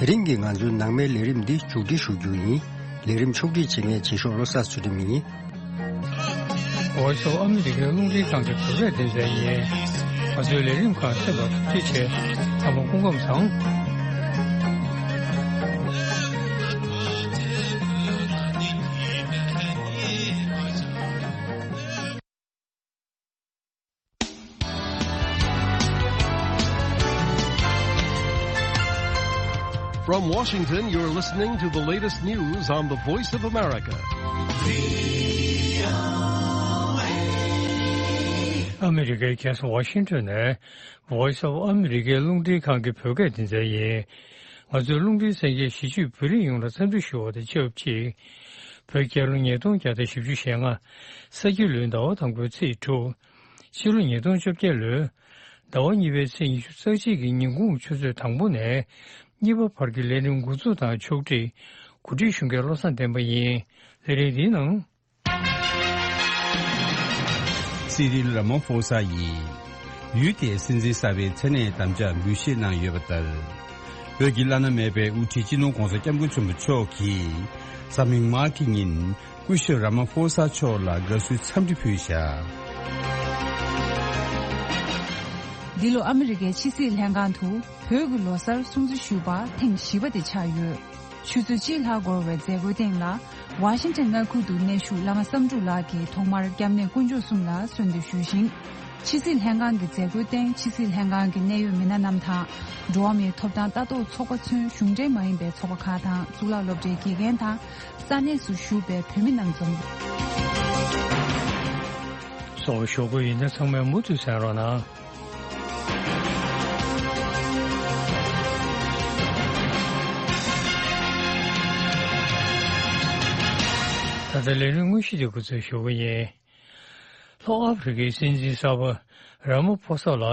དེ་རིང་གི་ང་ཚོའི་ནང་མའི་ལས་རིམ་འདི་མཇུག་སྒྲིལ་ཞུ་རྒྱུ་ཡིན། ལས་རིམ་ཕྱོགས་སྒྲིག་བྱེད་མཁན་རྗེས་ཕྱོགས་བློ་བཟང་ཚུལ་ཁྲིམས་ཡིན། Voice of America་རླུང་འཕྲིན་ཁང་གི་བོད་སྐད་སྡེ་ཚན་ཡིན། ང་ཚོའི་ལས་རིམ་ཁག་གསན་པར་ཐུགས་རྗེ་ཆེ། ཚང་མ་སྐུ་ཁམས་བཟང་། From Washington, you're listening to the latest news on the Voice of America. ཨ་མི་རི་ཀའི་རྒྱལ་ས་ཝ་ཤིང་ཊོན་ནས་Voice of America་རླུང་འཕྲིན་ཁང་གི་བོད་སྐད་སྡེ་ཚན་ཡིན། ང་ཚོའི་རླུང་འཕྲིན་གསན་མཁན་གཞིས་བྱེས་བོད་རིགས་ཡོངས་ལ་འཚམས་འདྲི་ཞུ་བ་དང་ཆབས་ཅིག་བོད་རྒྱལ་ལོ་ཉིས་སྟོང་བརྒྱ་དང་བཞི་བཅུ་ཞེ་ལྔ། ས་ཁྱི་ལོའི་ཟླ་བ་དང་པོའི་ཚེས་དྲུག་ཕྱི་ལོ་ཉིས་སྟོང་བཅོ་བརྒྱད་ལོའི་ཟླ་བ་གཉིས་པའི་ཚེས་ཉི་ཤུ་རྩ་གཅིག་གི་ཉིན་གུང་ཆུ་ཚོད་དང་པོ་ནས་གཉིས་པ་བར་གྱི་ལས་རིམ་འགོ་འཛུགས་དང་ཕྱོགས་སྒྲིག་གོ་སྒྲིག་ཞུ་མཁན་བློ་བཟང་བསྟན་པ་ཡིན། ལས་རིམ་འདིའི་ནང་། སི་རིལ་ར་མ་ཕོ་ས་ཡིས་ཡུལ་དེའི་སྲིད་འཛིན་གསར་པའི་མཚན་གནས་དམ་བཅའ་འབུལ་བཞེས་གནང་ཡོད་པ་ལྟར། བོད་ཀྱི་བླ་ན་མེད་པའི་དབུ་ཁྲིད་སྤྱི་ནོར་༧གོང་ས་༧སྐྱབས་མགོན་ཆེན་པོ་མཆོག་གིས་གཟའ་མིག་དམར་གྱི་ཉིན་སྐུ་ཞབས་ར་མ་ཕོ་ས་མཆོག་ལ་དགའ་བསུའི་འཚམས་འདྲི་ཕུལ་བཞག་འདི་ལོ་ཨ་མི་རི་ཀའི་ཕྱི་སྲིད་ལྷན་ཁང་དུ་བོད་ཀྱི་ལོ་གསར་སྲུང་བརྩི་ཞུས་པ་ཐེངས་བཞི་པ་དེ་ཆགས་ཡོད། ཆུ་ཚོད་གཅིག་ལྷག་འགོར་བའི་མཛད་སྒོའི་སྟེང་ལ། ཝ་ཤིང་ཊོན་མངའ་ཁུལ་དུ་གནས་བཞུགས་བླ་མ་བསམ་འགྲུབ་ལགས་ཀྱིས་ཐོག་མར་སྐྱབས་གནས་དཀོན་མཆོག་གསུམ་ལ་གསོལ་འདེབས་ཞུས་ཤིང་། ཕྱི་སྲིད་ལྷན་ཁང་གི་མཛད་སྒོའི་སྟེང་ཕྱི་སྲིད་ལྷན་ཁང་གི་གནད་ཡོད་མི་སྣ་རྣམས་དང་། འགྲོ་བ་མིའི་ཐོབ་ཐང་ལྟ་རྟོག་ཚོགས་པ་ཚུན་གཞུང་འབྲེལ་མ་ཡིན་པའི་ཚོགས་པ་ཁག་དང་གཙུག་ལག་སློབ་གྲྭའི་དགེ་རྒན་དང་ས་གནས་སུ་བཞུགས་པའི་བོད་མི་རྣམས་འཛོམས། གསུང་ཞུ་རྒྱུ་ཡིན་ན་ཚང་མས་མུ་མཐུད་གསན་རོགས་གནང་། ད་ལྟ་ལས་རིམ་དངོས་གཞི་དེ་འགོ་འཛུགས་ཞུ་གི་ཡིན། ལྷོ་ཨ་ཧྥེ་རི་ཁའི་སྲིད་འཛིན་གསར་པ་ར་མ་ཕོ་ས་ལ་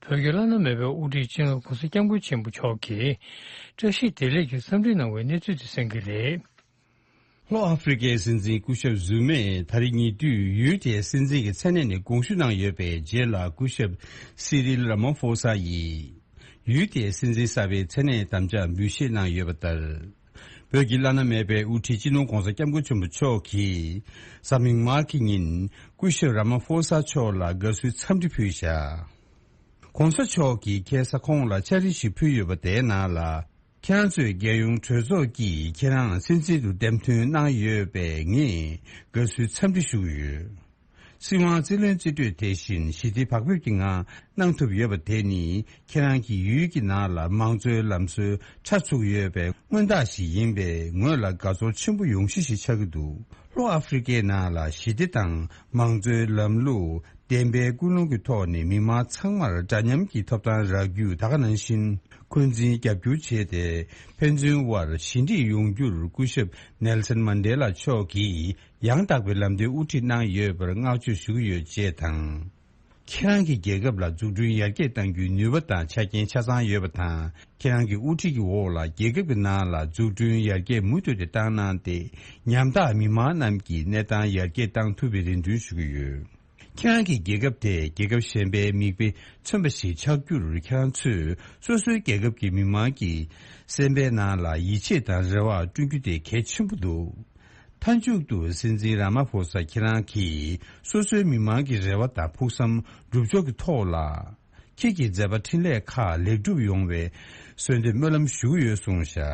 བོད་ཀྱི་བླ་ན་མེད་པའི་དབུ་ཁྲིད་སྤྱི་ནོར་༧གོང་ས་༧སྐྱབས་མགོན་ཆེན་པོ་མཆོག་གིས་བཀྲ་ཤིས་བདེ་ལེགས་ཀྱི་འཚམས་འདྲི་གནང་བའི་གནས་ཚུལ་དེ་གསན་གྱི་རེད། ལྷོ་ཨ་ཧྥེ་རི་ཁའི་སྲིད་འཛིན་སྐུ་ཞབས་ཛུ་མས་ད་རེས་ཉེ་དུས་ཡུལ་དེའི་སྲིད་འཛིན་གྱི་མཚན་གནས་ནས་དགོངས་ཞུ་གནང་ཡོད་པའི་རྗེས་ལ། སྐུ་ཞབས་སི་རིལ་ར་མ་ཕོ་ས་ཡིས་ཡུལ་དེའི་སྲིད་འཛིན་གསར་པའི་མཚན་གནས་དམ་བཅའ་འབུལ་བཞེས་གནང་ཡོད་པ་ལྟར། བོད་ཀྱི་བླ་ན་མེད་པའི་དབུ་ཁྲིད་སྤྱི་ནོར་༧གོང་ས་༧སྐྱབས་མགོན་ཆེན་པོ་མཆོག་གིས་གཟའ་མིག་དམར་གྱི་ཉིན་སྐུ་ཞབས་ར་མ་ཕོ་ས་མཆོག་ལ་དགའ་བསུའི་འཚམས་འདྲི་ཕུལ་བཞག ༸གོང་ས་མཆོག་གིས་ཁ་སང་ཁོང་ལ་ཕྱག་བྲིས་ཤིག་ཕུལ་ཡོད་པ་དེའི་ནང་ལ། ཁྱེད་རང་ཚོའི་རྒྱལ་ཡོངས་གྲོས་ཚོགས་ཀྱིས་ཁྱེད་རང་སྲིད་འཛིན་དུ་འདེམས་ཐོན་གནང་ཡོད་པས་ངས་དགའ་བསུའི་འཚམས་འདྲི་ཞུ་གི་ཡོད། སྲིད་དབང་རྩིས་ལེན་རྩིས་སྤྲོད་དེ་བཞིན་ཞི་བདེ་བག་ཕེབས་ཀྱི་ངང་གནང་ཐུབ་ཡོད་པ་དེ་ནི་ཁྱེད་རང་གིས་ཡུལ་གྱི་ནང་ལ་མང་གཙོའི་ལམ་སྲོལ་ཕྲ་ཚུགས་ཡོད་པའི་མངོན་རྟགས་ཤིག་ཡིན་པས་ངོས་ལ་དགའ་ཚོར་ཆེན་པོ་ཡོང་གཞི་ཞིག་ཆགས་ཀྱི་འདུག་ལྷོ་ཨ་ཧྥེ་རི་ཁའི་ནང་ལ་ཞི་བདེ་དང་མང་གཙོའི་ལམ་ལུགས། བདེན་པའི་ཀུན་སློང་གི་ཐོག་ནས་མི་མང་ཚང་མར་འདྲ་མཉམ་གྱི་ཐོབ་ཐང་རག་རྒྱུ་ད་ག་ནང་བཞིན་འཁོན་འཛིན་རྒྱབ་སྐྱོར་བྱས་ཏེ། ཕན་ཚུན་དབར་ཞི་འགྲིག་ཡོང་རྒྱུར་སྐུ་ཞབས་ནེལ་སན་མན་ཌེ་ལ་མཆོག་གིས་ཡང་དག་པའི་ལམ་སྟོན་དབུ་ཁྲིད་གནང་ཡོད་པར་བསྔགས་བརྗོད་ཞུ་གི་ཡོད་ཅེས་དང་། ཁྱེད་རང་གི་རྒྱལ་ཁབ་ལ་འཛུགས་སྐྲུན་ཡར་རྒྱས་གཏང་རྒྱུའི་ནུས་པ་དང་ཆ་རྐྱེན་ཆ་ཚང་ཡོད་པ་དང་། ཁྱེད་རང་གི་དབུ་ཁྲིད་ཀྱི་འོག་ལ་རྒྱལ་ཁབ་ཀྱི་ནང་ལ་འཛུགས་སྐྲུན་ཡར་རྒྱས་མུ་མཐུད་དེ་བཏང་གནང་སྟེ། ཉམ་ཐག་མི་མང་རྣམས་ཀྱི་གནས་སྟངས་ཡར་རྒྱས་གཏང་ཐུབ་པའི་རེ་འདུན་ཞུ་གི་ཡོད། ཁྱེད་རང་གི་རྒྱལ་ཁབ་དེ་རྒྱལ་ཁབ་གཞན་པའི་མིག་དཔེ་མཚོན་པ་ཞིག་ཆགས་རྒྱུར། ཁྱེད་རང་ཚོས་སོ་སོའི་རྒྱལ་ཁབ་ཀྱི་མི་མང་གི་སེམས་པའི་ནང་ལ་ཡིད་ཆེས་དང་རེ་བ་བསྐྲུན་རྒྱུ་དེ་གལ་ཆེན་པོ་འདུག་མཐའ་མཇུག་ཏུ་སྲིད་འཛིན་ར་མ་ཕོ་ས་ཁྱེད་རང་གིས་སོ་སོའི་མི་མང་གི་རེ་བ་དང་ཕུགས་བསམ་སྒྲུབ་ཕྱོགས་ཀྱི་ཐོག་ལ། ཁྱེད་ཀྱི་མཛད་པ་འཕྲིན་ལས་ཁག་ལེགས་གྲུབ་ཡོང་བའི་གསོལ་འདེབས་སྨོན་ལམ་ཞུ་གི་ཡོད་གསུངས་བཞག་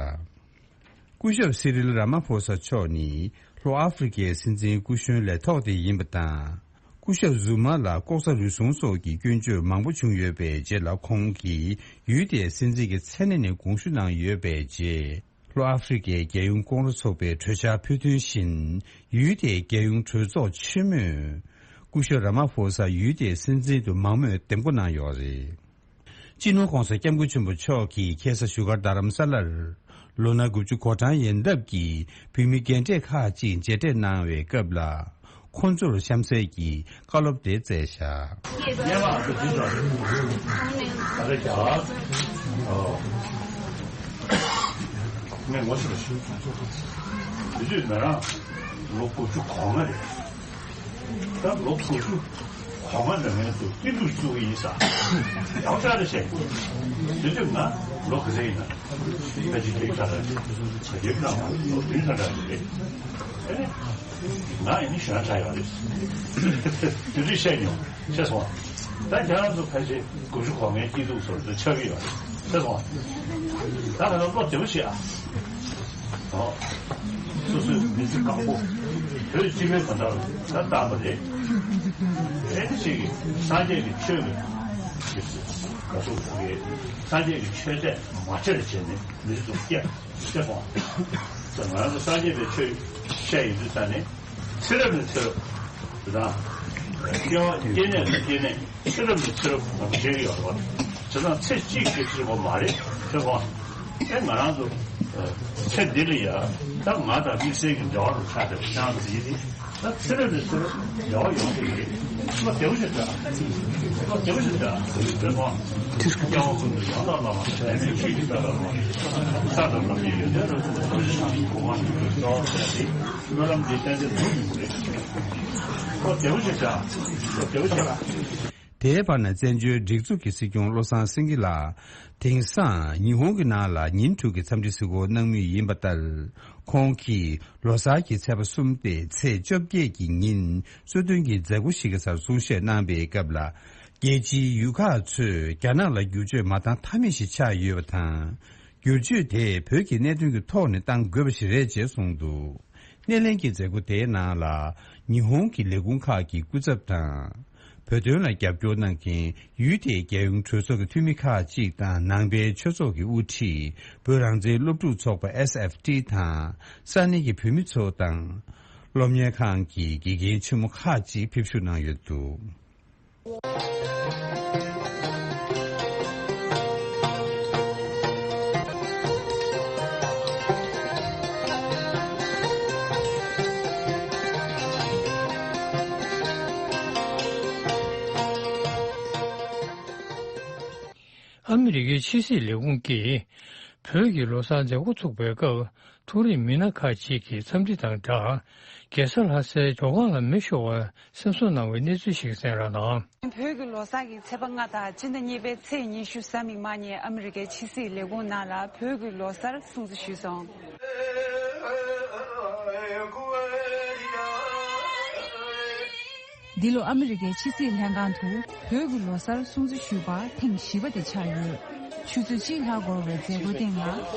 སྐུ་ཞབས་སི་རིལ་ར་མ་ཕོ་ས་མཆོག་ནི་ལྷོ་ཨ་ཧྥེ་རི་ཁའི་སྲིད་འཛིན་སྐུ་གཞོན་ལས་ཐོག་དེ་ཡིན་པ་དང་། སྐུ་ཞབས་ཟུ་མ་ལ་ལྐོག་ཟ་རུལ་སུངས་སོགས་ཀྱི་སྐྱོན་བརྗོད་མང་པོ་བྱུང་ཡོད་པའི་རྗེས་ལ། ཁོང་གིས་ཡུལ་དེའི་སྲིད་འཛིན་གྱི་མཚན་གནས་ནས་དགོངས་ཞུ་གནང་ཡོད་པའི་རྗེས། ལྷོ་ཨ་ཧྥེ་རི་ཁའི་རྒྱལ་ཡོངས་ཀོང་རོ་ཚོགས་པའི་གྲོས་འཆར་ཕུལ་དོན་བཞིན། ཡུལ་དེའི་རྒྱལ་ཡོངས་གྲོས་ཚོགས་ཆེན་མོས་སྐུ་ཞབས་ར་མ་ཕོ་ས་ཡུལ་དེའི་སྲིད་འཛིན་དུ་མང་མོས་འདེམས་བསྐོ་གནང་ཡོད་རེད། སྤྱི་ནོར་༧གོང་ས་༧སྐྱབས་མགོན་ཆེན་པོ་མཆོག་གིས་ཁ་སང་བཞུགས་སྒར་རྡ་རམ་ས་ལར་ལོ་ན་དགུ་བཅུ་གོ་གྲངས་ཡན་འདབ་ཀྱི་བོད་མི་རྒན་གྲས་ཁག་ཅིག་མཇལ་འཕྲད་གནང་བའི་སྐབས་ལ། ཁོང་ཚོར་གཤམ་གསལ་གྱི་བཀའ་སློབ་དེ་སྩལ་བཞག་ངས་ངོ་ཤེས་པ་ཞིག་དེ་དུས་ང་རང་ལོ་དགུ་བཅུ་གོ་ལྔ་རེད། ད་ལོ་དགུ་བཅུ་གོ་ གྲོགས་མོ་འདྲ་མིན་དུ་སྐྱིད་སྡུག་བཅུག་གི་ཡིན་ས། ཡག་ཤོས་རེད་བཤད། དེ་དུས་ང་ལོ་ག་ཚོད་ཡིན་ན། ཕལ་ཆེར་སྐྱིད་ཤ་ར་ཅིག་ད་རྒྱབ་ན་མ་ལོ་བདུན་ཙམ་འདྲ་ཞིག་རེད། ཨེ་ནས་ང་ཡིན་ན་གཞོན་དྲགས་ཡོད་རེད། དེ་དུས་བཤད་མྱོང་། ཤེས་སོང་། ད་ཁྱེད་རང་ཚོ་ཕལ་ཆེར་དགུ་བཅུ་གོ་ལྔའི་སྐྱིད་སྡུག་ཚོར་དུ་ཆགས་ཀྱི་ཡོད་རེད། ཤེས་སོང་། ད་ང་ཚོ་བློ་བདེ་པོ་བྱེད་ཨ། ཨོ། སོ་སོའི་མི་ཚེ་གང་པོ་བོད་སྤྱི་པའི་བར་ན་ད་བཏང་བ་རེད། ཨེ་ནི་ཅིག་གིས་སངས་རྒྱས་ཀྱི་ཆོས་ཀྱི་ག་ཚོད་གོ་གི། སངས་རྒྱས་ཀྱི་ཆོས་དད་མ་བྱེད་བྱས་ནས་མི་ཚེ་སྐྱེལ་ཤེས་སོང་། ང་ཚོ་སངས་རྒྱས་པའི་ཆོས་བཤད་ཡོང་དུས་ད་ནི་ཚེ་རབས་ནས་ཚེ་རབས་དང་། སྐྱེ་བ་སྐྱེ་གནས་ནས་སྐྱེ་གནས། ཚེ་རབས་ནས་ཚེ་རབས་ནང་བཞིན་ཡོད་རེད་བ། བྱས་ཙང་ཚེ་གཅིག་གི་ཚེ་རབས་མ་རེད་ཟེར་བ། ཨེ་ང་རང་ཚོ་ཚེ་འདི་ལ་ཡ་ད་ང་དང་དམིགས་བསལ་གྱི་འབྲེལ་བ་རུ་ཆགས་བསྡད་པ་ཅང་ཙི་ཡིན། ད་ཚེ་རབས་ནས་ཚེ་རབས་འབྲེལ་བ་ཡོང་གི་རེད། བློ་བདེ་པོ་ཞིག་བྱ། བློ་བདེ་པོ་ཞིག་བྱ་ཟེར་བ། སྐྱབས་མགོན་ཀུན་འདུས་ཡང་དག་བླ་མ་དང་ལྡན་མིན་ཆོས་ཀྱི་ས་དང་ལམ། ས་དང་ལམ་གྱི་ཡོན་ཏན་རབ་ཏུ་བསྔོ་བ་ཞིང་གི་གོ་འཕང་ཐོབ་པའི་རྩ་བ་ཟེར་ཏེ། སྨོན་ལམ་འདི་ཏན་ཏན་འགྲུབ་ཡོང་གི་རེད། ཁོ་བདེ་པོ་ཞིག་བྱ། ཁོ་བདེ་པོ་ཞིག་བྱ། དེའི་བར་ན་བཙན་བྱོལ་སྒྲིག་འཛུགས་ཀྱི་སྲིད་སྐྱོང་བློ་བཟང་སེང་གེ་ལགས་དེང་སང་ཉི་ཧོང་གི་ནང་ལ་ཉིན་དྲུག་གི་འཚམས་འདྲི་གཟིགས་སྐོར་གནང་མུས་ཡིན་པ་ལྟར། ཁོང་གིས་ལོ་གསར་གྱི་ཚེས་པ་གསུམ་སྟེ་ཚེས་བཅོ་བརྒྱད་ཀྱི་ཉིན་གཙོ་འདོན་གྱི་མཛད་སྒོ་ཞིག་གི་སར་གསུང་བཤད་གནང་པའི་སྐབས་ལ། རྒྱལ་སྤྱིའི་ཡུལ་ཁག་ཚོས་རྒྱ་ནག་ལ་བསྒྱུར་བཅོས་མ་བཏང་ཐབས་མེད་ཞིག་ཆགས་ཡོད་པ་དང་། བསྒྱུར་བཅོས་དེ་བོད་ཀྱི་གནད་དོན་གྱི་ཐོག་ནས་གཏང་དགོས་པ་ཞིག་རེད་ཅེས་གསུངས་འདུག་སྣེ་ལེན་གྱི་མཛད་སྒོ་དེའི་ནང་ལ་ཉི་ཧོང་གི་ལས་ཁུངས་ཁག་གི་སྐུ་ཚབ་དང་། བོད་དོན་ལ་རྒྱབ་སྐྱོར་གནང་མཁན་ཡུལ་དེའི་རྒྱལ་ཡོངས་གྲོས་ཚོགས་ཀྱི་འཐུས་མི་ཁག་ཅིག་དང་ནང་པའི་ཆོས་ཚོགས་ཀྱི་དབུ་ཁྲིད་བོད་རང་བཙན་སློབ་ཕྲུག་ཚོགས་པ་ཨེས་ཨེཕ་ཊི་དང་ས་གནས་ཀྱི་བོད་མི་ཚོ་དང་། སློབ་གཉེར་ཁང་གི་དགེ་རྒན་ཆེན་མོ་ཁག་ཅིག་ཕེབས་ཞུགས་གནང་ཡོད་འདུག་ཨ་མི་རི་ཀའི་ཕྱི་སྲིད་ལས་ཁུངས་ཀྱིས་བོད་ཀྱི་ལོ་གསར་མཛད་སྒོ་ཚུགས་པའི་སྐབས། མཐོ་རིམ་མི་སྣ་ཁག་ཅིག་གིས་འཚམས་འདྲི་དང་སྦྲགས། རྒྱལ་ས་ལྷ་སའི་ཇོ་ཁང་ལ་མེ་ཤོར་བར་སེམས་གསོ་གནང་བའི་གནས་ཚུལ་ཞིག་གསན་རོགས་གནང་། བོད་ཀྱི་ལོ་གསར་གྱི་ཚེས་པ་ལྔ་དང་སྤྱི་ཟླ་གཉིས་པའི་ཚེས་ཉི་ཤུ་གཟའ་མིག་དམར་ཉིན་ཨ་མི་རི་ཀའི་ཕྱི་སྲིད་ལས་ཁུངས་ནང་ལ་བོད་ཀྱི་ལོ་གསར་སྲུང་བརྩི་ཞུས་སོང་། འདི་ལོ་ཨ་མི་རི་ཀའི་ཕྱི་སྲིད་ལྷན་ཁང་དུ་བོད་ཀྱི་ལོ་གསར་སྲུང་བརྩི་ཞུས་པ་ཐེངས་བཞི་པ་དེ་ཆགས་ཡོད། ཆུ་ཚོད་གཅིག་ལྷག་འགོར་བའི་མཛད་སྒོའི་སྟེང་ལ།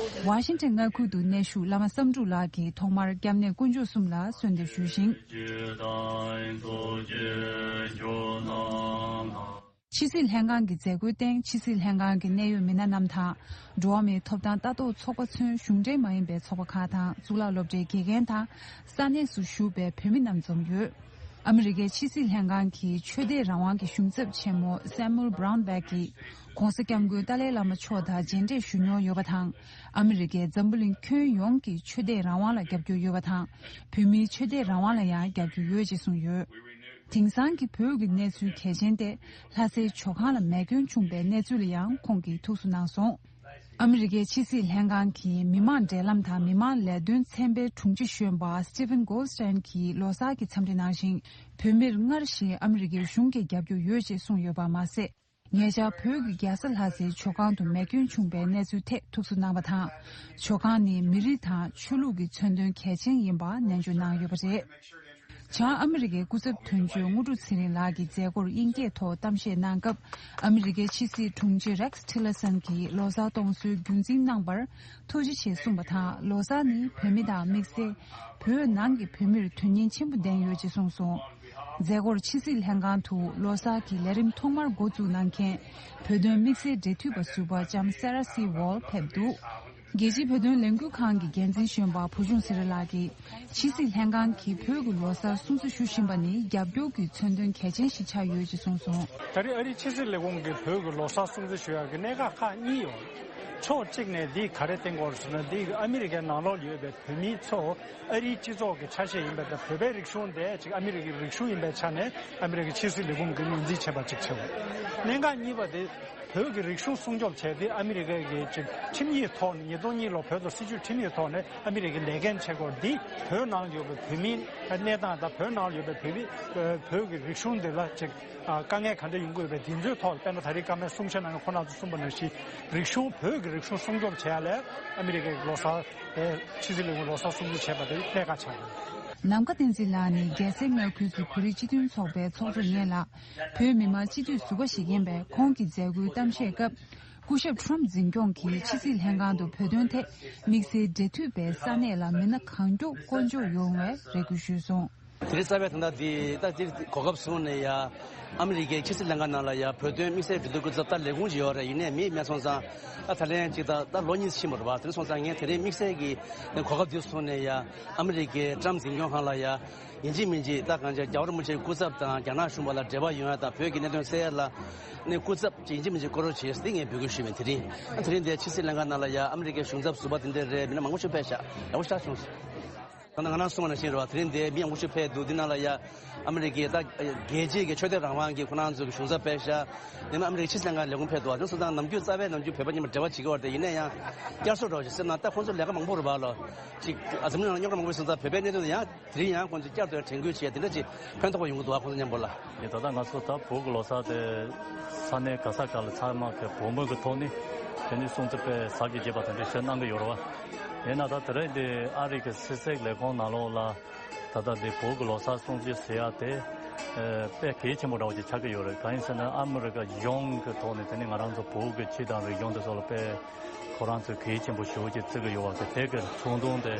ཝ་ཤིང་ཊོན་མངའ་ཁུལ་དུ་གནས་བཞུགས་བླ་མ་བསམ་འགྲུབ་ལགས་ཀྱིས་ཐོག་མར་སྐྱབས་གནས་དཀོན་མཆོག་གསུམ་ལ་གསོལ་འདེབས་ཞུས་ཤིང་། ཕྱི་སྲིད་ལྷན་ཁང་གི་མཛད་སྒོའི་སྟེང་ཕྱི་སྲིད་ལྷན་ཁང་གི་གནད་ཡོད་མི་སྣ་རྣམས་དང་། འགྲོ་བ་མིའི་ཐོབ་ཐང་ལྟ་རྟོག་ཚོགས་པ་ཚུན་གཞུང་འབྲེལ་མ་ཡིན་པའི་ཚོགས་པ་ཁག་དང་གཙུག་ལག་སློབ་གྲྭའི་དགེ་རྒན་དང་ས་གནས་སུ་བཞུགས་པའི་བོད་མི་རྣམས་འཛོམས་ཡོད། ཨ་མི་རི་ཀའི་ཕྱི་སྲིད་ལྷན་ཁང་གི་ཆོས་དད་རང་དབང་གི་གཞུང་ཚབ་ཆེན་མོ་སེ་མུལ་བྷ་རའུན་བྷེག་གིས་༧གོང་ས་༧སྐྱབས་མགོན་ཏཱ་ལའི་བླ་མ་མཆོག་དང་མཇལ་འཕྲད་ཞུ་མྱོང་ཡོད་པ་དང་། ཨ་མི་རི་ཀས་འཛམ་བུ་གླིང་ཁྱོན་ཡོངས་ཀྱི་ཆོས་དད་རང་དབང་ལ་རྒྱབ་སྐྱོར་ཡོད་པ་དང་། བོད་མིའི་ཆོས་དད་རང་དབང་ལ་ཡང་རྒྱབ་སྐྱོར་ཡོད་ཅེས་གསུངས་ཡོད། དེང་སང་གི་བོད་ཀྱི་གནས་ཚུལ་གལ་ཆེན་ཏེ། ལྷ་སའི་ཇོ་ཁང་ལ་མེ་སྐྱོན་བྱུང་པའི་གནས་ཚུལ་ལ་ཡང་ཁོང་གིས་ཐུགས་གསོ་གནང་སོང་། ཨ་མི་རི་ཀའི་ཕྱི་སྲིད་ལྷན་ཁང་གི་མི་མང་འབྲེལ་ལམ་དང་མི་མང་ལས་དོན་ཚན་པའི་དྲུང་ཆེ་གཞོན་པ་སི་ཊི་ཕན་གོལ་སི་ཊན་གྱིས་ལོ་གསར་གྱི་འཚམས་འདྲི་གནང་ཞིང་། བོད་མིར་སྔར་བཞིན་ཨ་མི་རི་ཀའི་གཞུང་གིས་རྒྱབ་སྐྱོར་ཡོད་ཅེས་གསུངས་ཡོད་པ་མ་ཟད། ཉེ་ཆར་བོད་ཀྱི་རྒྱལ་ས་ལྷ་སའི་ཇོ་ཁང་དུ་མེ་སྐྱོན་བྱུང་པའི་གནས་ཚུལ་ཐད་ཐུགས་གསོ་གནང་བ་དང་། ཇོ་ཁང་ནི་མི་རིགས་དང་ཆོས་ལུགས་ཀྱི་མཚོན་དོན་གལ་ཆེན་ཡིན་པ་ནན་བརྗོད་གནང་ཡོད་པ་རེད། བྱང་ཨ་མི་རི་ཀའི་སྐུ་ཚབ་དོན་གཅོད་དངོས་གྲུབ་ཚེ་རིང་ལགས་ཀྱིས་མཛད་སྒོར་དབྱིན་སྐད་ཐོག་གཏམ་བཤད་གནང་སྐབས། ཨ་མི་རི་ཀའི་ཕྱི་སྲིད་དྲུང་ཆེ་རེག་སི་ཊི་ལར་སན་གྱིས་ལོ་གསར་གཏོང་སྲོལ་རྒྱུན་འཛིན་གནང་བར་ཐུགས་རྗེ་ཆེ་གསུངས་པ་དང་། ལོ་གསར་ནི་བོད་མི་དང་དམིགས་བསལ་བོད་ནང་གི་བོད་མིར་དོན་སྙིང་ཆེན་པོ་ལྡན་ཡོད་ཅེས་གསུངས་སོང་། མཛད་སྒོར་ཕྱི་སྲིད་ལྷན་ཁང་དུ་ལོ་གསར་གྱི་ལས་རིམ་ཐོག་མར་འགོ་འཛུགས་གནང་མཁན་བོད་དོན་དམིགས་བསལ་འབྲེལ་མཐུད་པ་ཟུར་པ་ལྕམ་སེ་ར་སི་ཝོལ་ཕེབས་འདུག་རྒྱལ་སྤྱིའི་བོད་དོན་ལས་འགུལ་ཁང་གི་འགན་འཛིན་གཞོན་པ་བུ་ཆུང་ཚེ་རིང་ལགས་ཀྱིས། ཕྱི་སྲིད་ལྷན་ཁང་གིས་བོད་ཀྱི་ལོ་གསར་སྲུང་བརྩི་ཞུ་བཞིན་པ་ནི་རྒྱབ་སྐྱོར་གྱི་མཚོན་དོན་གལ་ཆེན་ཞིག་ཆགས་ཡོད་ཅེས་གསུངས་སོང་། ད་རེས་ཨ་རིའི་ཕྱི་སྲིད་ལས་ཁུངས་ཀྱིས་བོད་ཀྱི་ལོ་གསར་སྲུང་བརྩི་ཞུ་ཡག་གི་གནད་འགག་ཁག་གཉིས་ཡོད། ཕྱོགས་གཅིག་ནས་འདིས་ག་རེ་བསྟན་གྱི་ཡོད་ཟེར་ན། འདིས་ཨ་མི་རི་ཀའི་ནང་ལོགས་ལ་ཡོད་པའི་བོད་མིའི་ཚོ་ཨ་རིའི་སྤྱི་ཚོགས་ཀྱི་ཆ་ཤས་ཡིན་པ་དང་། བོད་པའི་རིག་གཞུང་དེ་ཅིག་ཨ་མི་རི་ཀའི་རིག་གཞུང་ཡིན་པའི་ཆ་ནས་ཨ་མི་རི་ཀའི་ཕྱི་སྲིད་ལས་ཁུངས་ཀྱིས་ངོས་འཛིན་བྱས་པ་གཅིག་བྱས་ཡོད། གནད་འགག་གཉིས་པ་དེ། བོད་ཀྱི་རིག་གཞུང་སྲུང་སྐྱོབ་བྱས་ཏེ་ཨ་མི་རི་ཀའི་གི་ཅིག་ཁྲིམས་ཡིག་ཐོག་ནས་ཉིས་སྟོང་གཉིས་ལོ་བོད་དང་སྲིད་བྱུས་ཁྲིམས་ཡིག་ཐོག་ནས་ཨ་མི་རི་ཀའི་ལས་འགན་བྱེད་སྐོར་འདི་བོད་ནང་ཡོད་པའི་བོད་མིའི་གནས་སྟངས་དང་བོད་ནང་ཡོད་པའི་བོད་མི་བོད་ཀྱི་རིག་གཞུང་འདི་ལ་ཅིག་དཀའ་ངལ་ག་འདྲ་ཡོང་གི་ཡོད་པའི་འདི་ཚོའི་ཐོག་དཔེར་ན་ད་རེས་བཀའ་མོལ་གསུང་བཤད་གནང་མཁན་ཁོང་རྣམ་ཚོ་གསུངས་པ་ནང་བཞིན་རིག་གཞུང་བོད་ཀྱི་རིག་གཞུང་སྲུང་སྐྱོབ་བྱེད་ཡ་ལ་ཨ་མི་རི་ཀའི་ལོ་གསར་ཕྱི་སྲིད་ལས་ཁུངས་ལོ་གསར་སྲུང་བརྩི་བྱས་པ་དེ་གནད་འགག་ཆགས་ཡོད། ནམ་མཁའ་བསྟན་འཛིན་ལགས་ནི་རྒྱལ་སའི་མངའ་ཁུལ་གྱི་བོད་རིགས་སྤྱི་མཐུན་ཚོགས་པའི་ཚོགས་གཙོ་ཡིན་ལ། བོད་མི་མང་སྤྱི་འཐུས་ཟུར་པ་ཞིག་ཡིན་པས་ཁོང་གི་མཛད་སྒོའི་གཏམ་བཤད་སྐབས། སྐུ་ཞབས་ཁྲོམ་འཛིན་སྐྱོང་གིས་ཕྱི་སྲིད་ལྷན་ཁང་དུ་བོད་དོན་ཐད་དམིགས་བསལ་འབྲེལ་མཐུད་པའི་ས་གནས་ལ་མི་སྣ་གང་མགྱོགས་བསྐོ་འཇོག་ཡོང་བའི་རེ་སྐུལ་ཞུས་སོང་། དེ་རིང་རྩ་བའི་དོན་དག་འདི་ད་འདིར་གོ་སྐབས་བཟུང་ནས་ཡ། ཨ་མི་རི་ཀའི་ཕྱི་སྲིད་ལྷན་ཁང་ནང་ལ་ཡ་བོད་དོན་དམིགས་བསལ་འབྲེལ་མཐུད་སྐུ་ཚབ་ད་ལས་ཁུངས་ཅིག་ཡོད་རེད། ཡིན་ནའི་མི་མེད་སོང་ཙང་ད་ད་ལན་ཅིག་ད་ད་ལོ་གཉིས་ཕྱིན་པ་རེད་བ། དེ་སོང་ཙང་ངས་དེ་རིང་དམིགས་བསལ་གྱི་གོ་སྐབས་འདི་བཟུང་ནས་ཡ། ཨ་མི་རི་ཀའི་ཊམ་འཛིན་སྐྱོང་ཁང་ལ་ཡ། ཡིན་གཅིག་མིན་གཅིག་ད་གང་ཅི་རྒྱལ་བ་རིན་པོ་ཆེའི་སྐུ་ཚབ་དང་རྒྱ་ནག་གཞུང་བར་ལ་འབྲེལ་བ་ཡོང་ཡ་དང་བོད་ཀྱི་གནད་དོན་སེལ་ཡ་ལ་ནས་སྐུ་ཚབ་ཅིག་ཡིན་གཅིག་མིན་གཅིག་བསྐོ་རོགས་བྱེད་ཟེར་ངས་འབོད་སྐུལ་ཞུས་པ་ཡིན། དེ་རིང་ཨ་དེ་རིང་འདིར་ཕྱི་སྲིད་ལྷན་ཁང་ནང་ལ་ཡ་ཨ་མི་རི་ཀའི་གཞུང་ཚབ་ཟུར་པ་དེ་འདྲ་རེད། མི་སྣ་མང་པོ་ཞིག་ཕེབས་ཤག་ཡག་པོ་ཞེ་དྲག་བྱུང་སོང་། ད་ནང་ང་རང་གསུངས་པ་ནང་བཞིན་རེད་བ། དེ་རིང་འདིར་མི་མང་པོ་ཞིག་ཕེབས་འདུག་འདི་ནང་ལ་ཡ་ཨ་མི་རི་ཀའི་ད་རྒྱལ་སྤྱིའི་གི་ཆོས་དད་རང་དབང་གི་ཁོ་རང་ཚོ་གི་གཞུང་ཚབ་ཕེབས་ཤག་དེ་ནས་ཨ་མི་རི་ཀའི་ཕྱི་སྲིད་ལྷན་ཁང་ལས་ཁུངས་ཕེབས་འདུག་བ། དེ་སོང་ཙང་ནམ་རྒྱུན་རྩ་བའི་ནམ་རྒྱུན་བོད་པ་གཉིས་མ་འབྲེལ་བ་བྱེད་ཀྱི་ཡོད་རེད། ཡིན་ན་ཡང་བསྐྱར་གསོ་འདྲ་བོ་ཞིག་སེམས་ནང་ད་ཁོང་ཚོ་ལས་ཀ་མང་པོ་རེད་བ་ལོ། ཅིག་ཨ་འཛམ་གླིང་ནང་རྙོག་དྲ་མང་པོ་ཡོད་སོང་ཙང་བོད་པའི་གནད་དོན་དེ་ཡང་དེ་རིང་ཡང་ཁོང་ཚོས་བསྐྱར་དུ་དྲན་སྐུལ་བྱས་དེ་འདྲ་ཅིག་ཕན་ཐོགས་པ་ཡོང་གི་འདུག་བ། ཁོང་ཚོ་མཉམ་པོ་ལ། ཡིན། ད་ལྟ་ང་ཚོ་ད་བོད་ཀྱི་ལོ་གསར་དེ་ས་གནས་ག་ས་ག་ལ་ཚང་མ་གི་བོད་མོ་གི་ཐོག་ནས་དེ་ནས་སྲུང་བརྩི་དཔེ་ཟབ་ཅིང་རྒྱས་པ་དེ་འདྲ་ཞིག་གནང་གི་ཡོད་རེད་བ། ཡིན་ན་ད་དེ་རིང་འདི་ཨ་རི་གི་ཕྱི་སྲིད་ལས་ཁུངས་ནང་ལོགས་ལ་ད་ལྟ་འདི་བོད་ཀྱི་ལོ་གསར་སྲུང་བརྩི་ཟེར་ཡ་དེ་ཨ་དཔེ་གལ་ཆེན་པོ་འདྲ་བོ་ཅིག་ཆགས་ཀྱི་ཡོད་རེད། གང་ཡིན་ཟེར་ན་ཨ་མི་རི་ཀ་གཞུང་གི་ཐོག་ནས་དེ་ནས་ང་རང་ཚོ་བོད་ཀྱི་སྤྱི་དང་རིག་གཞུང་དེ་ཚོ་ལ་དཔེ་ཁོ་རང་ཚོས་གལ་ཆེན་པོ་ཞེ་པོ་ཅིག་བརྩི་གི་ཡོད་བ། དེ་དེ་གི་ཚོགས་འདུ་དེ་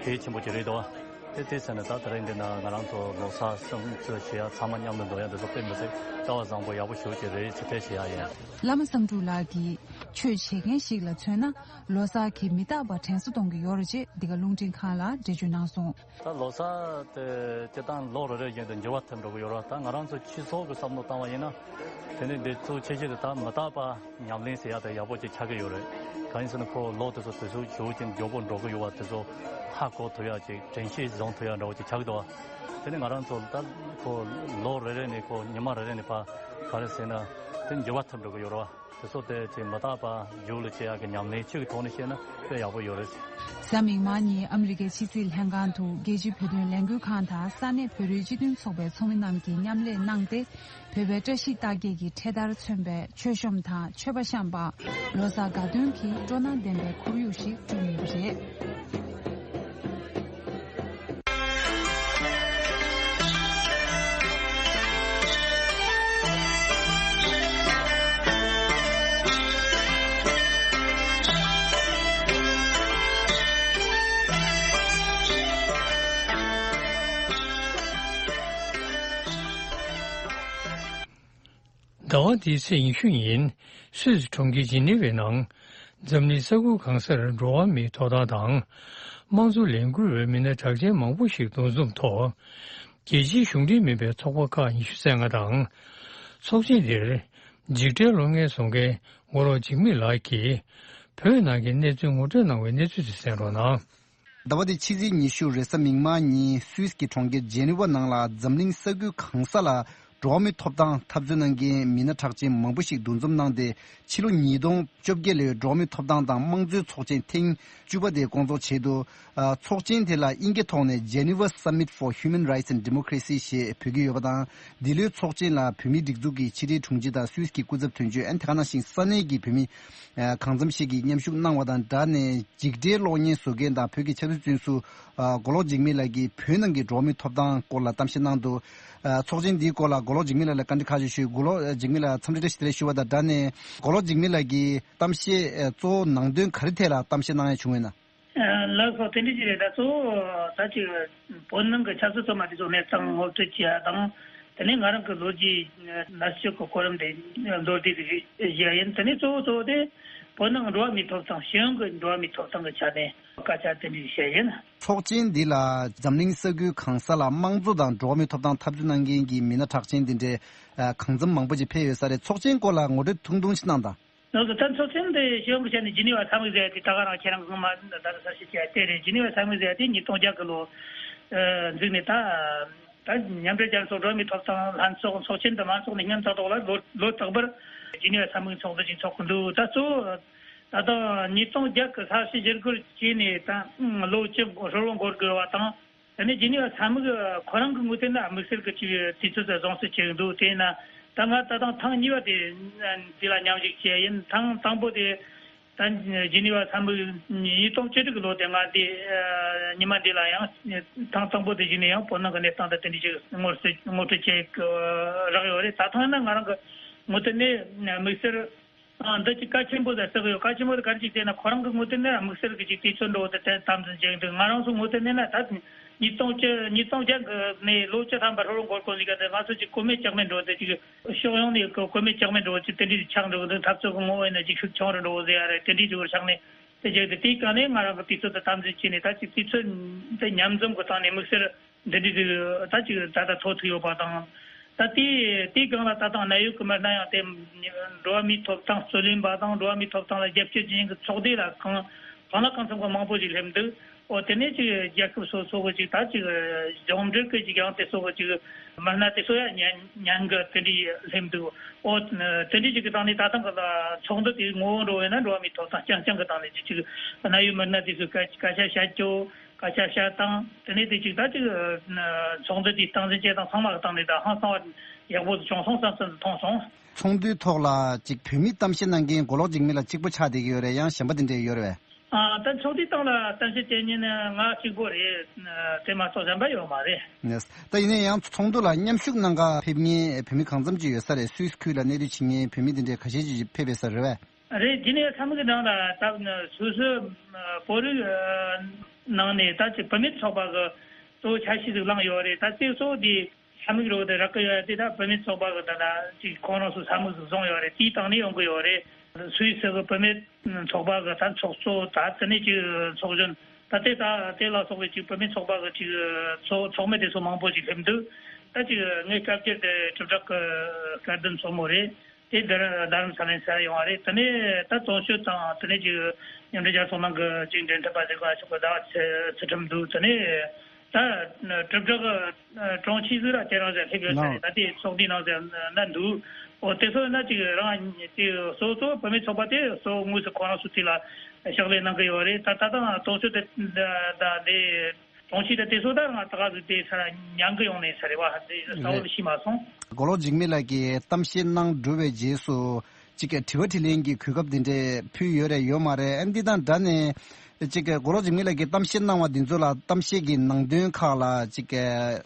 གལ་ཆེན་པོ་ཅིག་རེད་འདུག་བ། དེ་དེ་ཟེར་ནས་ད་དེ་རིང་འདི་ན་ང་རང་ཚོ་ལོ་གསར་སྲུང་བརྩི་བྱེད་ཡ་ཚང་མ་མཉམ་དུ་འགྲོ་ཡ་འདི་ཚོ་དཔེ་མི་སྲིད་སྐལ་བ་བཟང་པོ་ཡག་པོ་ཞེ་པོ་ཅིག་རེད་ཅེས་དེ་བཤད་ཡ་ཡིན། བླ་མ་བསམ་འགྲུབ་ལགས་ཀྱིས་ཆོས་བྱེད་མཁན་ཞིག་ལ་མཚོན་ན་ལོ་གསར་གྱིས་མི་རྟག་པར་དྲན་གསོ་གཏོང་གི་ཡོད་རེད་ཅེས་འདི་ག་རླུང་འཕྲིན་ཁང་ལ་འགྲེལ་བརྗོད་གནང་སོང་། ད་ལོ་གསར་དེ་སྤྱིར་བཏང་ལོ་རེ་རེ་བཞིན་དུ་འགྱུར་བ་ཐེབས་འགྲོ་གི་ཡོད་རེད། ད་ང་རང་ཚོ་སྤྱི་ཚོགས་ཀྱི་བསམ་བློ་བཏང་བ་ཡིན་ན་དེ་ནི་འདི་གཙོ་ཆེ་ཤོས་དེ་ད་མི་རྟག་པ་ཉམས་ལེན་ཟེར་ཡ་དེ་ཡག་པོ་ཅིག་ཆགས་ཀྱི་ཡོད་རེད། གང་ཡིན་ཟེར་ན་ཁོ་ལོ་དེ་ཚོ་དུས་ཚོད་ཞེ་པོ་ཅིག་མགྱོགས་པོ་འགྲོ་གི་ཡོད་པ་དེ་ཚོ་ཧ་གོ་ཐུབ་ཡ་ཅིག་དྲན་ཤེས་བཟུང་ཐུབ་ཡ་འདྲ་བོ་ཅིག་ཆགས་ཀྱི་འདུག་བ། དེ་ནི་ང་རང་ཚོ་ད་ཁོ་ལོ་རེ་རེ་ནས་ཁོ་ཉི་མ་རེ་རེ་ནས་ཕར་ག་རེ་ཟེར་ན་དེ་འགྱུར་བ་ཐེབས་འགྲོ་གི་ཡོད་རེད་བ། དེ་ཚོ་དེ་ཅིག་མི་རྟག་པ་མཇུག་ལ་སྐྱེལ་ཡག་གི་ཉམས་ལེན་ཅིག་གི་ཐོག་ནས་བཤད་ན་དཔེ་ཡག་པོ་ཡོད་རེད། གཟའ་མིག་དམར་ཉིན་ཨ་མི་རི་ཀའི་ཕྱི་སྲིད་ལྷན་ཁང་དུ་རྒྱལ་སྤྱིའི་བོད་དོན་ལས་འགུལ་ཁང་དང་ས་གནས་བོད་རིགས་སྤྱི་མཐུན་ཚོགས་པའི་ཚོགས་མི་རྣམས་ཀྱིས་མཉམ་ལས་གནང་སྟེ། བོད་པའི་བཀྲ་ཤིས་རྟགས་བརྒྱད་ཀྱི་འཕྲེད་དར་མཚོན་པའི་མཆོད་གཤོམ་དང་མཆོད་པ་བཤམས་པ། ལོ་གསར་དགའ་སྟོན་གྱི་སྤྲོ་སྣང་ལྡན་པའི་ཁོར་ཡུག་ཞིག་བསྐྲུན་ཡོད་པ་རེད། ཟླ་བ་འདིའི་ཚེས་ཉི་ཤུ་ཉིན་སུད་སི་གྲོང་ཁྱེར་ཇི་ནི་ཝའི་ནང་འཛམ་གླིང་ས་ཁུལ་གང་སར་འགྲོ་བ་མིའི་ཐོབ་ཐང་དང་དམངས་གཙོ་ལས་འགུལ་བའི་མི་སྣ་གྲགས་ཅན་མང་པོ་ཞིག་འདུ་འཛོམས་ཐོག་རྒྱལ་སྤྱིའི་གཞུང་འབྲེལ་མིན་པའི་ཚོགས་པ་ཁག་ཉི་ཤུ་རྩ་ལྔ་དང་། ཚོགས་ཆེན་འདིར་འཇིགས་བྲལ་གློག་བརྙན་བཟོ་མཁན་མགོ་ལོག་འཇིགས་མེད་ལགས་ཀྱིས་བོད་ནང་གི་གནས་ཚུལ་ངོ་སྤྲོད་གནང་བའི་གནས་ཚུལ་དེ་གསན་རོགས་གནང་། ཟླ་བ་འདིའི་ཕྱི་ཚེས་ཉི་ཤུ་རེས་གཟའ་མིག་དམར་ཉིན་སུད་སི་གི་གྲོང་ཁྱེར་ཇེ་ནི་ཝ་ནང་ལ་འཛམ་གླིང་ས་ཁུལ་གང་ས་ལ་འགྲོ་བ་མིའི་ཐོབ་ཐང་འཐབ་རྩོད་གནང་མཁན་མི་སྣ་གྲགས་ཅན་མང་པོ་ཞིག་འདུ་འཛོམས་གནང་སྟེ། ཕྱི་ལོ་ཉིས་སྟོང་བཅོ་བརྒྱད་ལོའི་འགྲོ་བ་མིའི་ཐོབ་ཐང་དང་དམངས་གཙོའི་ཚོགས་ཆེན་ཐེངས་བཅུ་པ་དེ་སྐོང་ཚོགས་བྱས་འདུག་ཨ། ཚོགས་ཆེན་དེ་ལ་དབྱིན་སྐད་ཐོག་ནས་Geneva Summit for Human Rights and Democracy ཞེས་འབོད་ཀྱི་ཡོད་པ་དང་། འདི་ལོའི་ཚོགས་ཆེན་ལ་བོད་མིའི་སྒྲིག་འཛུགས་ཀྱི་ཕྱི་དྲིལ་དྲུང་ཆེ་དང་སུད་སི་གི་སྐུ་ཚབ་དོན་གཅོད། ཨ་ནི་དེ་ག་ནང་བཞིན་ས་གནས་ཀྱི་བོད་མི་ཨ་གང་འཚམ་ཞིག་གིས་མཉམ་ཞུགས་གནང་བ་དང་སྦྲགས་ནས། འཇིགས་བྲལ་གློག་བརྙན་བཟོ་མཁན་དང་བོད་ཀྱི་ཆབ་སྲིད་བཙོན་ཟུར་ཨ་མགོ་ལོག་འཇིགས་མེད་ལགས་ཀྱིས་བོད་ནང་གི་འགྲོ་བ་མིའི་ཐོབ་ཐང་སྐོར་ལ་གཏམ་བཤད་གནང་འདུག་ཨ། ཚོགས་ཆེན་འདིའི་སྐོར་ལ་མགོ་ལོག་འཇིགས་མེད་ལགས་ལ་བཀའ་འདྲི་ཁག་ཅིག་ཞུས། མགོ་ལོག་འཇིགས་མེད་ལགས་འཚམས་འདྲི་བཀྲ་ཤིས་བདེ་ལེགས་ཞུ་བ་དང་སྦྲགས་ནས། མགོ་ལོག་འཇིགས་མེད་ལགས་ཀྱིས་གཏམ་བཤད་ཨ་གཙོ་བོ་ནང་དོན་ག་རེ་ཐད་ལ་གཏམ་བཤད་གནང་ཡ་བྱུང་ཡོད་ན། ལགས་སོ། དེ་འདྲ་ཅིག་རེད། ད་གཙོ་བོ་ད་ཅིག་བོད་ནང་གི་ཆབ་སྲིད་བཙོན་པ་དེ་ཚོ་གནས་སྟངས་ངོ་སྤྲོད་བྱེད་ཡ་དང་། དེ་ནས་ང་རང་གི་ལོ་རྒྱུས་ནར་གཅོད་ཀྱི་གོ་རིམ་དེ་མདོར་བསྡུས་ཤིག་བཤད་ཡིན། དེ་ནས་གཙོ་བོ་གཙོ་བོ་དེ་བོད་ནང་འགྲོ་བ་མིའི་ཐོབ་ཐང་། གཞན་གྱི་འགྲོ་བ་མིའི་ཐོབ་ཐང་གི་ཆ་ནས་སྐད་ཆ་དེ་འདྲ་བཤད་ཡིན། ཚོགས་ཆེན་འདི་ལ་འཛམ་གླིང་ས་ཁུལ་གང་ས་ལ་དམངས་གཙོ་དང་འགྲོ་བ་མིའི་ཐོབ་ཐང་འཐབ་རྩོད་གནང་མཁན་གྱི་མི་སྣ་གྲགས་ཅན་དེ་འདྲའི་གང་འཚམ་མང་པོ་ཅིག་ཕེབས་ཡོད་ས་རེད། ཚོགས་ཆེན་སྐོར་ལ་ངོ་སྤྲོད་ཐུང་ཐུང་ཞིག་གནང་དང་། ང་ཚོ་ད་ཚོགས་ཆེན་དེ་ཞུ་དགོས་བྱས་ནས་ཇི་ནི་ཝ་ས་མིག་ཟེར་ཡ་དེ་ད་ག་རང་ཁྱེད་རང་གིས་ངོ་མ་ད་ག་གསལ་བཤད་བྱས་དེ་རེད། ཇི་ནི་ཝ་ས་མིག་ཟེར་ཡ་དེ་ཉིས་སྟོང་བརྒྱད་ལོ་འཛུགས་ནས་ད་ད་མཉམ་འབྲེལ་རྒྱལ་ཚོགས་འགྲོ་བ་མིའི་ཐོབ་ཐང་ལྷན་ཚོགས་ཚོགས་ཆེན་དུ་མ་འཚོགས་ནས་སྔོན་ཏག་ཏག་ལ་ལོ་ལོ་རྟག་པར་ ཇི་ནི་ཝ་ས་མིག་ཚོགས་འདུ་ཅིག་ཚོགས་ཀྱི་འདུག་ད་གཙོ་བོ་ད་ལྟ་ཉིས་སྟོང་བརྒྱད་ཀྱི་ས་བྱི་ཞི་རྒོལ་བྱས་ནས་ད་ལོ་བཅུ་ཧྲིལ་བོ་འགོར་དགོས་པ་དང་། དེ་ནས་ཇི་ནི་ཝ་ས་མིག་ཁོ་རང་གི་ངོས་ཐད་ན་དམིགས་བསལ་གྱི་ཅིག་དུས་ཚོད་དུ་བཟུང་སྲོལ་བྱེད་ཀྱི་འདུག་དེས་ན་ད་ང་ད་ཐེངས་ཐེངས་གཉིས་པ་དེ་འདི་ལ་མཉམ་ཞུགས་བྱས་ཡིན། ཐེངས་དང་པོ་དེ་ད་ཇི་ནི་ཝ་ས་མིག་ཉིས་སྟོང་བཅུ་དྲུག་གི་ལོ་དེ་ང་དེ་ཉི་མ་འདི་ལ་ཡང་ཐེངས་དང་པོ་དེ་བཞིན་ཡང་བོད་ནང་གི་གནས་སྟངས་དང་དེ་འདྲ་ཅིག་ངོ་སྤྲོད་ངོ་སྤྲོད་བྱེད་རག་ཡོད་རེད། ད་ཐེངས་ན་ང་རང་གི་ངོས་ཐད་ནས་དམིགས་བསལ། ཨ། འདི་ཅིག་གལ་ཆེན་པོ་དང་བརྩི་གི་ཡོད། གལ་ཆེན་པོ་དེ་ག་རེ་ཅིག་ཟེར་ན་ཁོ་རང་གི་ངོས་ཐད་ནས་དམིགས་བསལ་གྱི་ཅིག་དུས་ཚོད་འགྲོ་བ་དེ་དེ་དམ་འཛིན་བྱེད་ཀྱི་འདུག་ང་རང་ཚོ་ངོས་ཐད་ནས་ན་ད་ཉིས་སྟོང་བཅུ་ཉིས་སྟོང་བརྒྱད་གི་ནས་ལོ་བཅུ་ཐམ་པ་ཧྲིལ་བོ་འགོར་གོ་ནི་ག་དེ་ང་ཚོ་ཅིག་གོ་མེད་ལྕག་མེད་འགྲོ་བ་དེ་ཅིག་ཕྱོགས་ཡོངས་ནས་གོ་མེད་ལྕག་མེད་འགྲོ་བ་ཅིག་དེ་འདྲའི་ཆགས་འགྲོ་གི་འདུག་འཐབ་རྩོད་ཀྱི་ངོ་བོ་ཡིན་ན་ཅིག་ཤུགས་ཆུང་རུ་འགྲོ་བ་ཟེར་ཡ་རེད། དེ་འདྲའི་ཅིག་ཆགས་ནས་དེ་བྱས་ཏེ་དེའི་སྒང་ནས་ང་རང་གི་དུས་ཚོད་དེ་དམ་འཛིན་བྱས་ནས་ད་ཅིག་དུས་ཚོད་དེ་མཉམ་འཛོམས་ཀྱི་སྟེང་ནས་དམིགས་བསལ། འདི་འདྲའི་ཅིག་ད་ཅིག་ད་ལྟ་ཐོག་ཐུག་ཡོད་པ་དང་། ད་དེ་དེའི་སྒང་ལ་ད་ལྟ་གནད་ཡོད་ཀྱི་མི་སྣ་ཡང་དེ་འགྲོ་བ་མིའི་ཐོབ་ཐང་རྩོད་ལེན་པ་དང་འགྲོ་བ་མིའི་ཐོབ་ཐང་ལ་རྒྱབ་སྐྱོར་བྱེད་མཁན་གྱི་ཚོགས་སྡེ་ལ་གང་གང་ལ་གང་འཚམ་གྱི་མང་པོ་ཞིག་སླེབས་འདུག་འོ་དེ་ནས་ཅིག་རྒྱལ་ཁབ་སོ་སོ་གི་ཅིག་ད་ཅིག་སྦྱོང་འབྲེལ་གྱི་ཅིག་ཡང་དེ་སོ་གི་ཅིག་མི་སྣ་དེ་ཚོ་ཡང་ཉན་ཉན་གི་དེ་འདྲའི་སླེབས་འདུག་འོ་དེ་འདྲའི་ཅིག་གི་སྟེང་ནས་ད་ཐེངས་གི་ཚོགས་འདུ་དེ་ངོ་བོ་འགྲོ་བས་ན་འགྲོ་བ་མིའི་ཐོབ་ཐང་རྐྱང་རྐྱང་གི་སྟེང་ནས་ཅིག་ཅིག་གནད་ཡོད་མི་སྣ་དེ་ཚོས་སྐད་སྐད་ཆ་བཤད་རྒྱུ། སྐད་ཆ་བཤད་སྟངས་དེ་ནས་དེ་གཅིག་ད་གཅིག་ཚོགས་འདུ་དེའི་སྟངས་འཛིན་བྱེད་སྟངས་ཚང་མ་གི་སྟེང་ནས་ད་ཧང་སང་བ་ཡག་པོ་བྱུང་སོང་བསམ་བསམ་མཐོང་སོང་། ཚོགས་འདུའི་ཐོག་ལ་གཅིག་བོད་མིའི་གཏམ་བཤད་གནང་མཁན་མགོ་ལོག་འཇིགས་མེད་ལགས་གཅིག་པོ་ཆགས་བསྡད་ཀྱི་ཡོད་རེད། ཡང་གཞན་པ་དེ་འདྲས་ཡོད་རེད་པས། ཨ། ད་ཚོགས་འདུའི་སྟེང་ལ་གཏམ་བཤད་བྱེད་མཁན་ནི་ང་གཅིག་པོ་རེད། དེ་མ་གཏོགས་གཞན་པ་ཡོད་མ་རེད། ནས། ད་ཡིན་ན་ཡང་ཚོགས་འདུ་ལ་མཉམ་ཞུགས་གནང་ག་ཕེབས་མཁན་བོད་མི་གང་འཚམ་ཅིག་ཡོད་ས་རེད། སུད་སི་ཁུལ་ལ་གནས་སྡོད་བྱེད་མཁན་བོད་མི་དེ་འདྲས་ཁ་ཤས་ཅིག་ཕེབས་པའི་ས་རེད་པས། རེད། དེ་ནས་ཚང་མ་གི་ནང་ལ་ད་སོ་སོའི་བོད་རིགས་ནང་ནས་ད་ཅིག་བུད་མེད་ཚོགས་པ་གི་གཙོ་བོ་ཆ་ཤས་ཤིག་བླངས་ཡོད་རེད། ད་དེ་གཙོ་བོ་དེ་ས་མིག་རོགས་དེ་རག་གི་ཡོད་དེ་ད་བུད་མེད་ཚོགས་པ་གི་ད་ད་ཅིག་ཁོང་རང་ཚོ་ས་མིག་ཟིག་བཟུང་ཡོད་རེད། དེའི་སྟེང་ནས་ཡོང་གི་ཡོད་རེད། སུད་སི་གི་བུད་མེད་ཚོགས་པ་གི་ད་ཚོགས་གཙོ་ད་དེ་ནས་ཅིག་ཚོགས་གཞོན་ད་དེ་ད་དེ་ལ་སོགས་པའི་ཅིག་བུད་མེད་ཚོགས་པ་གི་ཅིག་ཚོགས་ཚོགས་མི་དེ་ཚོ་མང་པོ་ཅིག་སླེབས་འདུག་ད་ཅིག་ངའི་སྐབས་འཁེལ་དེ་དྲིལ་བསྒྲགས་གི་སྐལ་ལྡན་མཚོ་མོ་རེད། དེ་རྡ་རམ་ས་ལའི་ས་ཡོང་བ་རེད། དེ་ནས་ད་དོན་གཅོད་དང་དེ་ནས་ཅིག་མཉམ་འབྲེལ་རྒྱལ་ཚོགས་ནང་གི་ཅིག་འབྲེལ་མཐུད་པ་ཟེར་ག་ཞོག་གི་ཟླ་བ་ཚེ་ཚེ་ཁྲིམས་འདུག་དེ་ནས་ད་དྲིལ་བསྒྲགས་གི་དྲུང་ཆེ་ཟིག་ར་དེ་རང་ཟེར་སླེབས་ཡོད་ས་རེད། ད་དེ་ཚོགས་འདུའི་ནང་ཟེར་ན་འདུག་འོ་དེ་ཚོ་ན་ཅིག་རང་ཅིག་སོ་སོ་བུད་མེད་ཚོགས་པ་དེ་གཙོ་བོ་དངོས་སུ་ཁོ་རང་ཚོ་དེ་ལ་ཕྱག་ལས་གནང་གི་ཡོད་རེད། ད་ད་ལྟ་དོན་གཅོད་དེ་ད་དེ། གྲོང་ཁྱེར་དེ་དེ་ཚོ་ད་ང་ད་ག་ཟིག་དེ་ས་ཉང་གི་ཡོང་ནས་ས་རེད་བ། དེ་ས་བོ་རེད། ཤི་མ་སོང་། མགོ་ལོག་འཇིགས་མེད་ལགས་ཀྱིས་གཏམ་བཤད་གནང་གྲུབ་པའི་རྗེས་སུ་གཅིག་གི་དྲི་བ་དྲིས་ལན་གྱི་གོ་སྐབས་འདི་འདྲས་ཕུལ་ཡོད་རེད་ཡོད་མ་རེད། ཨ་འདི་དང་འདྲ་ནས་གཅིག་གི་མགོ་ལོག་འཇིགས་མེད་ལགས་ཀྱིས་གཏམ་བཤད་གནང་བ་འདི་ཚོ་ལ་གཏམ་བཤད་ཀྱི་ནང་དོན་ཁག་ལ་གཅིག་གི་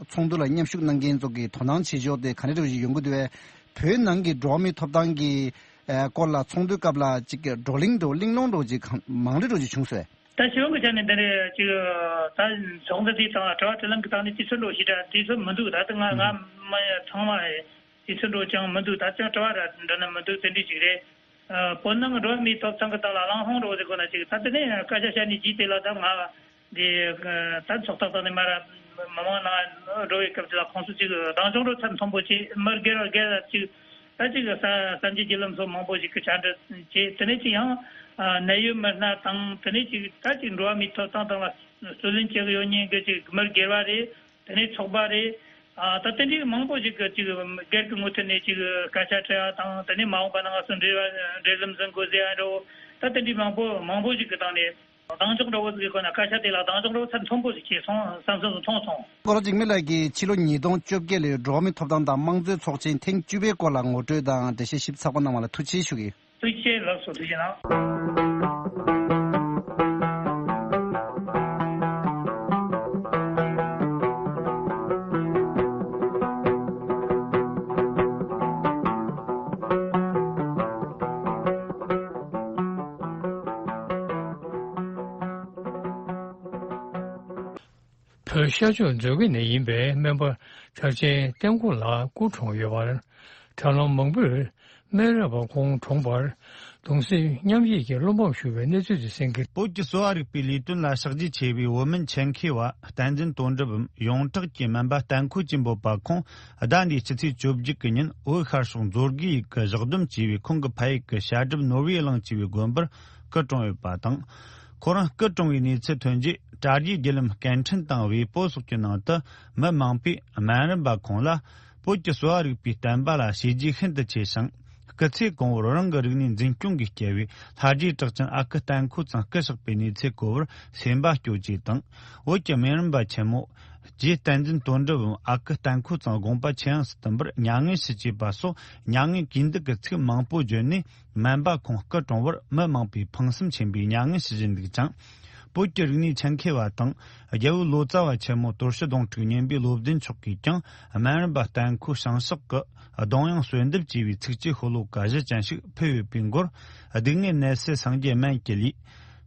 ཚོགས་འདུ་ལ་མཉམ་ཞུགས་གནང་མཁན་ཚོ་གིས་དོ་སྣང་བྱེད་ཕྱོགས་དེ་ག་འདྲ་འདྲ་བོ་ཞིག་ཡོང་གི་འདུག་བས། བོད་ནང་གི་འགྲོ་བ་མིའི་ཐོབ་ཐང་གི་སྐོར་ལ་ཚོགས་འདུའི་སྐབས་ལ་གཅིག་གི་བགྲོ་གླེང་འདྲ་བོ་གླེང་སློང་འདྲ་བོ་ཅིག་གང་མང་རེ་འདྲ་བོ་ཅིག་བྱུང་སོང་བས། ད་ཞི་བ་གི་ཆ་ནས་འདི་ནས་ཅིག་ད་ཚོགས་འདུ་དེའི་སྟེང་ལ་དྲི་བ་དྲིས་ལན་གྱི་སྟེང་ནས་དུས་ཚོད་འགྲོ་ཞེ་དྲག་དུས་ཚོད་མི་འདུག་ད་ལྟ་ང་ང་མ་ཚང་མ་དུས་ཚོད་འགྲོ་ཅང་མི་འདུག་ད་ཅང་དྲི་བ་ར་འདྲ་ན་མི་འདུག་དེ་འདྲ་ཅིག་རེད། བོད་ནང་གི་འགྲོ་བ་མིའི་ཐོབ་ཐང་གི་སྟེང་ལ་གླེང་སློང་འགྲོ་ཟེར་དགོས་ན་ཅིག་ད་དེ་ནས་སྐད་ཆ་བཤད་ནས་རྗེས་དེ་ལ་ད་ང་འདི་ད་ཚོགས་ཐོག་ཐོག་ནས་མ་ར་མི་མང་ནང་འགྲོ་བའི་སྐབས་དེ་ལ་ཁོང་ཚོ་ཅིག་གདེང་འཇོག་འགྲོ་ཚད་མཐོན་པོ་ཅིག་མི་སྒེར་བ་སྒེར་ལ་ཅིག་ད་ཅིག་ས་སངས་རྒྱས་རྒྱལ་ལམ་སོགས་མང་པོ་ཞིག་གི་བཅར་འདྲི་བྱས། དེ་ནས་ཅིག་ཡང་གནད་ཡོད་མི་སྣ་དང་དེ་ནས་ཅིག་ད་ཅིག་འགྲོ་བ་མིའི་ཐོབ་ཐང་དང་ལ་རྩོད་ལེན་བྱེད་ཀྱི་ཡོད་མཁན་གྱི་ཅིག་མི་སྒེར་བ་རེད། དེ་ནས་ཚོགས་པ་རེད། ད་དེ་འདྲའི་མང་པོ་ཞིག་གི་ཅིག་སྒེར་གྱི་ངོས་ཐད་ནས་ཅིག་སྐད་ཆ་དྲི་ཡ་དང་དེ་ནས་མ་འོངས་པ་ནང་ང་སོ་འབྲེལ་བ་འབྲེལ་ལམ་འཛིན་དགོས་ཟེར་ཡ་འདྲ་བོ། ད་དེ་འདྲའི་མང་པོ་མང་པོ་ཞིག་གི་སྟེང་ནས། གདེང་འཇོག་འདྲ་བོ་ཟིག་དགོས་ན་སྐད་ཆ་དེ་ལ་གདེང་འཇོག་འདྲ་བོ་ཚད་མཐོན་པོ་ཟིག་བྱས་སོང་བསམ་བསམ་ཟིག་མཐོང་སོང་། མགོ་ལོག་འཇིགས་མེད་ལགས་ཀྱིས་ཕྱི་ལོ་ཉིས་སྟོང་བཅོ་བརྒྱད་ལོའི་འགྲོ་བ་མིའི་ཐོབ་ཐང་དང་དམངས་གཙོའི་ཚོགས་ཆེན་ཐེངས་བཅུ་པའི་སྐོར་ལ་ངོ་སྤྲོད་དང་འགྲེལ་བཤད་ཞིབ་ཚགས་པོ་གནང་བ་ལ་ཐུགས་རྗེ་ཆེ་ཞུ་གི་ཡོད། ཐུགས་རྗེ་ཆེ་ལགས་སོ། ཐུགས་རྗེ་གནང་། བོད་ཤར་ཕྱོགས་མཛོད་དགེ་ནས་ཡིན་པའི་སྨན་པ་གྲགས་ཅན་བསྟན་ཁོ་ལགས་སྐུ་གྲོངས་ཡོད་པར། དྲ་ལམ་མང་པོས་སྨན་རབས་པ་ཁོང་གྲོངས་པར་གདུང་སེམས་མཉམ་བསྐྱེད་ཀྱི་བློ་འབབ་ཞུ་བའི་གནས་ཚུལ་དེ་གསན་གྱི། བོད་ཀྱི་གསོ་བ་རིག་པའི་ལས་དོན་ལ་ཕྱག་རྗེས་ཆེ་བའི་བོད་སྨན་ཆེད་མཁས་པ་བསྟན་འཛིན་དོན་གྲུབ་འམ་ཡོངས་གྲགས་ཀྱི་སྨན་པ་བསྟན་ཁོ་སྐྱིད་འབོད་པ་ཁོང་ཟླ་འདིའི་ཕྱི་ཚེས་བཅོ་བརྒྱད་ཀྱི་ཉིན་བོད་ཤར་ཕྱོགས་མཛོད་དགེ་ཡུལ་གྱི་བཞག་སྡོམ་བྱས་པའི་ཁོང་གི་ཕ་ཡུལ་གྱི་བཤད་སྒྲུབ་ནོར་བུའི་གླིང་བཅས་པའི་དགོན་པར་སྐུ་གྲོངས་ཡོད་པ་དང་། ཁོ་རང་སྐུ་གྲོངས་པའི་གནས་ཚུལ་ཐོན་རྗེས་དྲ་རྒྱའི་བརྒྱུད་ལམ་སྐད་འཕྲིན་དང་ཝེ་པོ་སོགས་ཀྱི་ནང་དུ་མི་མང་པོས་སྨན་རམས་པ་ཁོང་ལ་བོད་ཀྱི་གསོ་བ་རིག་པའི་བསྟན་པ་ལ་བྱས་རྗེས་ཤིན་ཏུ་ཆེ་ཞིང་ སྐུ་ཚེ་གང་བོར་རང་གི་རིག་གནས་འཛིན་སྐྱོང་གིས་སྐྱེལ་བའི་ལྷ་སྒྲའི་གྲགས་ཅན་ཨ་ཁུ་བསྟན་ཁོ་ཚང་སྐུ་གཤེགས་པའི་གནས་ཚུལ་གོ་བར་སེམས་པ་སྐྱོ་བཅས་དང་། བོད་ཀྱི་སྨན་རམས་པ་ཆེན་མོ་རྗེ་བསྟན་འཛིན་དོན་གྲུབ་བམ་ཨ་ཁུ་བསྟན་ཁོ་ཚང་དགོངས་པ་ཆེ་ཡང་སུ་བསྟུན་པར་མྱ་ངན་ཞུ་བཅས་པ་སོགས་མྱ་ངན་གུས་འདུད་ཀྱི་ཚིག་མང་པོ་བརྗོད་ནས། སྨན་པ་ཁོང་སྐུ་གྲོངས་བར་མི་མང་པོས་ཕངས་སེམས་ཆེན་པོས་མྱ་ངན་ཞུ་བཞིན་འདུག་ཅིང་། བོད་ཀྱི་རིག་གནས་ཆེད་མཁས་པ་དང་རྒྱལ་བོ་ལོ་ཙཱ་བ་ཆེན་མོ་དོར་ཞི་གདོང་དྲུག་གཉན་པའི་བློ་ལྡན་མཆོག་གིས་ཀྱང་སྨན་རམས་པ་བསྟན་ཁོ་བྱང་ཕྱོགས་ཀྱི་གདུང་དབྱངས་གསོལ་འདེབས་ཅེས་པའི་ཚིགས་བཅད་ཤོ་ལོ་ཀ་བཞི་ཅན་ཞིག་ཕུལ་ཡོད་པའི་མགོར། སྡུག་བསྔལ་ནད་སེལ་སངས་རྒྱས་སྨན་གྱི་ལུས།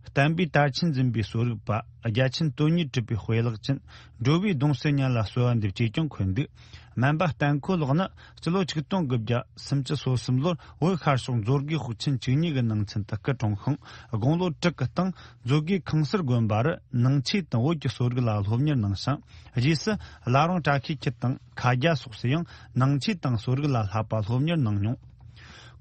བསྟན་པའི་དར་ཆེན་འཛིན་པའི་གསོ་རིག་པ། རྒྱ་ཆེན་དོན་གཉེར་གྲུབ་པའི་དཔེ་ལེགས་ཅན། འགྲོ་བའི་གདུང་སེལ་ཉིད་ལ་གསོལ་བ་འདེབས་ཅེས་ཀྱང་འཁོད་འདུག་སྨན་པ་བསྟན་ཁོ་ལགས་ནི་སྤྱི་ལོ་ཆིག་སྟོང་དགུ་བརྒྱ་སུམ་ཅུ་སོ་གསུམ་ལོར་བོད་ཤར་ཕྱོགས་མཛོད་དགེ་ཤོག་ཆེན་བཅུ་གཉིས་ཀྱི་ནང་ཚན་དུ་སྐུ་གྲོངས་ཤིང་། དགུང་ལོ་དྲུག་གི་སྟེང་མཛོད་དགེ་ཁང་གསར་དགོན་པ་རུ་ནང་ཆོས་དང་བོད་ཀྱི་གསོ་རིག་ལ་སློབ་གཉེར་གནང་ཞིང་། རྗེས་སུ་བླ་བྲང་བཀྲ་ཤིས་འཁྱིལ་དང་མཁའ་རྒྱ་སོགས་སུ་ཡང་ནང་ཆོས་དང་གསོ་རིག་ལ་བསླབ་པ་སློབ་གཉེར་གནང་མྱོང་།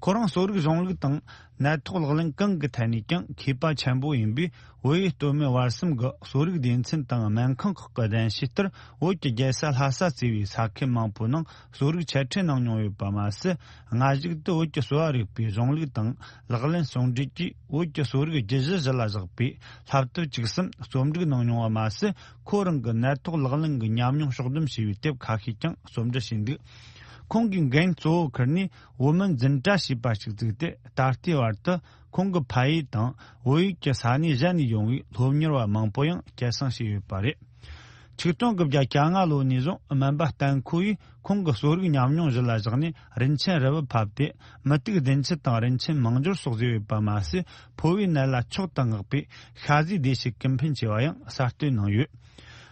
ཁོ་རང་གསོ་རིག་གཞུང་ལུགས་དང་ནད་ཐོག་ལག་ལེན་གང་གི་ཐད་ནས་ཀྱང་མཁས་པ་ཆེན་པོ་ཡིན་པས། བོད་ཡུལ་སྟོད་སྨད་བར་གསུམ་གྱི་གསོ་རིག་སྡེ་ཚན་དང་སྨན་ཁང་ཁག་གི་གདན་ཞུའི་ལྟར་བོད་ཀྱི་རྒྱལ་ས་ལྷ་ས་གཙོས་པའི་ས་ཁུལ་མང་པོའི་ནང་གསོ་རིག་འཆད་ཁྲིད་གནང་མྱོང་ཡོད་པ་མ་ཟད། སྔ་གཞུག་ཏུ་བོད་ཀྱི་གསོ་བ་རིག་པའི་གཞུང་ལུགས་དང་ལག་ལེན་ཟུང་འབྲེལ་གྱིས་བོད་ཀྱི་གསོ་རིག་རྒྱུད་བཞི་གཞི་ལ་བཞག་པའི་བསླབ་དེབ་བཅུ་གསུམ་རྩོམ་སྒྲིག་གནང་མྱོང་བ་མ་ཟད། ཁོ་རང་གི་ནད་ཐོག་ལག་ལེན་གྱི་ཉམས་མྱོང་ཕྱོགས་བསྡོམས་བྱས་པའི་དེབ་ཁ་ཤས་ཀྱང་རྩོམ་འབྲི་བྱས་འདུག་ཁོང་གིས་འགན་གཙོ་བོ་འཁུར་ནས། བོད་སྨན་འཛིན་གྲྭ་ཞེས་པ་ཞིག་བཙུགས་ཏེ། ད་ལྟའི་བར་དུ་ཁོང་གིས་ཕ་ཡུལ་དང་བོད་ཡུལ་གྱི་ས་གནས་གཞན་ནས་ཡོང་བའི་སློབ་གཉེར་བ་མང་པོ་ཡང་སྐྱེད་སྲིང་བྱས་ཡོད་པ་རེད། ཆིག་སྟོང་དགུ་བརྒྱ་གྱ་ལྔ་ལོ་ནས་བཟུང་སྨན་པ་བསྟན་ཁོ་ཡིས་ཁོང་གི་གསོ་རིག་ཉམས་མྱོང་གཞི་ལ་བཞག་ནས། རིན་ཆེན་རིལ་བུ་ཕབ་སྟེ་མུ་ཏིག་ལྡན་ཆུ་དང་རིན་ཆེན་མང་སྦྱོར་སོགས་བཟོས་ཡོད་པ་མ་ཟད། ཕོ་བའི་ནད་ལ་མཆོག་ཏུ་བསྔགས་པའི་ཤ་ཟའི་སྡེ་བྱེད་ཀུན་ཕན་ཅེས་པ་ཡང་གསར་གཏོད་གནང་ཡོད།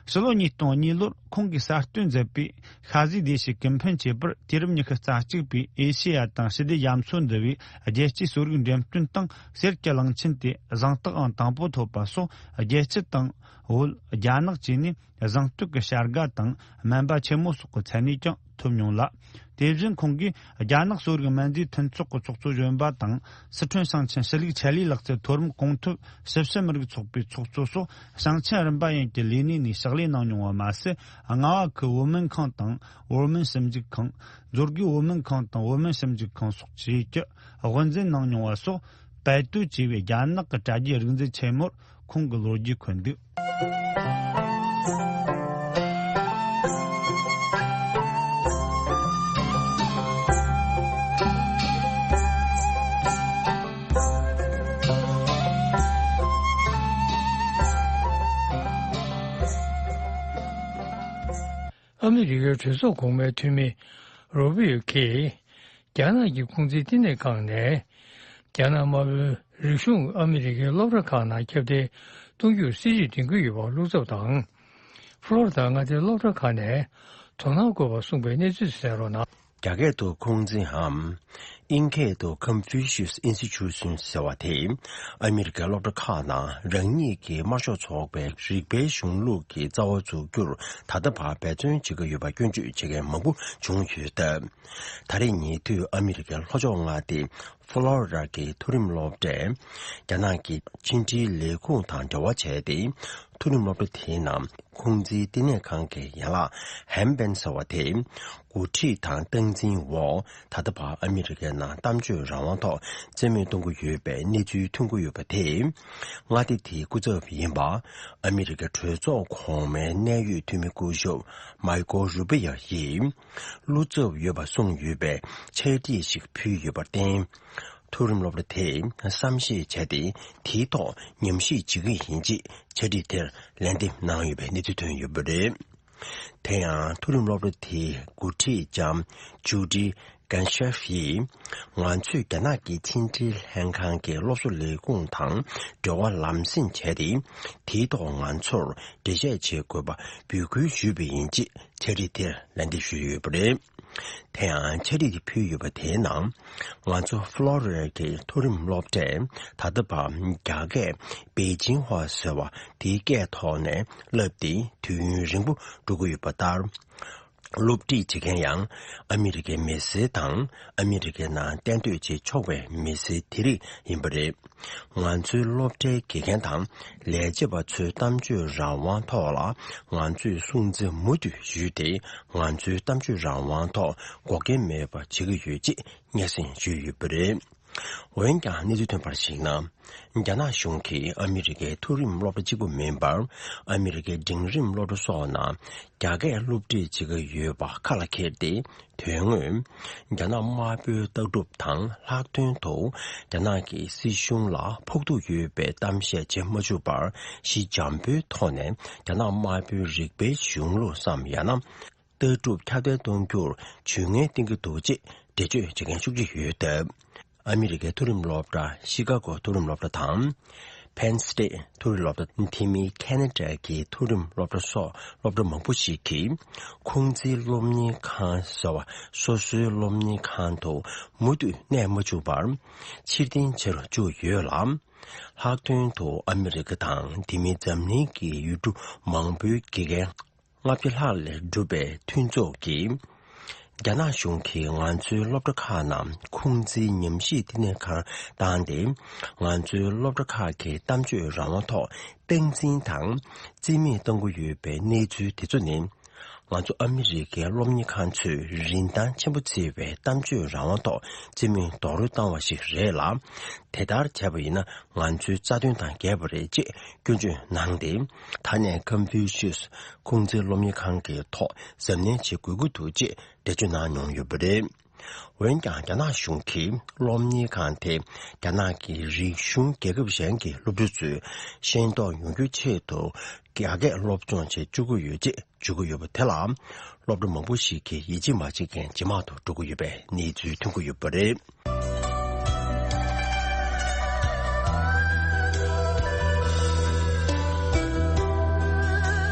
ཕྱི་ལོ་ཉིས་སྟོང་གཉིས་ལོར་ཁོང་གིས་གསར་གཏོད་མཛད་པའི་ཤ་ཟའི་སྡེ་བྱེད་ཀུན་ཕན་ཅེས་པར་དུས་རབས་ཉི་ཤུ་རྩ་གཅིག་པའི་ཨེ་ཤེ་ཡ་དང་ཞི་བདེ་རྒྱ་མཚོ་འདུ་བའི་རྒྱལ་སྤྱིའི་གསོ་རིག་འགྲེམས་སྟོན་སྟེང་གསེར་གྱི་གླང་ཆེན་དེ་གཟེངས་རྟགས་ཨང་དང་པོ་ཐོབ་པ་སོགས། རྒྱལ་སྤྱི་དང་བོད། རྒྱ་ནག་བཅས་ནས་གཟེངས་བསྟོད་ཀྱི་བྱ་དགའ་དང་སྨན་པ་ཆེན་མོ་སོགས་ཀྱི་མཚན་གནས་ཀྱང་ཐོབ་མྱོང་ལ། དེ་བཞིན་ཁོང་གིས་རྒྱ་ནག་གསོ་རིག་སྨན་རྫས་མཐུན་ཚོགས་ཀྱི་ཚོགས་གཙོ་གཞོན་པ་དང་། སི་ཁྲོན་ཞིང་ཆེན་ཞི་ལུགས་ཆེད་ལས་ལག་རྩལ་མཐོ་རིམ་གོང་འཐོབ་ཞིབ་དཔྱད་མི་རིགས་ཚོགས་པའི་ཚོགས་གཙོ་སོགས་ཞིང་ཆེན་རིམ་པ་ཡན་གྱི་ལས་གནས་ནས་ཕྱག་ལས་གནང་མྱོང་བ་མ་ཟད། རྔ་བ་ཁུལ་བོད་སྨན་ཁང་དང་བོད་སྨན་ཞིབ་འཇུག་ཁང་། མཛོད་དགེ་བོད་སྨན་ཁང་དང་བོད་སྨན་ཞིབ་འཇུག་ཁང་སོགས་བཅས་ཀྱི་དབུ་འཛིན་གནང་མྱོང་བ་སོགས། པད་ཏུའུ་ཅེས་པའི་རྒྱ་ནག་གི་དྲ་རྒྱའི་རིག་འཛིན་ཆེན་མོར་ཁོང་གི་ལོ་རྒྱུས་འཁོད་འདུག་ཨ་མི་རི་ཀའི་གྲོས་ཚོགས་གོང་མའི་འཐུས་མི་རུ་བི་ཡོ་གིས། རྒྱ་ནག་གི་ཁུང་ཙི་བསྟི་གནས་ཁང་ནས། རྒྱ་ནག་དམར་པོའི་རིག་གཞུང་ཨ་མི་རི་ཀའི་སློབ་གྲྭ་ཁག་ནང་ཁྱབ་གདལ་གཏོང་རྒྱུར་སྲིད་ཇུས་འདིང་གི་ཡོད་པར་བློ་འཚབ་དང་། ཕློ་རི་ཌ་མངའ་སྡེའི་སློབ་གྲྭ་ཁག་ནས་དོ་སྣང་དགོས་པར་གསུངས་པའི་གནས་ཚུལ་གསན་རོགས་གནང་། རྒྱ་སྐད་དུ་ཁུང་ཙི་འམ། དབྱིན་སྐད་དུ་Confucius Institution ཟེར་བ་དེ། ཨ་མི་རི་ཀའི་སློབ་གྲྭ་ཁག་ནང་རང་ཉིད་ཀྱི་དམར་ཤོག་ཚོགས་པའི་རིག་པའི་གཞུང་ལུགས་ཀྱི་རྩ་བ་འཛུགས་རྒྱུར་ད་ལྟ་བར་འབད་བརྩོན་བྱེད་ཀྱི་ཡོད་པ་སྐྱོན་བརྗོད་བྱེད་མཁན་མང་པོ་བྱུང་ཡོད་སྟབས། ད་རེས་ཉེ་དུས་ཨ་མི་རི་ཀའི་ལྷོ་ཕྱོགས་མངའ་སྡེ་ཕ་ལོ་རི་ཌ་གི་མཐོ་རིམ་སློབ་གྲྭས་རྒྱ་ནག་གི་ཕྱི་འབྲེལ་ལས་ཁུངས་དང་འབྲེལ་བ་བྱས་ཏེ། མཐོ་རིམ་སློབ་གྲྭ་དེའི་ནང་ཁུང་ཙིའི་བསྟི་གནས་ཁང་གི་ཡན་ལག་ཧན་པན་ཟེར་བ་དེ་འགོ་ཁྲིད་དང་སྟངས་འཛིན་འོག་ད་ལྟ་བར་ཨ་མི་རི་ཀའི་ནང་གཏམ་བརྗོད་རང་དབང་ཐོག་རྩེད་མོ་གཏོང་གི་ཡོད་པའི་གནས་ཚུལ་ཐོན་གྱི་ཡོད་པ་དེས། མངའ་སྡེ་དེའི་སྐུ་ཚབ་ཡིན་པ་ཨ་མི་རི་ཀའི་གྲོས་ཚོགས་གོང་མའི་གནད་ཡོད་འཐུས་མི་སྐུ་ཞབས་མའི་ཀོ་རུ་བི་ཡོ་ཡིས། བློ་འཚབ་ཡོད་པ་གསུངས་ཡོད་པའི་ཕྱག་བྲིས་ཤིག་ཕུལ་ཡོད་པར་བརྟེན། མཐོ་རིམ་སློབ་གྲྭ་དེས་བསམ་ཤེས་བྱས་ཏེ། དེའི་ཐོག་ཉམས་ཞིབ་བྱེད་ཀྱི་ཡིན་ཅེས་ཕྱག་བྲིས་དེར་ལན་འདེབས་གནང་ཡོད་པའི་གནས་ཚུལ་ཐོན་ཡོད་པ་རེད། དེ་ཡང་མཐོ་རིམ་སློབ་གྲྭ་དེའི་འགོ་ཁྲིད་ལྕམ་ཇུ་ཌི་གན་ཤེབ་ཡིས། ང་ཚོས་རྒྱ་ནག་གི་ཕྱི་འབྲེལ་ལྷན་ཁང་གི་སློབ་གསོ་ལས་ཁུངས་དང་འབྲེལ་བ་ལམ་སེང་བྱས་ཏེ། དེའི་ཐོག་ང་ཚོར་འགྲེལ་བཤད་བྱེད་དགོས་པ་འབོད་སྐུལ་ཞུས་པ་ཡིན་ཅེས་ཕྱག་བྲིས་དེར་ལན་འདེབས་ཞུས་ཡོད་པ་རེད། དེ་ཡང་ཕྱག་བྲིས་དེ་ཕུལ་ཡོད་པ་དེའི་ནང་། ང་ཚོ་ཕ་ལོ་རི་ཌ་གི་མཐོ་རིམ་སློབ་གྲྭས་ད་ལྟ་བར་རྒྱ་སྐད་པེ་ཅིང་ཧྭ་ཟེར་བ་དེའི་སྐད་ཐོག་ནས་བསླབས་ཏེ་དུས་ཡུན་རིང་པོ་འགྲོ་གི་ཡོད་པ་ལྟར། སློབ་ཁྲིད་བྱེད་མཁན་ཡང་ཨ་མི་རི་ཀའི་མི་སེར་དང་ཨ་མི་རི་ཀའི་ནང་གཏན་སྡོད་བྱེད་ཆོག་པའི་མི་སེར་དེ་རིགས་ཡིན་པ་རེད། ང་ཚོའི་སློབ་གྲྭའི་དགེ་རྒན་དང་ལས་བྱེད་པ་ཚོའི་གཏམ་བརྗོད་རང་དབང་ཐོག་ལ་ང་ཚོས་སྲུང་བརྩི་མུ་མཐུད་ཞུས་ཏེ། ང་ཚོའི་གཏམ་བརྗོད་རང་དབང་ཐོག་འགོག་རྐྱེན་མེད་པ་བྱེད་ཀྱི་ཡོད་ཅེས་སྙན་སེང་ཞུས་ཡོད་པ་རེད། འོན་ཀྱང་གནས་ཚུལ་ཐོན་པར་གཞིགས་ན། རྒྱ་ནག་གཞུང་གིས་ཨ་མི་རི་ཀའི་མཐོ་རིམ་སློབ་གྲྭ་གཅིག་པུ་མིན་པར། ཨ་མི་རི་ཀའི་འབྲིང་རིམ་སློབ་གྲྭ་སོགས་ནང་རྒྱ་སྐད་སློབ་ཁྲིད་བྱེད་ཀྱི་ཡོད་པ་ཁ་ལ་འཁྱེར་ཏེ། དོན་དངོས། རྒྱ་ནག་དམར་པོའི་ལྟ་གྲུབ་དང་ལྷག་དོན་དུ། རྒྱ་ནག་གི་སྲིད་གཞུང་ལ་ཕོག་ཐུག་ཡོད་པའི་གཏམ་བཤད་བྱེད་མ་བཅུག་པར། ཞི་འཇམ་པོའི་ཐོག་ནས་རྒྱ་ནག་དམར་པོའི་རིག་པའི་གཞུང་ལུགས་སམ། ཡང་ན། ལྟ་གྲུབ་ཁྱབ་གདལ་གཏོང་རྒྱུར་ཇུས་ངན་བསྟན་གྱི་འདུག་ཅེས་འགྲེལ་བརྗོད་བྱེད་མཁན་ཤུགས་ཆེ་ཡོད་སྟབས། ཨ་མི་རི་ཀའི་མཐོ་རིམ་སློབ་གྲྭ་ཤི་ཀ་གོ་མཐོ་རིམ་སློབ་གྲྭ་དང་། ཕེན་སི་ཊེ་མཐོ་རིམ་སློབ་གྲྭ། དེ་མིན་ཁེ་ན་ཌ་གི་མཐོ་རིམ་སློབ་གྲྭ་སོགས་སློབ་གྲྭ་མང་པོ་ཞིག་གིས། ཁུང་ཙི་སློབ་གཉེར་ཁང་ཟེར་བ་སོ་སོའི་སློབ་གཉེར་ཁང་དུ་མུ་མཐུད་གནས་མ་བཅུག་པར། ཕྱིར་འཐེན་བྱེད་རུ་བཅུག་ཡོད་ལ། ལྷག་དོན་དུ་ཨ་མི་རི་ཀ་དང་དེ་མིན་འཛམ་གླིང་གི་ཡུལ་གྲུ་མང་པོའི་དགེ་རྒན་ལྔ་བརྒྱ་ལྷག་ལས་གྲུབ་པའི་མཐུན་ཚོགས་ཀྱིས། རྒྱ་ནག་གཞུང་གིས་ང་ཚོའི་སློབ་གྲྭ་ཁག་ནང་ཁུང་ཙིའི་ཉམས་ཞིབ་བསྟི་གནས་ཁང་བཏང་སྟེ། ང་ཚོའི་སློབ་གྲྭ་ཁག་གི་གཏམ་བརྗོད་རང་དབང་ཐོག་སྟངས་འཛིན་དང་རྩིས་མེད་གཏོང་གི་ཡོད་པའི་གནས་ཚུལ་དེ་ཚོ་ནི། ང་ཚོ་ཨ་མི་རི་ཀའི་སློབ་གཉེར་ཁང་ཚོས་རིན་ཐང་ཆེན་པོ་བརྩི་བའི་གཏམ་བརྗོད་རང་དབང་ཐོག་རྩིས་མེད་རྡོག་རོལ་བཏང་བ་ཞིག་རེད་ལ། དེ་ལྟར་བྱས་པ་ཡིན་ན། ང་ཚོའི་རྩ་དོན་དང་འགལ་བ་རེད་ཅེས་སྐྱོན་བརྗོད་གནང་སྟེ། ད་ནས་ཀོན་ཕུ་ཤུས་ཁུང་ཙི་སློབ་གཉེར་ཁང་གི་ཐོག་གཟབ་ནན་བྱེད་དགོས་ཀྱི་འདུག་ཅེས་འགྲེལ་བརྗོད་གནང་མྱོང་ཡོད་པ་རེད། འོན་ཀྱང་རྒྱ་ནག་གཞུང་གིས་སློབ་གཉེར་ཁང་དེ་རྒྱ་ནག་གི་རིག་གཞུང་རྒྱལ་ཁབ་གཞན་གྱི་སློབ་ཕྲུག་ཚོས་ཤེས་རྟོགས་ཡོང་རྒྱུའི་ཆེད་དུ་རྒྱ་སྐད་སློབ་སྦྱོང་བྱེད་བཅུག་གི་ཡོད་ཅེས་བརྗོད་ཀྱི་ཡོད་པ་དེ་ལ། སློབ་གྲྭ་མང་པོ་ཞིག་གིས་ཡིད་ཆེས་མ་བྱེད་མཁན་ཇེ་མང་དུ་འགྲོ་གི་ཡོད་པའི་གནས་ཚུལ་ཐོན་གྱི་ཡོད་པ་རེད།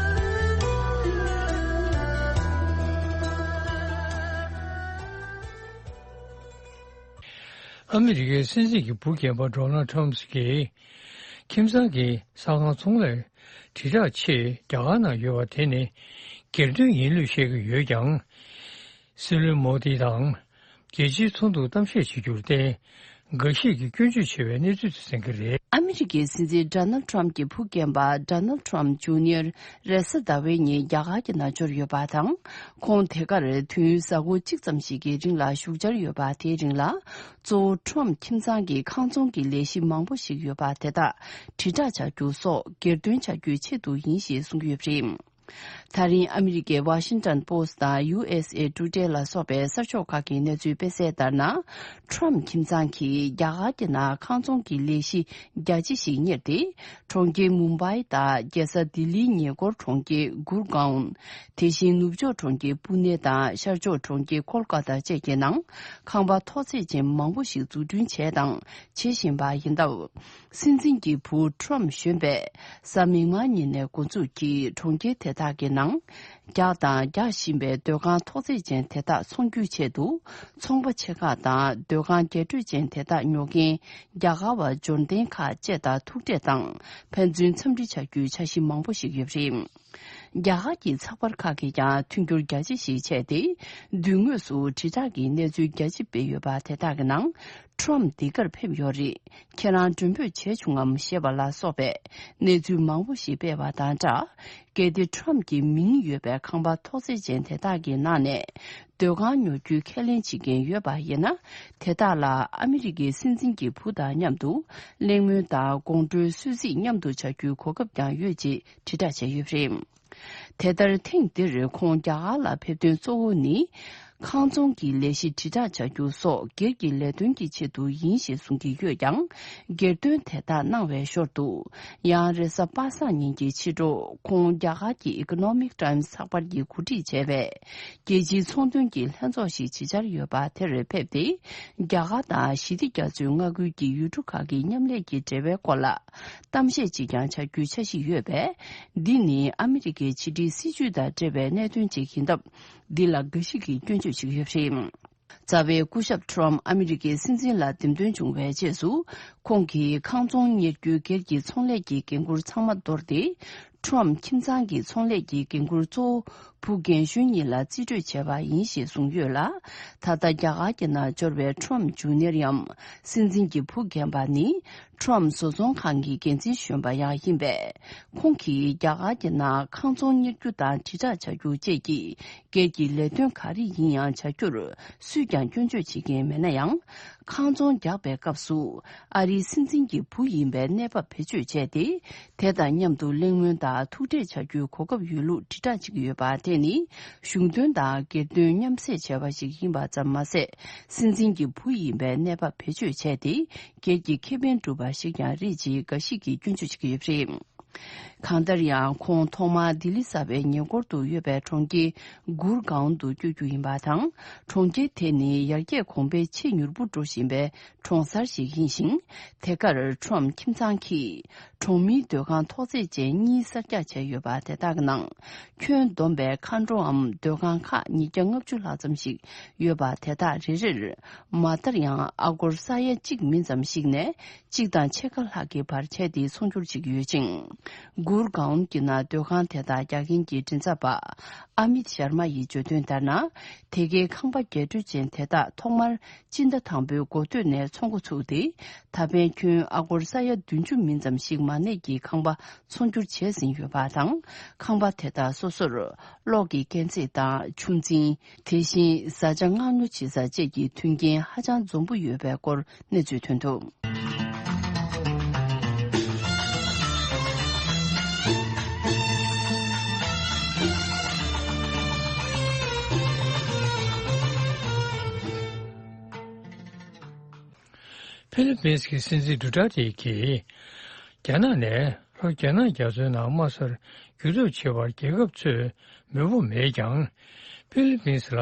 ཨ་མི་རི་ཀའི་སྲིད་འཛིན་གྱི་བུ་རྒན་པ་ཌོ་ནལ་ཊམ་གྱིས། ཁྱིམ་ཚང་གི་ས་ཁང་ཚོང་ལས་དྲིལ་བསྒྲགས་ཆེད་རྒྱ་གར་ནང་ཡོད་པ་དེ་ནི་སྒེར་དོན་ཡིན་ལུགས་བཤད་ཀྱི་ཡོད་ཀྱང་། སྲིད་བློན་མོ་དི་དང་རྒྱལ་སྤྱིའི་ཚོགས་འདུར་གཏམ་བཤད་བྱེད་རྒྱུར་བརྟེན། འགའ་ཞིག་གིས་སྐྱོན་བརྗོད་བྱས་པའི་གནས་ཚུལ་དེ་གསན་གྱི་རེད། ཨ་མི་རི་ཀའི་སྲིད་འཛིན་ཌོ་ནལ་ཊམ་གྱི་བུ་རྒན་པ་ཌོ་ནལ་ཊམ་ཇུ་ནི་ཡར་རེས་གཟའ་ཟླ་བའི་ཉིན་རྒྱ་གར་གྱི་ནང་འབྱོར་ཡོད་པ་དང་། ཁོང་དེ་གར་དུས་ཡུན་གཟའ་འཁོར་གཅིག་ཙམ་ཞིག་གི་རིང་ལ་བཞུགས་འཆར་ཡོད་པ། དེའི་རིང་ལ་གཙོ་བོ་ཊམ་ཁྱིམ་ཚང་གི་ཁང་ཚོང་གི་ལས་གཞི་མང་པོ་ཞིག་ཡོད་པ་དེ་དག་དྲིལ་བསྒྲགས་བྱ་རྒྱུ་སོགས་སྒེར་དོན་བྱ་རྒྱུའི་ཆེད་དུ་ཡིན་ཞེས་གསུངས་ཡོད་པ་རེད། ད་རིང་ཨ་མི་རི་ཀའི་ཝ་ཤིང་ཊོན་པོ་སི་ཊི་དང་ཡུ་ཨེས་ཨེ་ཊུ་ཌེ་ལ་སོགས་པའི་གསར་ཤོག་ཁག་གི་གནས་ཚུལ་སྤེལ་གསལ་ལྟར་ན། ཊམ་ཁྱིམ་ཚང་གིས་རྒྱ་གར་གྱི་ནང་ཁང་ཚོང་གི་ལས་གཞི་རྒྱ་ཆེ་ཞིག་གཉེར་ཏེ། གྲོང་ཁྱེར་མུམ་བྷའི་དང་རྒྱལ་ས་ལྡི་ལིའི་ཉེ་འཁོར་གྲོང་ཁྱེར་གུར་གཱོན། དེ་བཞིན་ནུབ་ཕྱོགས་གྲོང་ཁྱེར་པུ་ནེ་དང་ཤར་ཕྱོགས་གྲོང་ཁྱེར་ཀོལ་ཀ་ཏ་བཅས་ཀྱི་ནང་ཁང་པ་མཐོ་ཚད་ཅན་མང་པོ་ཞིག་འཛུགས་སྐྲུན་བྱས་དང་བྱེད་བཞིན་པ་ཡིན་སྟབས། སྲིད་འཛིན་གྱི་བུ་ཊམ་གཞོན་པས་གཟའ་མིག་དམར་ཉིན་ནས་འགོ་འཛུགས་ཀྱིས་གྲོང་ཁྱེར་དེ་དག་གི་ནང་རྒྱག་དང་རྒྱག་བཞིན་པའི་སྡོད་ཁང་མཐོ་ཚད་ཅན་དེ་དག་ཚོང་རྒྱུའི་ཆེད་དུ་ཚོང་པ་ཆེ་ཁག་དང་སྡོད་ཁང་རྒྱ་སྤྲོས་ཅན་དེ་དག་ཉོ་མཁན་རྒྱ་གར་བ་འབྱོར་ལྡན་ཁག་བཅས་དང་ཐུག་འཕྲད་དང་ཕན་ཚུན་འཚམས་འདྲི་བྱ་རྒྱུའི་འཆར་གཞི་མང་པོ་ཞིག་ཡོད་པ་རེད། རྒྱ་གར་གྱི་ཚགས་པར་ཁག་གིས་ཀྱང་མཐུན་འགྱུར་རྒྱ་ཆེ་ཞིག་བྱས་ཏེ། མདུན་ངོས་སུ་དྲིལ་བསྒྲགས་ཀྱི་གནས་ཚུལ་རྒྱ་ཆེ་སྤེལ་ཡོད་པ་དེ་དག་གི་ནང་། ཊམ་འདི་གར་ཕེབས་ཡོད་རེད། ཁྱེད་རང་མགྲོན་འབོད་བྱས་བྱུང་ངམ་ཞེས་པ་ལ་སོགས་པའི་གནས་ཚུལ་མང་པོ་ཞིག་སྤེལ་བ་དང་སྦྲགས། གལ་ཏེ་ཊམ་གྱི་མིང་ཡོད་པའི་ཁང་པ་མཐོ་ཚད་ཅན་དེ་དག་གི་ནང་ནས་སྡོད་ཁང་ཉོ་རྒྱུའི་ཁས་ལེན་བྱེད་མཁན་ཡོད་པ་ཡིན་ན། དེ་དག་ལ་ཨ་མི་རི་ཀའི་སྲིད་འཛིན་གྱི་བུ་དང་མཉམ་དུ་གླེང་མོལ་དང་དགོང་དྲོའི་གསོལ་ཚིགས་མཉམ་དུ་བྱ་རྒྱུའི་གོ་སྐབས་ཀྱང་ཡོད་ཅེས་དྲིལ་བསྒྲགས་བྱས་ཡོད་པ་རེད། དེ་ལྟར་ཐེངས་འདིར་ཁོང་རྒྱ་གར་ལ་ཕེབས་དོན་གཙོ་བོ་ནི། ཁང་ཚོང་གི་ལས་གཞི་དྲིལ་བསྒྲགས་བྱ་རྒྱུ་སོགས་སྒེར་གྱི་ལས་དོན་གྱི་ཆེད་དུ་ཡིན་ཞེས་གསུང་གི་ཡོད་ཀྱང་། སྒེར་དོན་དེ་དག་གནང་བའི་ཞོར་དུ། ཡང་རེས་གཟའ་པ་སངས་ཉིན་གྱི་ཕྱི་དྲོ་ཁོང་རྒྱ་གར་གྱི་Economic Times་ཚགས་པར་གྱིས་གོ་སྒྲིག་བྱས་པའི་རྒྱལ་སྤྱིའི་ཚོང་དོན་གྱི་ལྷན་ཚོགས་ཤིག་བྱེད་འཆར་ཡོད་པ་དེར་ཕེབས་ཏེ། རྒྱ་གར་དང་ཞི་བདེ་རྒྱ་མཚོའི་མངའ་ཁུལ་གྱི་ཡུལ་གྲུ་ཁག་གི་མཉམ་ལས་ཀྱི་འབྲེལ་བའི་སྐོར་ལ། གཏམ་བཤད་ཅིག་ཀྱང་བྱ་རྒྱུའི་འཆར་གཞི་ཡོད་པས། འདི་ནི་ཨ་མི་རི་ཀའི་ཕྱི་འབྲེལ་སྲིད་ཇུས་དང་འབྲེལ་བའི་གནད་དོན་ཅིག་ཡིན་སྟབས། འདི་ལ་འགའ་ཞིག་གིས་སྐྱོན་བརྗོད་བྱེད་ཀྱི་ཡོད་པ་རེད། རྩ་བའི་སྐུ་ཞབས་ཊམ་ཨ་མི་རི་ཀའི་སྲིད་འཛིན་ལ་འདེམས་ཐོན་བྱུང་བའི་རྗེས་སུ། ཁོང་གིས་ཁང་ཚོང་གཉེར་རྒྱུའི་སྒེར་གྱི་ཚོང་ལས་ཀྱི་འགན་འཁུར་ཚང་མ་དོར་ཏེ། ཊམ་ཁྱིམ་ཚང་གི་ཚོང་ལས་ཀྱི་འགན་འཁུར་གཙོ་བོ། བུ་རྒན་གཞོན་གཉིས་ལ་རྩིས་སྤྲོད་བྱས་པ་ཡིན་ཞེས་གསུངས་ཡོད་ལ། ད་ལྟ་རྒྱ་གར་གྱི་ནང་འབྱོར་བའི་ཁྲོམ་ཇུ་ནེར་ཡམ་སྲིད་འཛིན་གྱི་བུ་རྒན་པ་ནི། ཁྲོམ་བཟོ་ཚོང་ཁང་གི་འགན་འཛིན་གཞོན་པ་ཡང་ཡིན་པས། ཁོང་གིས་རྒྱ་གར་གྱི་ནང་ཁང་ཚོང་གཉེར་རྒྱུ་དང་དྲིལ་བསྒྲགས་བྱ་རྒྱུ་བཅས་ཀྱི་སྒེར་གྱི་ལས་དོན་ག་རེ་ཡིན་ཡང་བྱ་རྒྱུར་སུས་ཀྱང་སྐྱོན་བརྗོད་བྱེད་མཁན་མེད་ན་ཡང་། ཁང་ཚོང་རྒྱག་པའི་སྐབས་སུ་ཨ་རིའི་སྲིད་འཛིན་གྱི་བུ་ཡིན་པའི་གནས་བབ་བེད་སྤྱོད་བྱས་ཏེ། དེ་དང་མཉམ་དུ་གླེང་མོལ་དང་ཐུག་འཕྲད་བྱ་རྒྱུའི་གོ་སྐབས་ཡོད་ལུགས་དྲིལ་བསྒྲགས་བྱེད་ཀྱི་ཡོད་པ་དེ་ནི་གཞུང་དོན་དང་སྒེར་དོན་མཉམ་བསྲེས་བྱས་པ་ཞིག་ཡིན་པ་ཙམ་མ་ཟད། སྲིད་འཛིན་གྱི་བུ་ཡིན་པའི་གནས་བབ་བེད་སྤྱོད་བྱས་ཏེ། སྒེར་གྱི་ཁེ་ཕན་སྒྲུབ་པ་ཞིག་ཀྱང་རེད་ཅེས་འགའ་ཞིག་གིས་སྐྱོན་བརྗོད་བྱེད་ཀྱི་ཡོད་པ་རེད། གང་ལྟར་ཡང་ཁོང་ཐོག་མར་ལྡི་ལི་གསར་པའི་ཉེ་འཁོར་དུ་ཡོད་པའི་གྲོང་ཁྱེར་གུར་གའོན་དུ་བསྐྱོད་རྒྱུ་ཡིན་པ་དང་། གྲོང་ཁྱེར་དེ་ནི་ཡར་རྒྱས་གོང་འཕེལ་ཆེས་མྱུར་པོ་འགྲོ་བཞིན་པའི་གྲོང་གསར་ཞིག་ཡིན་ཞིང་། དེ་གར་ཁྲོམ་ཁྱིམ་ཚང་གིས་གྲོང་མིའི་སྡོད་ཁང་ཐོག་བརྩེགས་ཅན་གཉིས་གསར་རྒྱག་བྱས་ཡོད་པ་དེ་དག་གི་ནང་། ཁྱོན་བསྡོམས་པའི་མཁའ་འགྲོའམ་སྡོད་ཁང་ཁག་ཉིས་བརྒྱ་ལྔ་བཅུ་ལྷག་ཙམ་ཞིག་ཡོད་པ་དེ་དག་རེ་རེར་མ་མཐར་ཡང་ཨ་སྒོར་ས་ཡ་གཅིག་མིན་ཙམ་ཞིག་ནས། གཅིག་དང་ཕྱེད་ཀ་ལྷག་གི་བར་བྱས་ཏེ་ཚོང་སྒྱུར་བྱེད་ཀྱི་ཡོད་ཅིང་། གུར་གའོན་གྱི་ནང་སྡོད་ཁང་དེ་དག་རྒྱག་མཁན་གྱི་མགྲིན་ཚབ་པ་ཨ་མིད་ཤར་མ་ཡིས་བརྗོད་དོན་ལྟར་ན། དེ་གའི་ཁང་པ་རྒྱས་སྤྲོས་ཅན་དེ་དག་ཐོག་མར་སྤྱི་ཟླ་དང་པོའི་འགོ་སྟོད་ནས་ཚོང་འགོ་ཚུགས་ཏེ། ད་ཕན་ཁྱོན་ཨ་སྒོར་ས་ཡ་བདུན་ཅུ་མིན་ཙམ་ཞིག་མ་གནས་ཀྱི་ཁང་པ་ཚོང་སྒྱུར་བྱས་ཟིན་ཡོད་པ་དང་། ཁང་པ་དེ་དག་སོ་སོར་གློག་གི་སྐས་འཛེག་དང་ཆུ་འཛིན། དེ་བཞིན་བཟའ་བཅའ་མངགས་ཉོ་བྱེད་ས་བཅས་ཀྱི་མཐུན་རྐྱེན་ཧ་ཅང་འཛོམས་པོ་ཡོད་པའི་སྐོར་གནས་ཚུལ་ཐོན་འདུག། ཕི་ལི་པིན་གྱི་སྲིད་འཛིན་ཌུ་ཏར་ཏེ་གྱིས། རྒྱ་ནག་ནས་ལྷོ་རྒྱ་ནག་རྒྱ་མཚོའི་ནང་དམག་སར་འགྱུར་ལྡོག་ཆེ་བར་རྒྱལ་ཁབ་ཚོས་མོས་པོ་མེད་ཀྱང་། ཕི་ལི་པིན་ལ་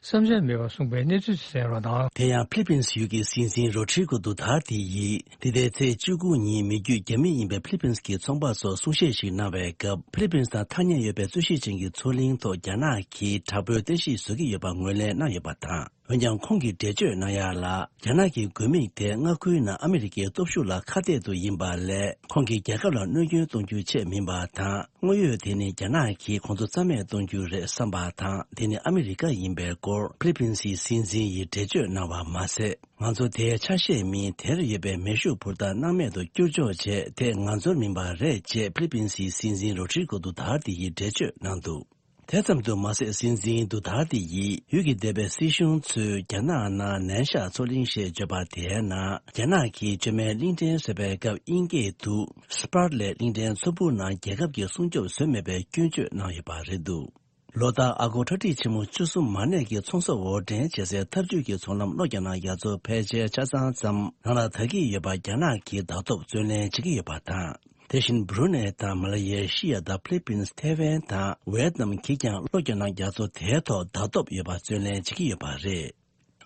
བསམ་འཆར་མེད་པར་གསུངས་པའི་གནས་ཚུལ་དེ་གསན་རོགས་གནང་། དེ་ཡང་ཕི་ལི་པིན་ཡུལ་གྱི་སྲིད་འཛིན་རོ་ཌི་རི་གོ་ཌུ་ཏར་ཏེ་ཡིས། འདི་ཟླའི་ཚེས་བཅུ་དགུ་ཉིན་མི་རྒྱུད་རྒྱ་མི་ཡིན་པའི་ཕི་ལི་པིན་གྱི་ཚོང་པ་ཚོར་གསུང་བཤད་ཞིག་གནང་བའི་སྐབས། ཕི་ལི་པིན་དང་ཐག་ཉེ་ཡོད་པའི་རྩོད་གཞི་ཅན་གྱི་མཚོ་གླིང་ཐོག་རྒྱ་ནག་གིས་དྲག་པོའི་རྟེན་གཞི་བཟོ་གི་ཡོད་པ་ངོས་ལེན་གནང་ཡོད་པ་དང་། འོན་ཀྱང་ཁོང་གིས་འགྲེལ་བརྗོད་གནང་ཡག་ལ། རྒྱ་ནག་གི་དགོས་དམིགས་དེ་མངའ་ཁུལ་ནང་ཨ་མི་རི་ཀའི་སྟོབས་ཤུགས་ལ་ཁ་གཏད་དུ་ཡིན་པ་ལས། ཁོང་གིས་རྒྱལ་ཁབ་ལ་གནོད་སྐྱོན་གཏོང་རྒྱུའི་ཆེད་མིན་པ་དང་། དངོས་ཡོད་དེ་ནི་རྒྱ་ནག་གིས་ཁོང་ཚོ་རྩ་མེད་གཏོང་རྒྱུ་རེད་བསམ་པ་དང་། དེ་ནི་ཨ་མི་རི་ཀ་ཡིན་པའི་སྐོར་ཕི་ལི་པིན་སྲིད་འཛིན་ཡིས་འགྲེལ་བརྗོད་གནང་བ་མ་ཟད། ང་ཚོ་དེའི་ཆ་ཤས་མིན། དེར་ཡོད་པའི་མེ་ཤུགས་འཕུར་མདའ་སྣང་མེད་དུ་བསྐྱུར་འཇོག་བྱས། དེ་ང་ཚོར་མིན་པ་རེད་ཅེས་ཕི་ལི་པིན་སྲིད་འཛིན་རོ་ཌི་རི་གོ་ཌུ་ཏར་ཏེ་ཡིས་འགྲེལ་བརྗོད་གནང་འདུག། དེ་ཙམ་དུ་མ་ཟད། སྲིད་འཛིན་ཌུ་ཏར་ཏེ་ཡིས་ཡུལ་གྱི་འདས་པའི་སྲིད་གཞུང་ཚོས་རྒྱ་ནག་ནང་ནན་ཤག་མཚོ་གླིང་ཞེས་བརྗོད་པ་དེའི་ནང་། རྒྱ་ནག་གིས་བཅོས་མའི་གླིང་ཕྲན་བཟོས་པའི་སྐབས། དབྱིན་སྐད་དུ་སི་པར་ལེ་གླིང་ཕྲན་ཚོམ་བུ་ནང་རྒྱལ་ཁབ་ཀྱི་སྲུང་སྐྱོབ་བཟོས་མེད་པའི་སྐྱོན་བརྗོད་གནང་ཡོད་པ་རེད་འདུག། ལོ་ལྟར་ཨ་སྒོར་ཁྲག་ཁྲིག་ཆེན་མོ་བཅུ་གསུམ་མ་གནས་ཀྱི་ཚོང་ཟོག་འོར་འདྲེན་བྱེད་སའི་འཐབ་ཇུས་ཀྱི་ཚོང་ལམ་ལྷོ་རྒྱ་ནག་རྒྱ་མཚོ་ཕལ་ཆེར་ཆ་ཚང་ཙམ་རང་ལ་དར་གྱི་ཡོད་པ། རྒྱ་ནག་གིས་བརྡ་ཐོ་བརྩོན་ལེན་བྱེད་ཀྱི་ཡོད་པ་དང་། དེ་བཞིན་སྦུ་རུ་ནེ་དང་མ་ལ་ཡའི་ཤི་ཡ་དང་ཕི་ལི་པིན། ཐའེ་ཝན་དང་ཝེ་ཏི་ནམ་གྱིས་ཀྱང་ལྷོ་རྒྱ་ནག་རྒྱ་མཚོ་དེའི་ཐོག་བརྡ་ཐོ་ཡོད་པ་བརྩོན་ལེན་བྱེད་ཀྱི་ཡོད་པ་རེད།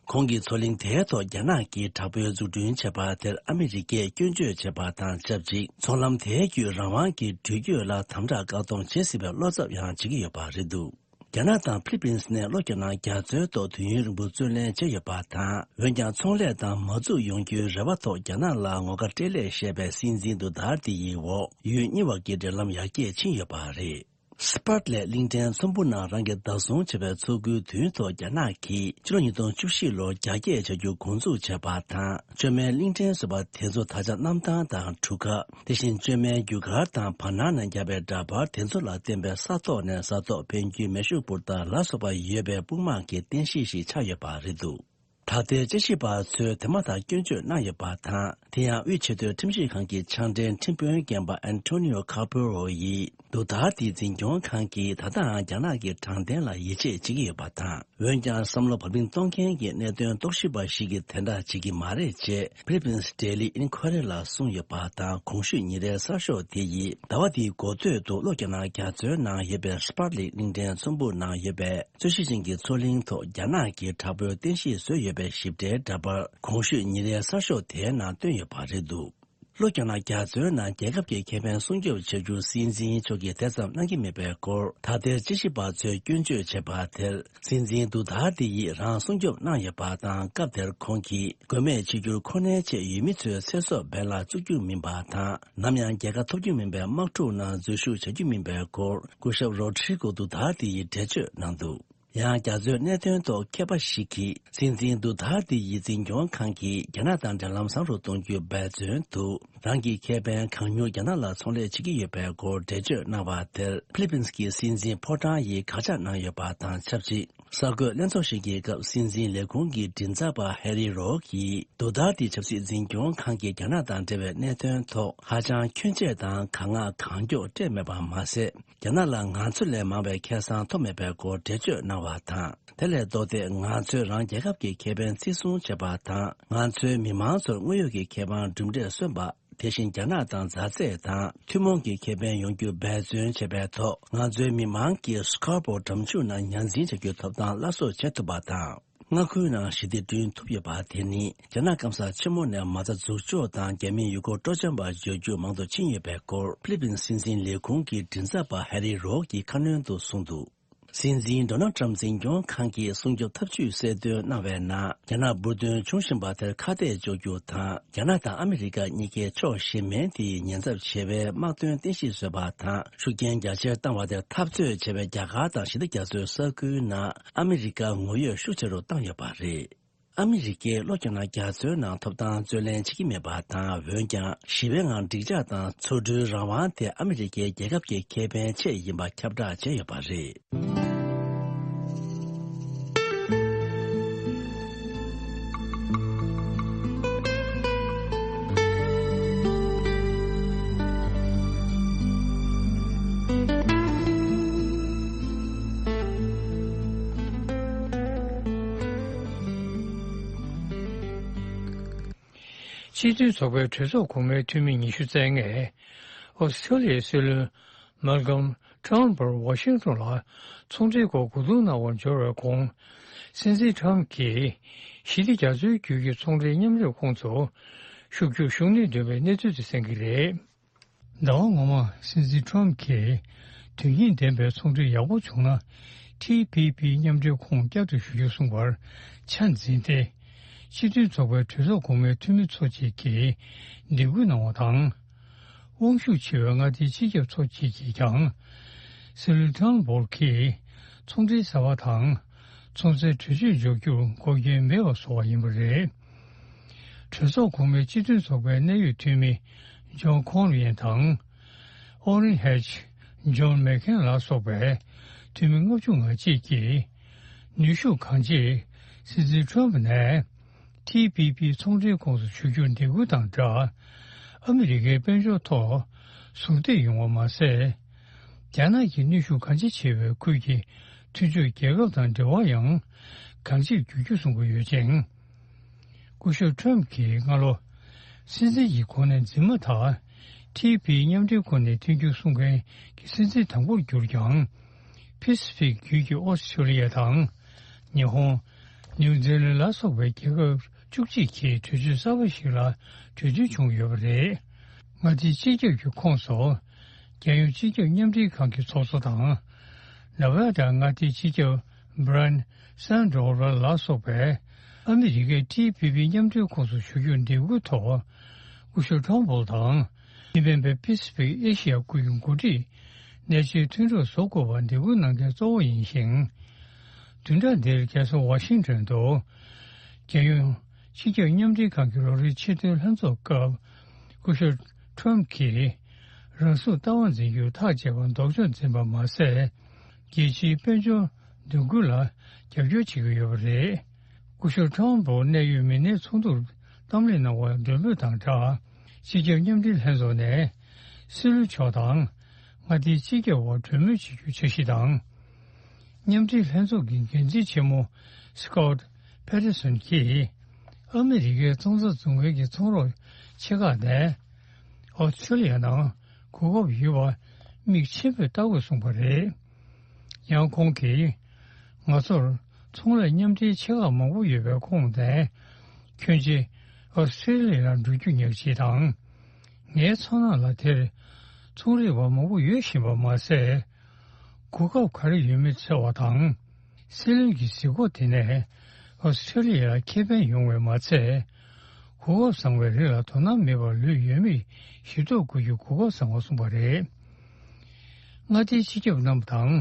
ཁོང་གིས་མཚོ་གླིང་དེའི་ཐོག་རྒྱ་ནག་གིས་དྲག་པོའི་འཛུགས་སྐྲུན་བྱས་པ་དེར་ཨ་མི་རི་ཀས་སྐྱོན་བརྗོད་བྱས་པ་དང་ཆབས་ཅིག། ཚོང་ལམ་དེའི་བརྒྱུད་རང་དབང་གི་འགྲུལ་སྐྱོད་ལ་དམ་དྲག་བཀག་སྡོམ་བྱེད་སྲིད་པའི་བློ་འཚབ་ཡང་བྱེད་ཀྱི་ཡོད་པ་རེད་འདུག། རྒྱ་ནག་དང་ཕི་ལི་པིན་ནས་ལྷོ་རྒྱ་ནག་རྒྱ་མཚོའི་ཐོག་དུས་ཡུན་རིང་པོ་བརྩོན་ལེན་བྱས་ཡོད་པ་དང་། འོན་ཀྱང་ཚོང་ལས་དང་མ་འཛུགས་ཡོང་རྒྱུའི་རེ་བ་ཐོག་རྒྱ་ནག་ལ་ངོ་དགའ་སྤྲེལ་ལད་བཤད་པའི་སྲིད་འཛིན་ཌུ་ཏར་ཏེ་ཡི་འོག་ཡུལ་གཉིས་བར་གྱི་འབྲེལ་ལམ་ཡར་རྒྱས་ཕྱིན་ཡོད་པ་རེད། སི་པར་ལེ་གླིང་ཕྲན་ཚོམ་བུ་ནང་རང་གིས་བདག་བཟུང་བྱས་པའི་མཚོ་ཁུལ་དུས་ཐོག་རྒྱ་ནག་གིས་ཕྱི་ལོ་ཉིས་སྟོང་བཅུ་བཞི་ལོར་རྒྱ་སྐྱེད་བྱ་རྒྱུ་འགོ་འཛུགས་བྱས་པ་དང་། བཅོས་མའི་གླིང་ཕྲན་བཟོས་པ་དེ་ཚོ་ད་ཆ་གནམ་ཐང་དང་གྲུ་ཁ། དེ་བཞིན་བཅོས་མའི་རྒྱུ་སྐར་དང་བར་སྣང་ནས་བརྒྱབ་པའི་འདྲ་པར་དེ་ཚོ་ལ་བརྟེན་པའི་ས་ཐོག་ནས་ས་ཐོག་ཕན་རྒྱུའི་མེ་ཤུགས་འཕུར་མདའ་ལ་སོགས་པ་ཡོད་པའི་དཔུང་དམག་གི་རྟེན་གཞི་ཞིག་ཆགས་ཡོད་པ་རེད་འདུག། ད་ལྟའི་དཔྱད་ཞིབ་པ་ཚོས་དེ་མ་ཐག་སྐྱོན་བརྗོད་གནང་ཡོད་པ་དང་། དེ་ཡང་དབུས་ཆེས་མཐོའི་ཁྲིམས་ཞིབ་ཁང་གི་ཕྱག་འབྲེལ་ཁྲིམས་དཔོན་རྒན་པ་ཨན་ཐོ་ནི་ཡོ་ཁ་པོ་རོ་ཡིས། ཌུ་ཏར་ཏེ་འཛིན་སྐྱོང་ཁང་གིས་ད་ལྟའང་རྒྱ་ནག་གི་དྲང་བདེན་ལ་ཡིད་ཆེས་བྱེད་ཀྱི་ཡོད་པ་དང་། འོན་ཀྱང་བསམ་བློ་བབ་བརླིང་གཏོང་མཁན་གྱི་གནད་དོན་རྟོག་ཞིབ་པ་ཞིག་གིས་དེ་འདྲ་བྱེད་ཀྱི་མ་རེད་ཅེས་ཕི་ལི་པིན་སི་ཌེ་ལི་ཨིན་ཁོ་རེ་ལ་གསུངས་ཡོད་པ་དང་། གོང་ཞུས་ཉིན་རེའི་གསར་ཤོག་དེ་ཡིས་ཟླ་བ་འདིའི་འགོ་སྟོད་དུ་ལྷོ་རྒྱ་ནག་རྒྱ་མཚོའི་ནང་ཡོད་པའི་སི་པར་ལེ་གླིང་ཕྲན་ཚོམ་བུ་ནང་ཡོད་པའི་རྩོད་གཞི་ཅན་གྱི་མཚོ་གླིང་ཐོག་རྒྱ་ནག་གིས་དྲག་པོའི་རྟེན་གཞི་བཟོས་ཡོད་པའི་ཞིབ་ཕྲའི་འདྲ་པར་གོང་ཞུས་ཉིན་རེའི་གསར་ཤོག་དེའི་ནང་བཏོན་ཡོད་པ་རེད་འདུག། ལྷོ་རྒྱ་ནག་རྒྱ་མཚོའི་ནང་རྒྱལ་ཁབ་ཀྱི་ཁེ་ཕན་སྲུང་སྐྱོབ་བྱ་རྒྱུ་སྲིད་འཛིན་མཆོག་གིས་དེ་ཙམ་གནང་གི་མེད་པའི་སྐོར། ད་ལྟའི་དཔྱད་ཞིབ་པ་ཚོས་སྐྱོན་བརྗོད་བྱས་པ་དེར། སྲིད་འཛིན་དུ་ཐར་དེ་ཡིས་རང་སྲུང་སྐྱོབ་གནང་ཡོད་པ་དང་། སྐབས་དེར་ཁོང་གིས་དགོས་མེད་བྱེད་རྒྱུར་ཁོ་ནའི་ཆེད་ཡུལ་མི་ཚོའི་ཚེ་སྲོག་འབེན་ལ་བཙུགས་རྒྱུ་མིན་པ་དང་། ནམ་ཡང་རྒྱལ་ཁ་ཐོབ་རྒྱུ་མིན་པའི་དམག་འཁྲུག་ནང་འཛུལ་ཞུགས་བྱ་རྒྱུ་མིན་པའི་སྐོར། སྐུ་ཞབས་རོ་ཌི་རི་གོ་དུ་ཐར་དེ་ཡིས་འགྲེལ་བརྗོད་གནང་འདུག་ཡང་རྒྱ་མཚོའི་གནད་དོན་ཐོག་མཁས་པ་ཞིག་གིས། སྲིད་འཛིན་དུ་ཐར་དེ་ཡི་འཛིན་སྐྱོང་ཁང་གིས་རྒྱ་ནག་དང་འབྲེལ་ལམ་བཟང་རུ་གཏོང་རྒྱུའི་འབད་བརྩོན་དུ། རང་གི་ཁེ་ཕན་གང་མྱུར་རྒྱ་ནག་ལ་ཚོང་ལས་བྱེད་ཀྱི་ཡོད་པའི་སྐོར་འགྲེལ་བརྗོད་གནང་བ་དེར། ཕི་ལི་པིན་གྱི་སྲིད་འཛིན་ཕོ་བྲང་ཡིས་དགག་བྱ་གནང་ཡོད་པ་དང་ཆབས་ཅིག་གསར་འགོད་ལྷན་ཚོགས་ཤིག་གི་སྐབས། སྲིད་འཛིན་ལས་ཁུངས་ཀྱི་མགྲིན་ཚབ་པ་ཧེ་རི་རོ་གིས། དུ་ཐར་དེ་ཆབ་སྲིད་འཛིན་སྐྱོང་ཁང་གིས་རྒྱ་ནག་དང་འབྲེལ་བའི་གནད་དོན་ཐོག་ཧ་ཅང་ཁྱོན་ཆེ་དང་གང་མངའ་གང་མགྱོགས་སྤྲད་མེད་པ་མ་ཟད། རྒྱ་ནག་ལ་ང་ཚོ་ལས་མང་བའི་ཁེ་བཟང་ཐོབ་མེད་པའི་སྐོར་འགྲེལ་བརྗོད་གནང་བ་དང་། དེ་ལས་ལྡོག་སྟེ། ང་ཚོས་རང་རྒྱལ་ཁབ་ཀྱི་ཁེ་ཕན་བརྩི་སྲུང་བྱེད་པ་དང་། ང་ཚོའི་མི་མང་ཚོར་དངོས་ཡོད་ཀྱི་ཁེ་ཕན་གྲུབ་འབྲས་སོན་པ། དེ་བཞིན་རྒྱ་ནག་དང་མཛའ་བརྩེ་དང་ཐུན་མོང་གི་ཁེ་ཕན་ཡོང་རྒྱུ་འབད་བརྩོན་བྱེད་པའི་ཐོག་ང་ཚོའི་མི་མང་གིས་སི་ཀར་བོ་གྲམ་ཆུ་ནང་ཉ་འཛིན་བྱ་རྒྱུའི་ཐོབ་ཐང་སླར་གསོ་བྱེད་ཐུབ་པ་དང་། མངའ་ཁུལ་ནང་ཞི་བདེ་བསྐྲུན་ཐུབ་ཡོད་པ་དེ་ནི། རྒྱ་ནག་སྐམ་ས་ཆེན་མོ་ནས་མ་རྩ་འཛུགས་འཇོག་དང་རྒྱ་མིའི་ཡུལ་སྐོར་སྤྲོ་འཆམ་པ་འབྱོར་རྒྱུ་མང་དུ་ཕྱིན་ཡོད་པའི་སྐོར། ཕི་ལི་པིན་སྲིད་འཛིན་ལས་ཁུངས་ཀྱི་མགྲིན་ཚབ་པ་ཧེ་རི་རོག་གིས་ཁ་སྣོན་དུ་གསུངས་འདུག་སྲིད་འཛིན་ཌོ་ནལ་ཊམ་འཛིན་སྐྱོང་ཁང་གིས་སྲུང་སྐྱོབ་ཐབས་ཇུས་གསལ་སྟོན་གནང་བའི་ནང་། རྒྱ་ནག་འབུར་ཐོན་འབྱུང་བཞིན་པ་དེར་ཁ་གཏད་གཅོག་རྒྱུ་དང་། རྒྱ་ནག་དང་ཨ་མི་རི་ཀ་གཉིས་ཀས་ཕྱོགས་གཞན་མིན་དེ་ཡི་ཉེན་ཚབས་ཆེ་བའི་དམག་དོན་རྟེན་གཞི་བཟོས་པ་དང་། ཤུགས་རྐྱེན་རྒྱ་ཆེར་བཏང་བ་དེར་འཐབ་རྩོད་བྱས་པའི་རྒྱ་གར་དང་ཞི་བདེ་རྒྱ་མཚོའི་ས་ཁུལ་ནང་ཨ་མི་རི་ཀར་ངོ་འཕྲོད་ཤུགས་ཆེ་རུ་བཏང་ཡོད་པ་རེད། ཨ་མི་རི་ཀས་ལྷོ་རྒྱ་ནག་རྒྱ་མཚོའི་ནང་ཐོབ་ཐང་རྩོད་ལེན་བྱེད་ཀྱི་མེད་པ་དང་། འོན་ཀྱང་ཞི་བའི་ངང་འགྲིག་འཇགས་དང་ཚོར་འགྲུལ་རང་དབང་དེ་ཨ་མི་རི་ཀའི་རྒྱལ་ཁབ་ཀྱི་ཁེ་ཕན་ཆེད་ཡིན་པ་ཁྱབ་བསྒྲགས་བྱས་ཡོད་པ་རེད། སྤྱི་མཐུན་ཚོགས་པའི་གྲོས་ཚོགས་གོང་མའི་འཐུས་མི་ཉི་ཤུ་རྩ་ལྔས། ཨོ་སི་ཁྲུ་ལི་ཡའི་སྲིད་བློན་མལ་ཀམ་ཊར་ནམ་ཕུར་ཝ་ཤིང་ཊོན་ལ་ཚོང་འབྲེལ་སྐོར་གོ་བསྡུར་གནང་བར་འབྱོར་བའི་གོང་། སྲིད་འཛིན་ཊརམ་གྱིས་ཞི་བདེ་རྒྱ་མཚོའི་རྒྱུད་ཀྱི་ཚོང་འབྲེལ་མཉམ་ལས་ཁོངས་སུ་ཤུགས་རྒྱུག་ཤུགས་ནུས་ལྡན་པའི་གནས་ཚུལ་དེ་གསན་གྱི་རེད། ཟླ་བ་སྔོན་མ་སྲིད་འཛིན་ཊརམ་གྱིས་དོན་སྙིང་ལྡན་པའི་ཚོང་འབྲེལ་ཡག་པོ་བྱུང་ན། ཊི་པི་པི་མཉམ་འབྲེལ་ཁོངས་བསྐྱར་དུ་ཞུགས་རྒྱུ་གསུངས་པར་ཆ་འཛིན་ཏེ། སྤྱི་མཐུན་ཚོགས་པའི་གྲོས་ཚོགས་གོང་མའི་འཐུས་མི་ཚོ་གཅིག་གིས་འདེད་སྐུལ་གནང་བ་དང་། དབང་ཤུགས་ཆེ་བའི་མངའ་སྡེའི་སྤྱི་ཁྱབ་ཚོ་གཅིག་གིས་ཀྱང་། སྲིད་བློན་ཊརམ་ཕུར་གྱིས་ཚོང་འབྲེལ་གསར་པ་དང་ཚོང་རྫས་གྲོས་ཆོད་འཇོག་རྒྱུར་འགོག་རྐྱེན་མེད་པ་བཟོ་བ་ཡིན་པ་རེད། གྲོས་ཚོགས་གོང་མའི་སྤྱི་མཐུན་ཚོགས་པའི་གནད་ཡོད་འཐུས་མི་ཇོན་ཁོང་ལི་ཡན་དང་། ཨོ་རིན་ཧེཆ། ཇོན་མེག་ཁེན་ལ་སོགས་པའི་འཐུས་མི་ལྔ་བཅུ་ང་གཅིག་གིས་ནུས་ཤུགས་གང་ཆེ་སྲིད་འཛིན་ཊརམ་ནས་ཊི་པི་པི་ཚོང་འབྲེལ་ཁོངས་སུ་ཞུགས་རྒྱུར་འདེད་སྐུལ་དང་སྦྲགས། ཨ་མི་རི་ཀའི་དཔལ་འབྱོར་ཐོག་ཟུར་འདེགས་ཡོང་བ་མ་ཟད། རྒྱ་ནག་གིས་ནུས་ཤུགས་གང་ཆེ་ཆེ་བའི་ཁུལ་གྱི་མཐུན་ཕྱོགས་རྒྱལ་ཁབ་དང་འབྲེལ་བ་ཡང་གང་ཆེར་བསྒྱུར་རྒྱུ་གསུང་གི་ཡོད་ཅིང་། སྐུ་ཞབས་ཊརམ་གྱིས་སྔ་ལོ། སྲིད་འཛིན་གྱི་གོ་གནས་འཛིན་མ་ཐག་ཊི་པི་མཉམ་འབྲེལ་ཁོངས་ནས་ཐོན་རྒྱུ་གསུང་མཁན་གྱི་སྲིད་འཛིན་དང་པོར་གྱུར་ཀྱང་། པེ་སི་ཕིག་རྒྱུད་ཀྱི་ཨོ་སི་ཁྲུ་ལི་ཡ་དང་། ཉི་ཧོང་། ནིའུ་ཛི་ལན་ལ་སོགས་པའི་རྒྱལ་ཁབ་བཅུ་གཅིག་གིས་གྲོས་ཆོད་གསར་པ་ཞིག་ལ་གྲོས་མཐུན་བྱུང་ཡོད་པ་རེད། མངའ་སྡེའི་སྤྱི་ཁྱབ་ཀྱི་ཁོངས་སུ། རྒྱལ་ཡོངས་སྤྱི་ཁྱབ་མཉམ་འབྲེལ་ཁང་གི་ཚོགས་གཙོ་དང་། ནེ་ཝ་ཌ་མངའ་སྡེའི་སྤྱི་ཁྱབ་བྷི་རན་སན་ཌོ་ཝལ་ལ་སོགས་པས། ཨ་མི་རི་ཀས་ཊི་པི་པི་མཉམ་འབྲེལ་ཁོངས་སུ་ཞུགས་རྒྱུར་འདེད་སྐུལ་ཐོག་སྐུ་ཞབས་ཊོམ་ཕོལ་དང་། དེ་མིན་པའི་པེ་སི་ཕིག་ཨེ་ཤི་ཡ་ཁུལ་གྱི་འགོ་ཁྲིད་གནད་ཆེའི་མཐུན་གྲོགས་བཟོ་དགོས་པར་འདེད་སྐུལ་གནང་མཁན་གཙོ་བོ་ཡིན་ཞིང་། བདུན་ཕྲག་འདིར་རྒྱལ་ས་ཝ་ཤིང་ཊོན་དུ། རྒྱལ་ཡོངས་སྤྱི་ཁྱབ་མཉམ་འབྲེལ་ཁང་གི་ལོ་རེའི་ཆེས་མཐོའི་ལྷན་ཚོགས་སྐབས། སྐུ་ཞབས་ཊོམ་གྱིས་རང་སྲུང་ལྟ་བ་འཛིན་རྒྱུར་ཐག་བཅད་པར་ལྡོག་ཕྱོགས་འཛིན་པ་མ་ཟད། རྒྱལ་སྤྱིའི་དཔལ་འབྱོར་མདུན་སྐྱོད་ལ་རྒྱབ་སྐྱོར་བྱེད་ཀྱི་ཡོད་པ་རེད། སྐུ་ཞབས་ཊོམ་ཕོལ་གནད་ཡོད་མི་སྣའི་ཚོགས་འདུར་གཏམ་གླེང་གནང་བར་མགྲོན་འབོད་དང་སྦྲགས། སྤྱི་ཁྱབ་མཉམ་འབྲེལ་ལྷན་ཚོགས་ནས་སྲིད་བློན་མཆོག་དང་མངའ་སྡེའི་སྤྱི་ཁྱབ་བར་གྲོས་མོལ་བྱེད་རྒྱུའི་འཆར་གཞི་དང་། མཉམ་འབྲེལ་ལྷན་ཚོགས་ཀྱི་འགན་འཛིན་ཆེན་མོ་སི་ཀོཊ་ཕེ་ཏེར་སོན་གྱིས། ཨ་མི་རི་ཀའི་ཙང་ཙ་རྫོང་ཁའི་ཚོང་རོགས་ཆེ་ཁག་ནས་ཨོ་སི་ཁྲུ་ལི་ཡ་ནང་གོ་སྐབས་ཡོད་པ་མིག་ཆེན་པོས་ལྟ་དགོས་གསུངས་པ་རེད། ཡང་ཁོང་གིས། ང་ཚོར་ཚོང་ལས་མཉམ་འབྲེལ་ཆེ་ཁག་མང་པོ་ཡོད་པའི་ཁོངས་ནས། ཁྱོན་ཆེ་ཨོ་སི་ཁྲུ་ལི་ཡ་ནང་འགྲོ་རྒྱུ་ཉག་གཅིག་དང་། ངའི་མཚོ་ནང་ལ་དེར་ཚོང་རིག་པ་མང་པོ་ཡོད་བཞིན་པ་མ་ཟད། གོ་སྐབས་ག་རེ་ཡོད་མེད་འཚོལ་བ་དང་། སྲིད་བློན་གྱི་གཟིགས་སྐོར་དེ་ནས་ཨོ་སི་ཁྲེ་ལི་ཡར་ཁེ་ཕན་ཡོང་བས་མ་ཚད། གོ་སྐབས་བཟང་བའི་རིགས་ལ་དོ་སྣང་མེད་པར་ལུས་ཡོད་མེད་ཞིབ་འཚོལ་དགོས་རྒྱུ་གོ་སྐབས་བཟང་བ་གསུངས་པ་རེད། མངའ་སྡེའི་སྤྱི་ཁྱབ་རྣམ་པ་དང་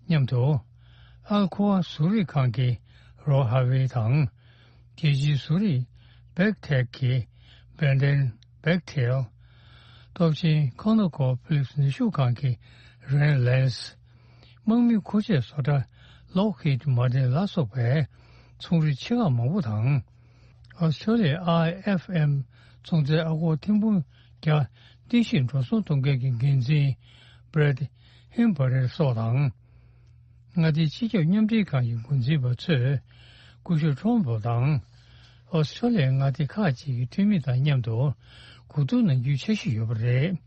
མཉམ་དུ། ཨལ་ཁོ་ཝ་བཟོ་རིག་ཁང་གི་རོ་ཧ་ཝེ་དང་། རྒྱལ་སྤྱིའི་བཟོ་རིག་བེག་ཐེག་གི་བེན་ཌེན་བེག་ཐེལ། སྟོབས་ཆེན་ཁོ་ནོ་ཀོ་ཕི་ལིབ་སི་ནུས་ཤུགས་ཁང་གི་རེན་ལེན་སི། དམག་མིའི་མཁོ་ཆས་བཟོ་གྲྭ་ལོག་ཧིད་མར་ཏིན་ལ་སོགས་པའི་ཚོང་རིགས་ཆེ་ཁག་མང་པོ་དང་། ཨོ་སི་ཁྲེ་ལི་ཡའི་ཨའི་ཨེཕ་ཨེམ་ཚོང་རྫས་ཨ་སྒོར་ཐེར་འབུམ་བརྒྱ་རྟེན་གཞི་འགྲོ་སོང་གཏོང་མཁན་གྱི་འགན་འཛིན་བྷི་རེད་ཧིམ་བྷ་རེར་སོགས་དང་། མངའ་སྡེའི་སྤྱི་ཁྱབ་མཉམ་འབྲེལ་ཁང་གི་འགོ་འཛིན་པ་ཚོས་སྐུ་ཞབས་ཁྲོམ་ཕོ་དང་། ཨོ་སི་ཁྲེ་ལི་ཡའི་མངའ་སྡེ་ཁག་ཅིག་གི་འཐུས་མི་དང་མཉམ་དུ་གོ་བསྡུར་གནང་རྒྱུའི་འཆར་གཞི་ཡོད་པ་རེད།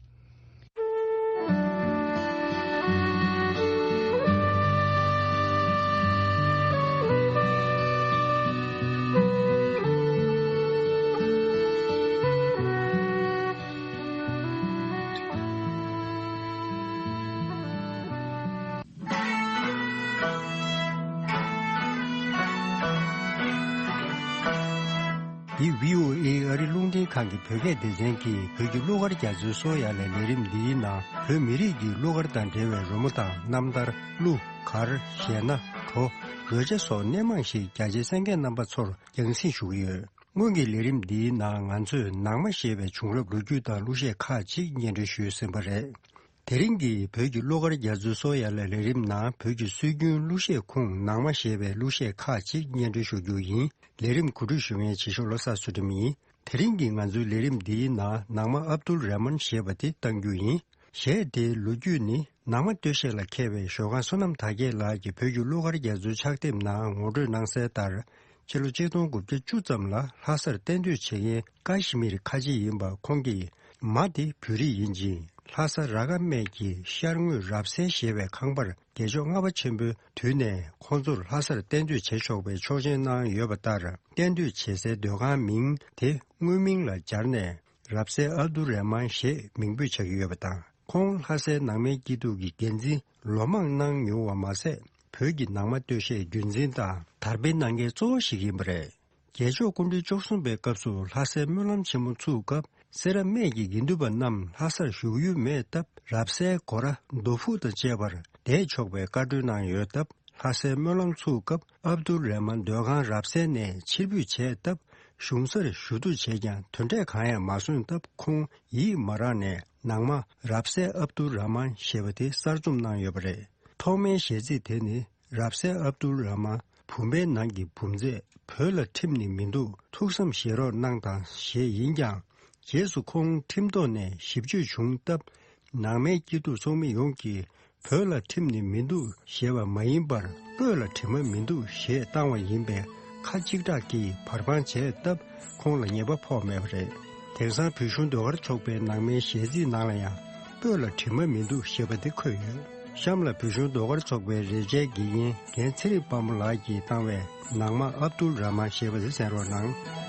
འདི་བྷི་ཨོ་ཨེ་ཨ་རི་རླུང་འཕྲིན་ཁང་གི་བོད་སྐད་སྡེ་ཚན་གྱིས་བོད་ཀྱི་གླུ་གར་རྒྱ་མཚོའི་སོ་ཡ་ལས་ལས་རིམ་འདིའི་ནང་བོད་མི་རིགས་ཀྱི་གླུ་གར་དང་འབྲེལ་བའི་རོལ་མོ་དང་རྣམ་ཐར། གླུ་གར་གཞས་སྣ་བྲོ་རོལ་ཆ་སོགས་སྣེ་མང་ཞིག་རྒྱ་ཆེའི་གསན་མཁན་རྣམ་པ་ཚོར་རྒྱང་སྲིང་ཞུ་གི་ཡོད། སྔོན་གྱི་ལས་རིམ་འདིའི་ནང་ང་ཚོས་ནང་མ་ཞེས་པའི་བྱུང་རབས་ལོ་རྒྱུས་དང་གླུ་གཞས་ཁག་ཅིག་སྙན་སྒྲོན་ཞུས་ཟིན་པ་རེད། དེ་རིང་གི་བོད་ཀྱི་གླུ་གར་རྒྱ་མཚོའི་སོ་ཡ་ལས་ལས་རིམ་ནང་བོད་ཀྱི་སྲོལ་རྒྱུན་གླུ་གཞས་ཁུངས་ནང་མ་ཞེས་པའི་གླུ་གཞས་ཁག་ཅིག་སྙན་སྒྲོན་ཞུ་རྒྱུ་ཡིན། ལས་རིམ་གོ་སྒྲིག་ཞུ་མཁན་བྱེད་ཤོག་བློ་བཟང་ཚུལ་ཁྲིམས་ཡིན། དེ་རིང་གི་ང་ཚོའི་ལས་རིམ་འདིའི་ནང་ནང་མ་ཨབ་དུལ་རེ་མན་ཞེས་པ་དེ་གཏང་རྒྱུ་ཡིན། གཞས་དེའི་ལོ་རྒྱུས་ནི་ནང་མ་སྟོད་གཞས་ལ་མཁས་པའི་ཞོལ་ཁང་བསོད་ནམས་དར་རྒྱས་ལགས་ཀྱིས་བོད་ཀྱི་གླུ་གར་རྒྱ་མཚོའི་ཕྱག་དེབ་ནང་ངོ་སྤྲོད་གནང་གསལ་ལྟར། ཕྱི་ལོ་ཆིག་སྟོང་དགུ་བརྒྱ་བཅུ་ཙམ་ལ་ལྷ་སར་གཏན་སྡོད་བྱེད་མཁན་ཀཱ་ཤི་མིར་ཁ་ཆེ་ཡིན་པ་ཁོང་གི་མ་དེ་བོད་རིགས་ཡིན་ཅིང་། ལྷ་ས་ར་ཀ་སྨད་ཀྱི་ཤར་ངོས་རབ་གསལ་ཞེས་པའི་ཁང་པར་རྒྱལ་མཆོག་ལྔ་པ་ཆེན་པོའི་དུས་ནས་ཁོང་ཚོར་ལྷ་སར་གཏན་སྡོད་བྱེད་ཆོག་པའི་ཆོག་མཆན་གནང་ཡོད་པ་ལྟར། གཏན་སྡོད་བྱེད་སའི་སྡོད་ཁང་མིང་དེ་དངོས་མིང་ལ་སྦྱར་ནས། རབ་གསལ་ཨབ་དུ་རེ་མན་ཞེས་མིང་འབོད་བྱ་གི་ཡོད་པ་དང་། ཁོང་ལྷ་སའི་ནང་མའི་སྐྱིད་སྡུག་གི་འགན་འཛིན་ལོ་མང་གནང་མྱོང་བ་མ་ཟད། བོད་ཀྱི་ནང་མ་སྟོད་གཞས་རྒྱུན་འཛིན་དང་དར་སྤེལ་གནང་མཁན་གཙོ་བོ་ཞིག་ཡིན་པ་རེད། རྒྱལ་མཆོག་སྐུ་ཕྲེང་བཅུ་གསུམ་པའི་སྐབས་སུ་ལྷ་སའི་སྨོན་ལམ་ཆེན་མོ་ཚུགས་སྐབས། སེ་ར་སྨད་ཀྱི་དགེ་འདུན་པ་རྣམས་ལྷ་སར་བཞུགས་ཡུལ་མེད་སྟབས། རབ་གསལ་སྒོ་ར་རྡོ་ཕུག་དང་བཅས་པར་བསྡད་ཆོག་པའི་བཀའ་འཁྲོལ་གནང་ཡོད་སྟབས། ལྷ་སའི་སྨོན་ལམ་ཚུགས་སྐབས་ཨབ་དུལ་རེ་མན་སྡོད་ཁང་རབ་གསལ་ནས་ཕྱིར་འབུད་བྱས་སྟབས། གཞུང་སར་ཞུ་གཏུག་བྱས་ཀྱང་དོན་འབྲས་གང་ཡང་མ་སོང་སྟབས། ཁོང་ཡིད་མ་རངས་ནས་ནང་མ་རབ་གསལ་ཨབ་དུལ་ར་མན་ཞེས་པ་དེ་གསར་རྩོམ་གནང་ཡོད་པ་རེད། ཐོག་མའི་གཞས་ཚིག་དེ་ནི། རབ་གསལ་ཨབ་དུལ་ར་མན་བུམ་པའི་ནང་གི་བུམ་རྫས་བོད་ལ་ཁྲིམས་ནི་མི་འདུག་ཐུགས་བསམ་བཞེས་རོགས་གནང་དང་ཞེས་ཡིན་ཀྱང་། རྗེས་སུ་ཁོང་ཁྲིམས་ཐོག་ནས་ཞིབ་དཔྱོད་བྱུང་སྟབས། ནང་མའི་སྐྱིད་སྡུག་ཚོགས་མི་ཡོངས་ཀྱིས་བོད་ལ་ཁྲིམས་ནི་མི་འདུག་ཞེས་པ་མ་ཡིན་པར། སྤོས་ལ་དྲི་མ་མི་འདུག་ཞེས་བཏང་བ་ཡིན་པས། ཁ་གཅིག་གྲགས་ཀྱིས་བར་འཕང་བྱས་སྟབས། ཁོང་ལ་ཉེས་པ་ཕོག་མེད་པ་རེད། དེང་སང་བོད་གཞུང་ཟློས་གར་ཚོགས་པའི་ནང་མའི་གཞས་ཚིག་ནང་ལ་ཡང་། སྤོས་ལ་དྲི་མ་མི་འདུག་ཞེས་པ་དེ་འཁོད་ཡོད། གཤམ་ལ་བོད་གཞུང་ཟློས་གར་ཚོགས་པའི་རེ་ཆའི་དགེ་རྒན་རྒན་ཚེ་རིང་དཔལ་མོ་ལགས་ཀྱིས་བཏང་བའི་ནང་མ་ཨབ་དུལ་ར་མན་ཞེས་པ་དེ་གསན་རོགས་གནང་།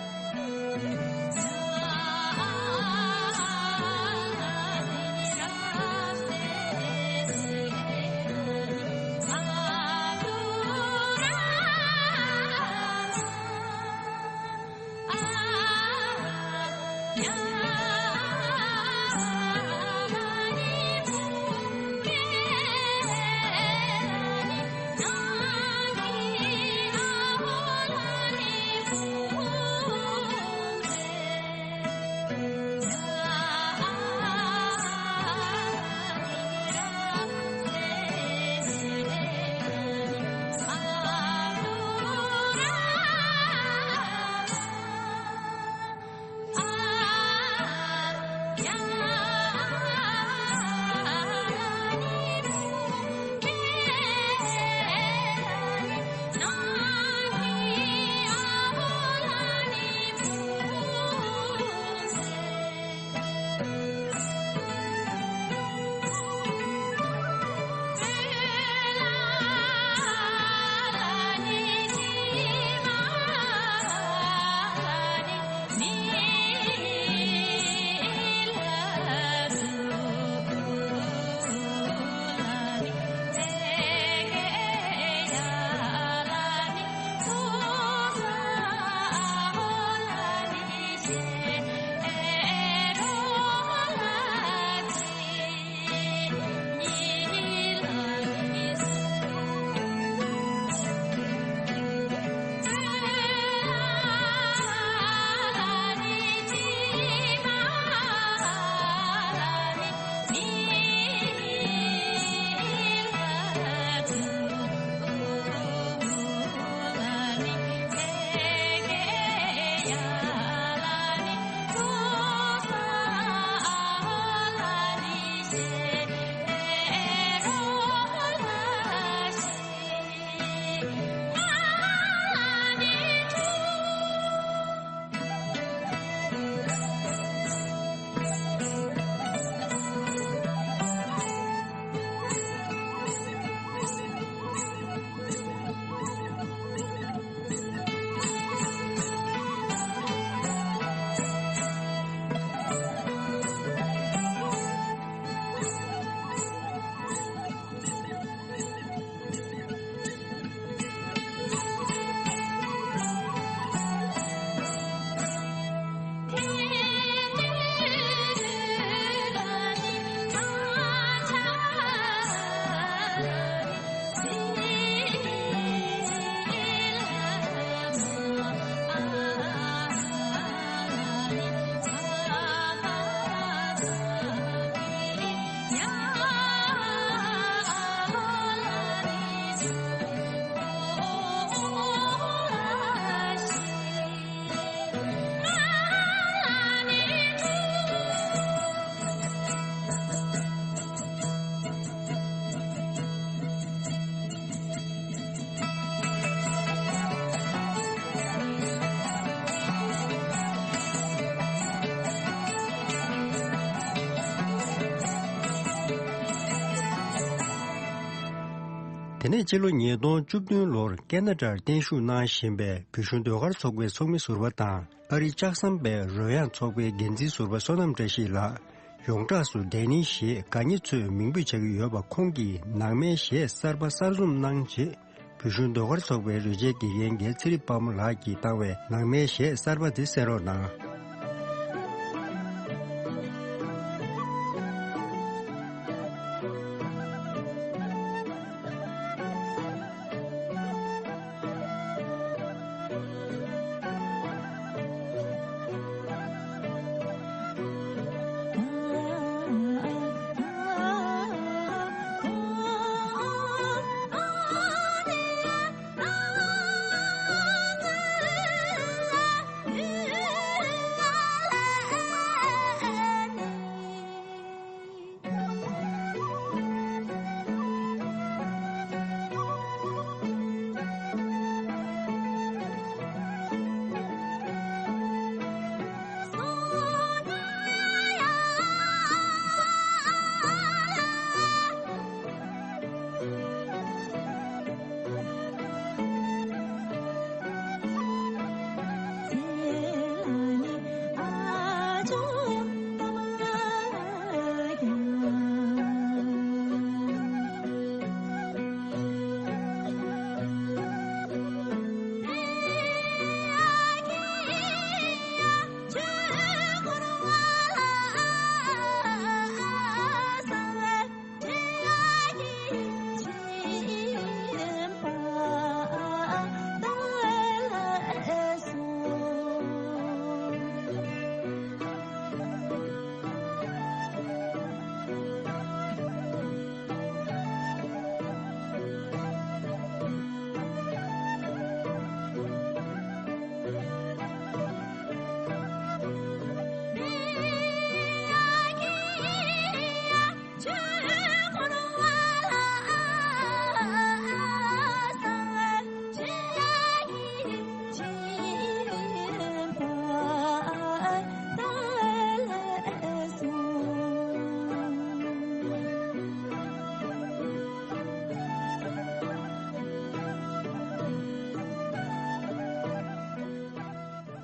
དེ་ནས་ཕྱི་ལོ་ཉིས་སྟོང་བཅུ་བདུན་ལོར་ཁེ་ན་ཌར་བརྟན་བཞུགས་གནང་བཞིན་པའི་བོད་གཞུང་ཟློས་གར་ཚོགས་པའི་ཚོགས་མི་ཟུར་པ་དང་། ཨ་རིའི་ལྕགས་ཟམ་པའི་རོལ་དབྱངས་ཚོགས་པའི་འགན་འཛིན་ཟུར་པ་བསོད་ནམས་བཀྲ་ཤིས་ལགས། ཡོངས་གྲགས་སུ་ཌེ་ནི་ཞེས་དགའ་ཉེ་ཚོས་མིང་འབོད་བྱ་གི་ཡོད་པ། ཁོང་གིས་ནང་མའི་གཞས་གསར་པ་གསར་རྩོམ་གནང་རྗེས། བོད་གཞུང་ཟློས་གར་ཚོགས་པའི་རོལ་ཆའི་དགེ་རྒན་རྒན་ཚེ་རིང་དཔལ་མོ་ལགས་ཀྱིས་བཏང་བའི་ནང་མའི་གཞས་གསར་པ་དེ་གསན་རོགས་གནང་།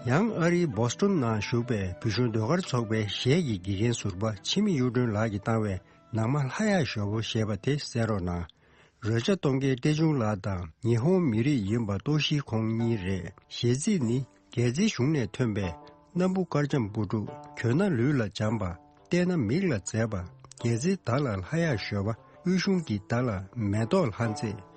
ཡང་ཨ་རིའི་བོ་སི་ཊོན་ནང་བཞུགས་པའི་བོད་གཞུང་ཟློས་གར་ཚོགས་པའི་གཞས་ཀྱི་དགེ་རྒན་ཟུར་པ་འཆི་མེད་གཡུ་སྒྲོན་ལགས་ཀྱིས་བཏང་བའི་ནང་མ་ལྷ་གཡག་ཞོལ་པོ་ཞེས་པ་དེ་གསན་རོགས་གནང་། རོལ་ཆ་གཏོང་མཁན་ཏེ་ཆུང་ལགས་དང་ཉི་ཧོང་མི་རིགས་ཡིན་པ་ཏོ་ཤི་ཁོང་གཉིས་རེད། གཞས་ཚིག་ནི། སྒལ་ཚིགས་གཞུང་ནས་ཐོན་པའི། སྣམ་བུ་དཀར་འཇམ་སྤུ་གྲོགས། གྱོན་ན་ལུས་ལ་འཇམ་པ། བལྟས་ན་མིག་ལ་མཛེས་པ། སྒལ་ཚིགས་བརྡར་ལ་ལྷ་གཡག་ཞོལ་པ། དབུས་གཞུང་གི་བརྡར་ལ་མེ་ཏོག་ལྷ་མཛེས།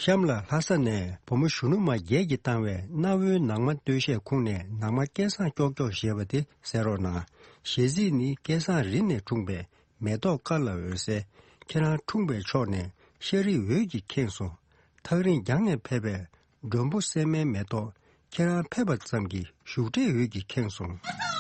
ལྕམ་ལགས། ལྷ་ས་ནས་བུ་མོ་གཞོན་ནུ་མ་བརྒྱད་ཀྱིས་བཏང་བའི་གནའ་བོའི་ནང་མ་སྟོད་གཞས་ཁུངས་ནས་ནང་མ་སྐལ་བཟང་ཀྱོག་ཀྱོག་ཞེས་པ་དེ་གསན་རོགས་གནང་། གཞས་ཚིག་ནི། སྐལ་བཟང་རི་ནས་འཁྲུངས་པའི་མེ་ཏོག་དཀར་ལ་འོད་གསལ། ཁྱེད་རང་འཁྲུངས་པའི་ཕྱོགས་ནས་ཤ་རིགས་འོད་ཀྱིས་ཁེངས་སོང་། ཐག་རིང་རྒྱང་ནས་ཕེབས་པའི་མགྲོན་པོ་སྲན་མའི་མེ་ཏོག། ཁྱེད་རང་ཕེབས་པ་ཙམ་གྱིས་བཞུགས་གྲལ་འོད་ཀྱིས་ཁེངས་སོང་།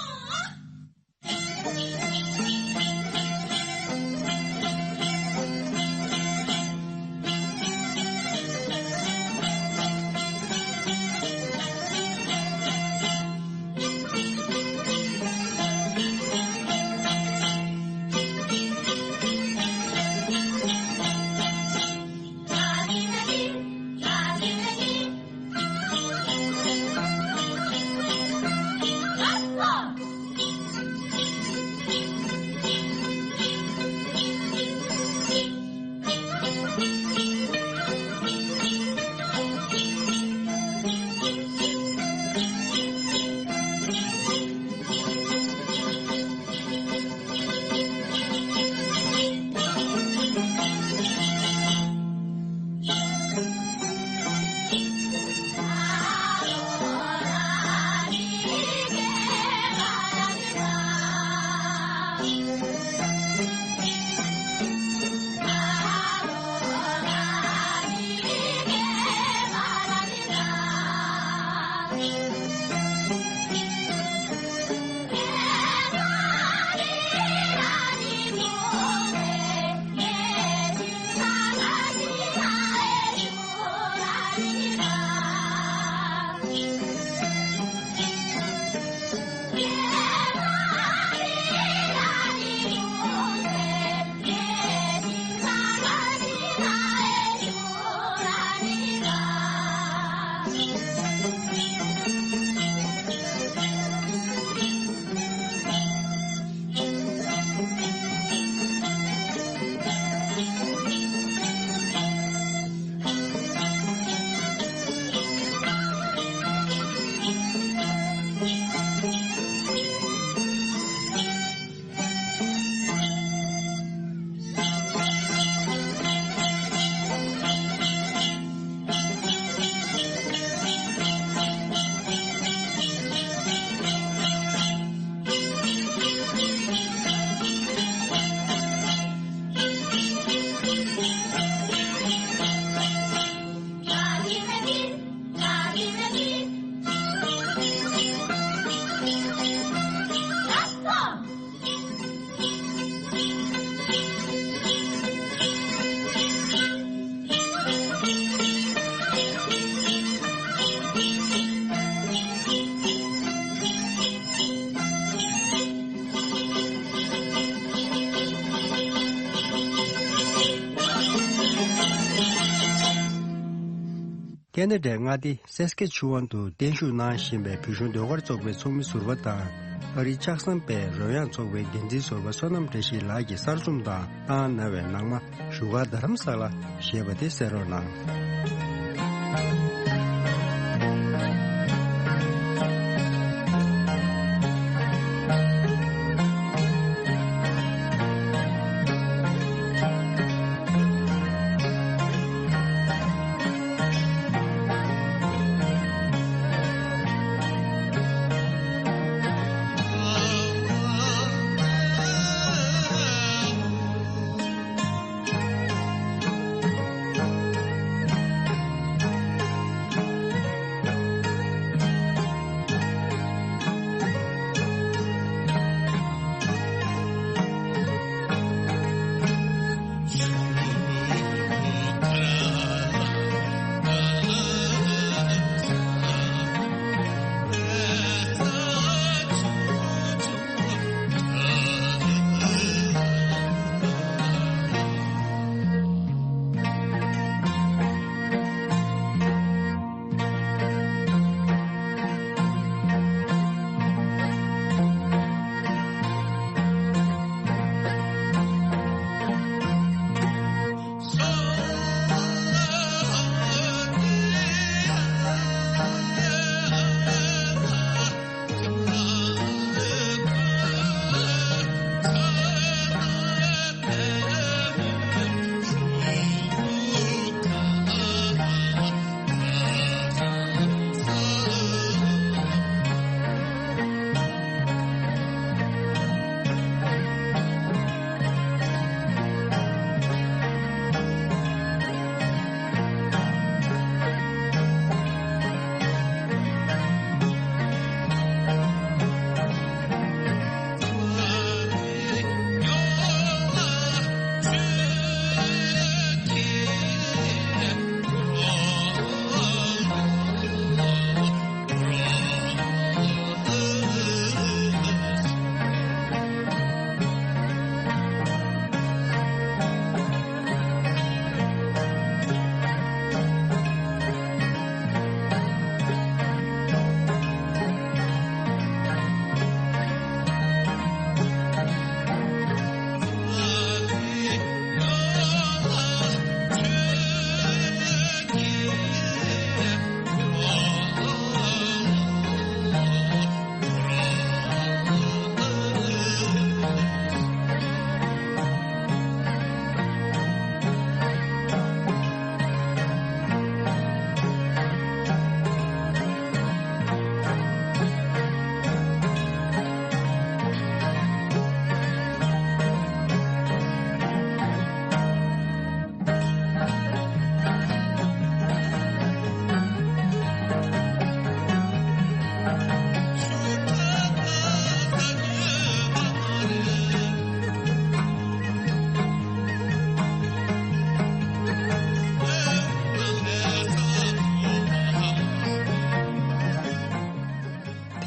ཁེ་ན་ཌའི་མངའ་སྡེ་སེ་སྐེ་ཆུ་ཝན་དུ་བརྟན་བཞུགས་གནང་བཞིན་པའི་བོད་གཞུང་ཟློས་གར་ཚོགས་པའི་ཚོགས་མི་ཟུར་པ་དང་། ཨ་རིའི་ལྕགས་ཟམ་པའི་རོལ་དབྱངས་ཚོགས་པའི་འགན་འཛིན་ཟུར་པ་བསོད་ནམས་བཀྲ་ཤིས་ལགས་ཀྱིས་གསར་རྩོམ་དང་བཏང་གནང་བའི་ནང་མ་བཞུགས་སྒར་རྡ་རམ་ས་ལ་ཞེས་པ་དེ་གསན་རོགས་གནང་།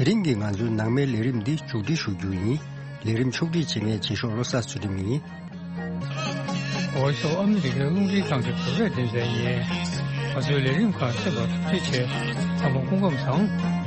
དེང་གི་ང་ཚོའི་ནང་མའི་ལས་རིམ་འདི་མཇུག་སྒྲིལ་ཞུ་རྒྱུ་ཡིན། ལས་རིམ་ཕྱོགས་སྒྲིག་བྱེད་མཁན་རྗེས་ཤོག་བློ་བཟང་ཚུལ་ཁྲིམས་ཡིན། Voice of America རླུང་འཕྲིན་ཁང་གི་གོ་སྒྲིག་འདོན་མཁན་ཡིན། ང་ཚོའི་ལས་རིམ་ཁག་གསན་པར་ཐུགས་རྗེ་ཆེ། ཚང་མ་སྐུ་ཁམས་བཟང་།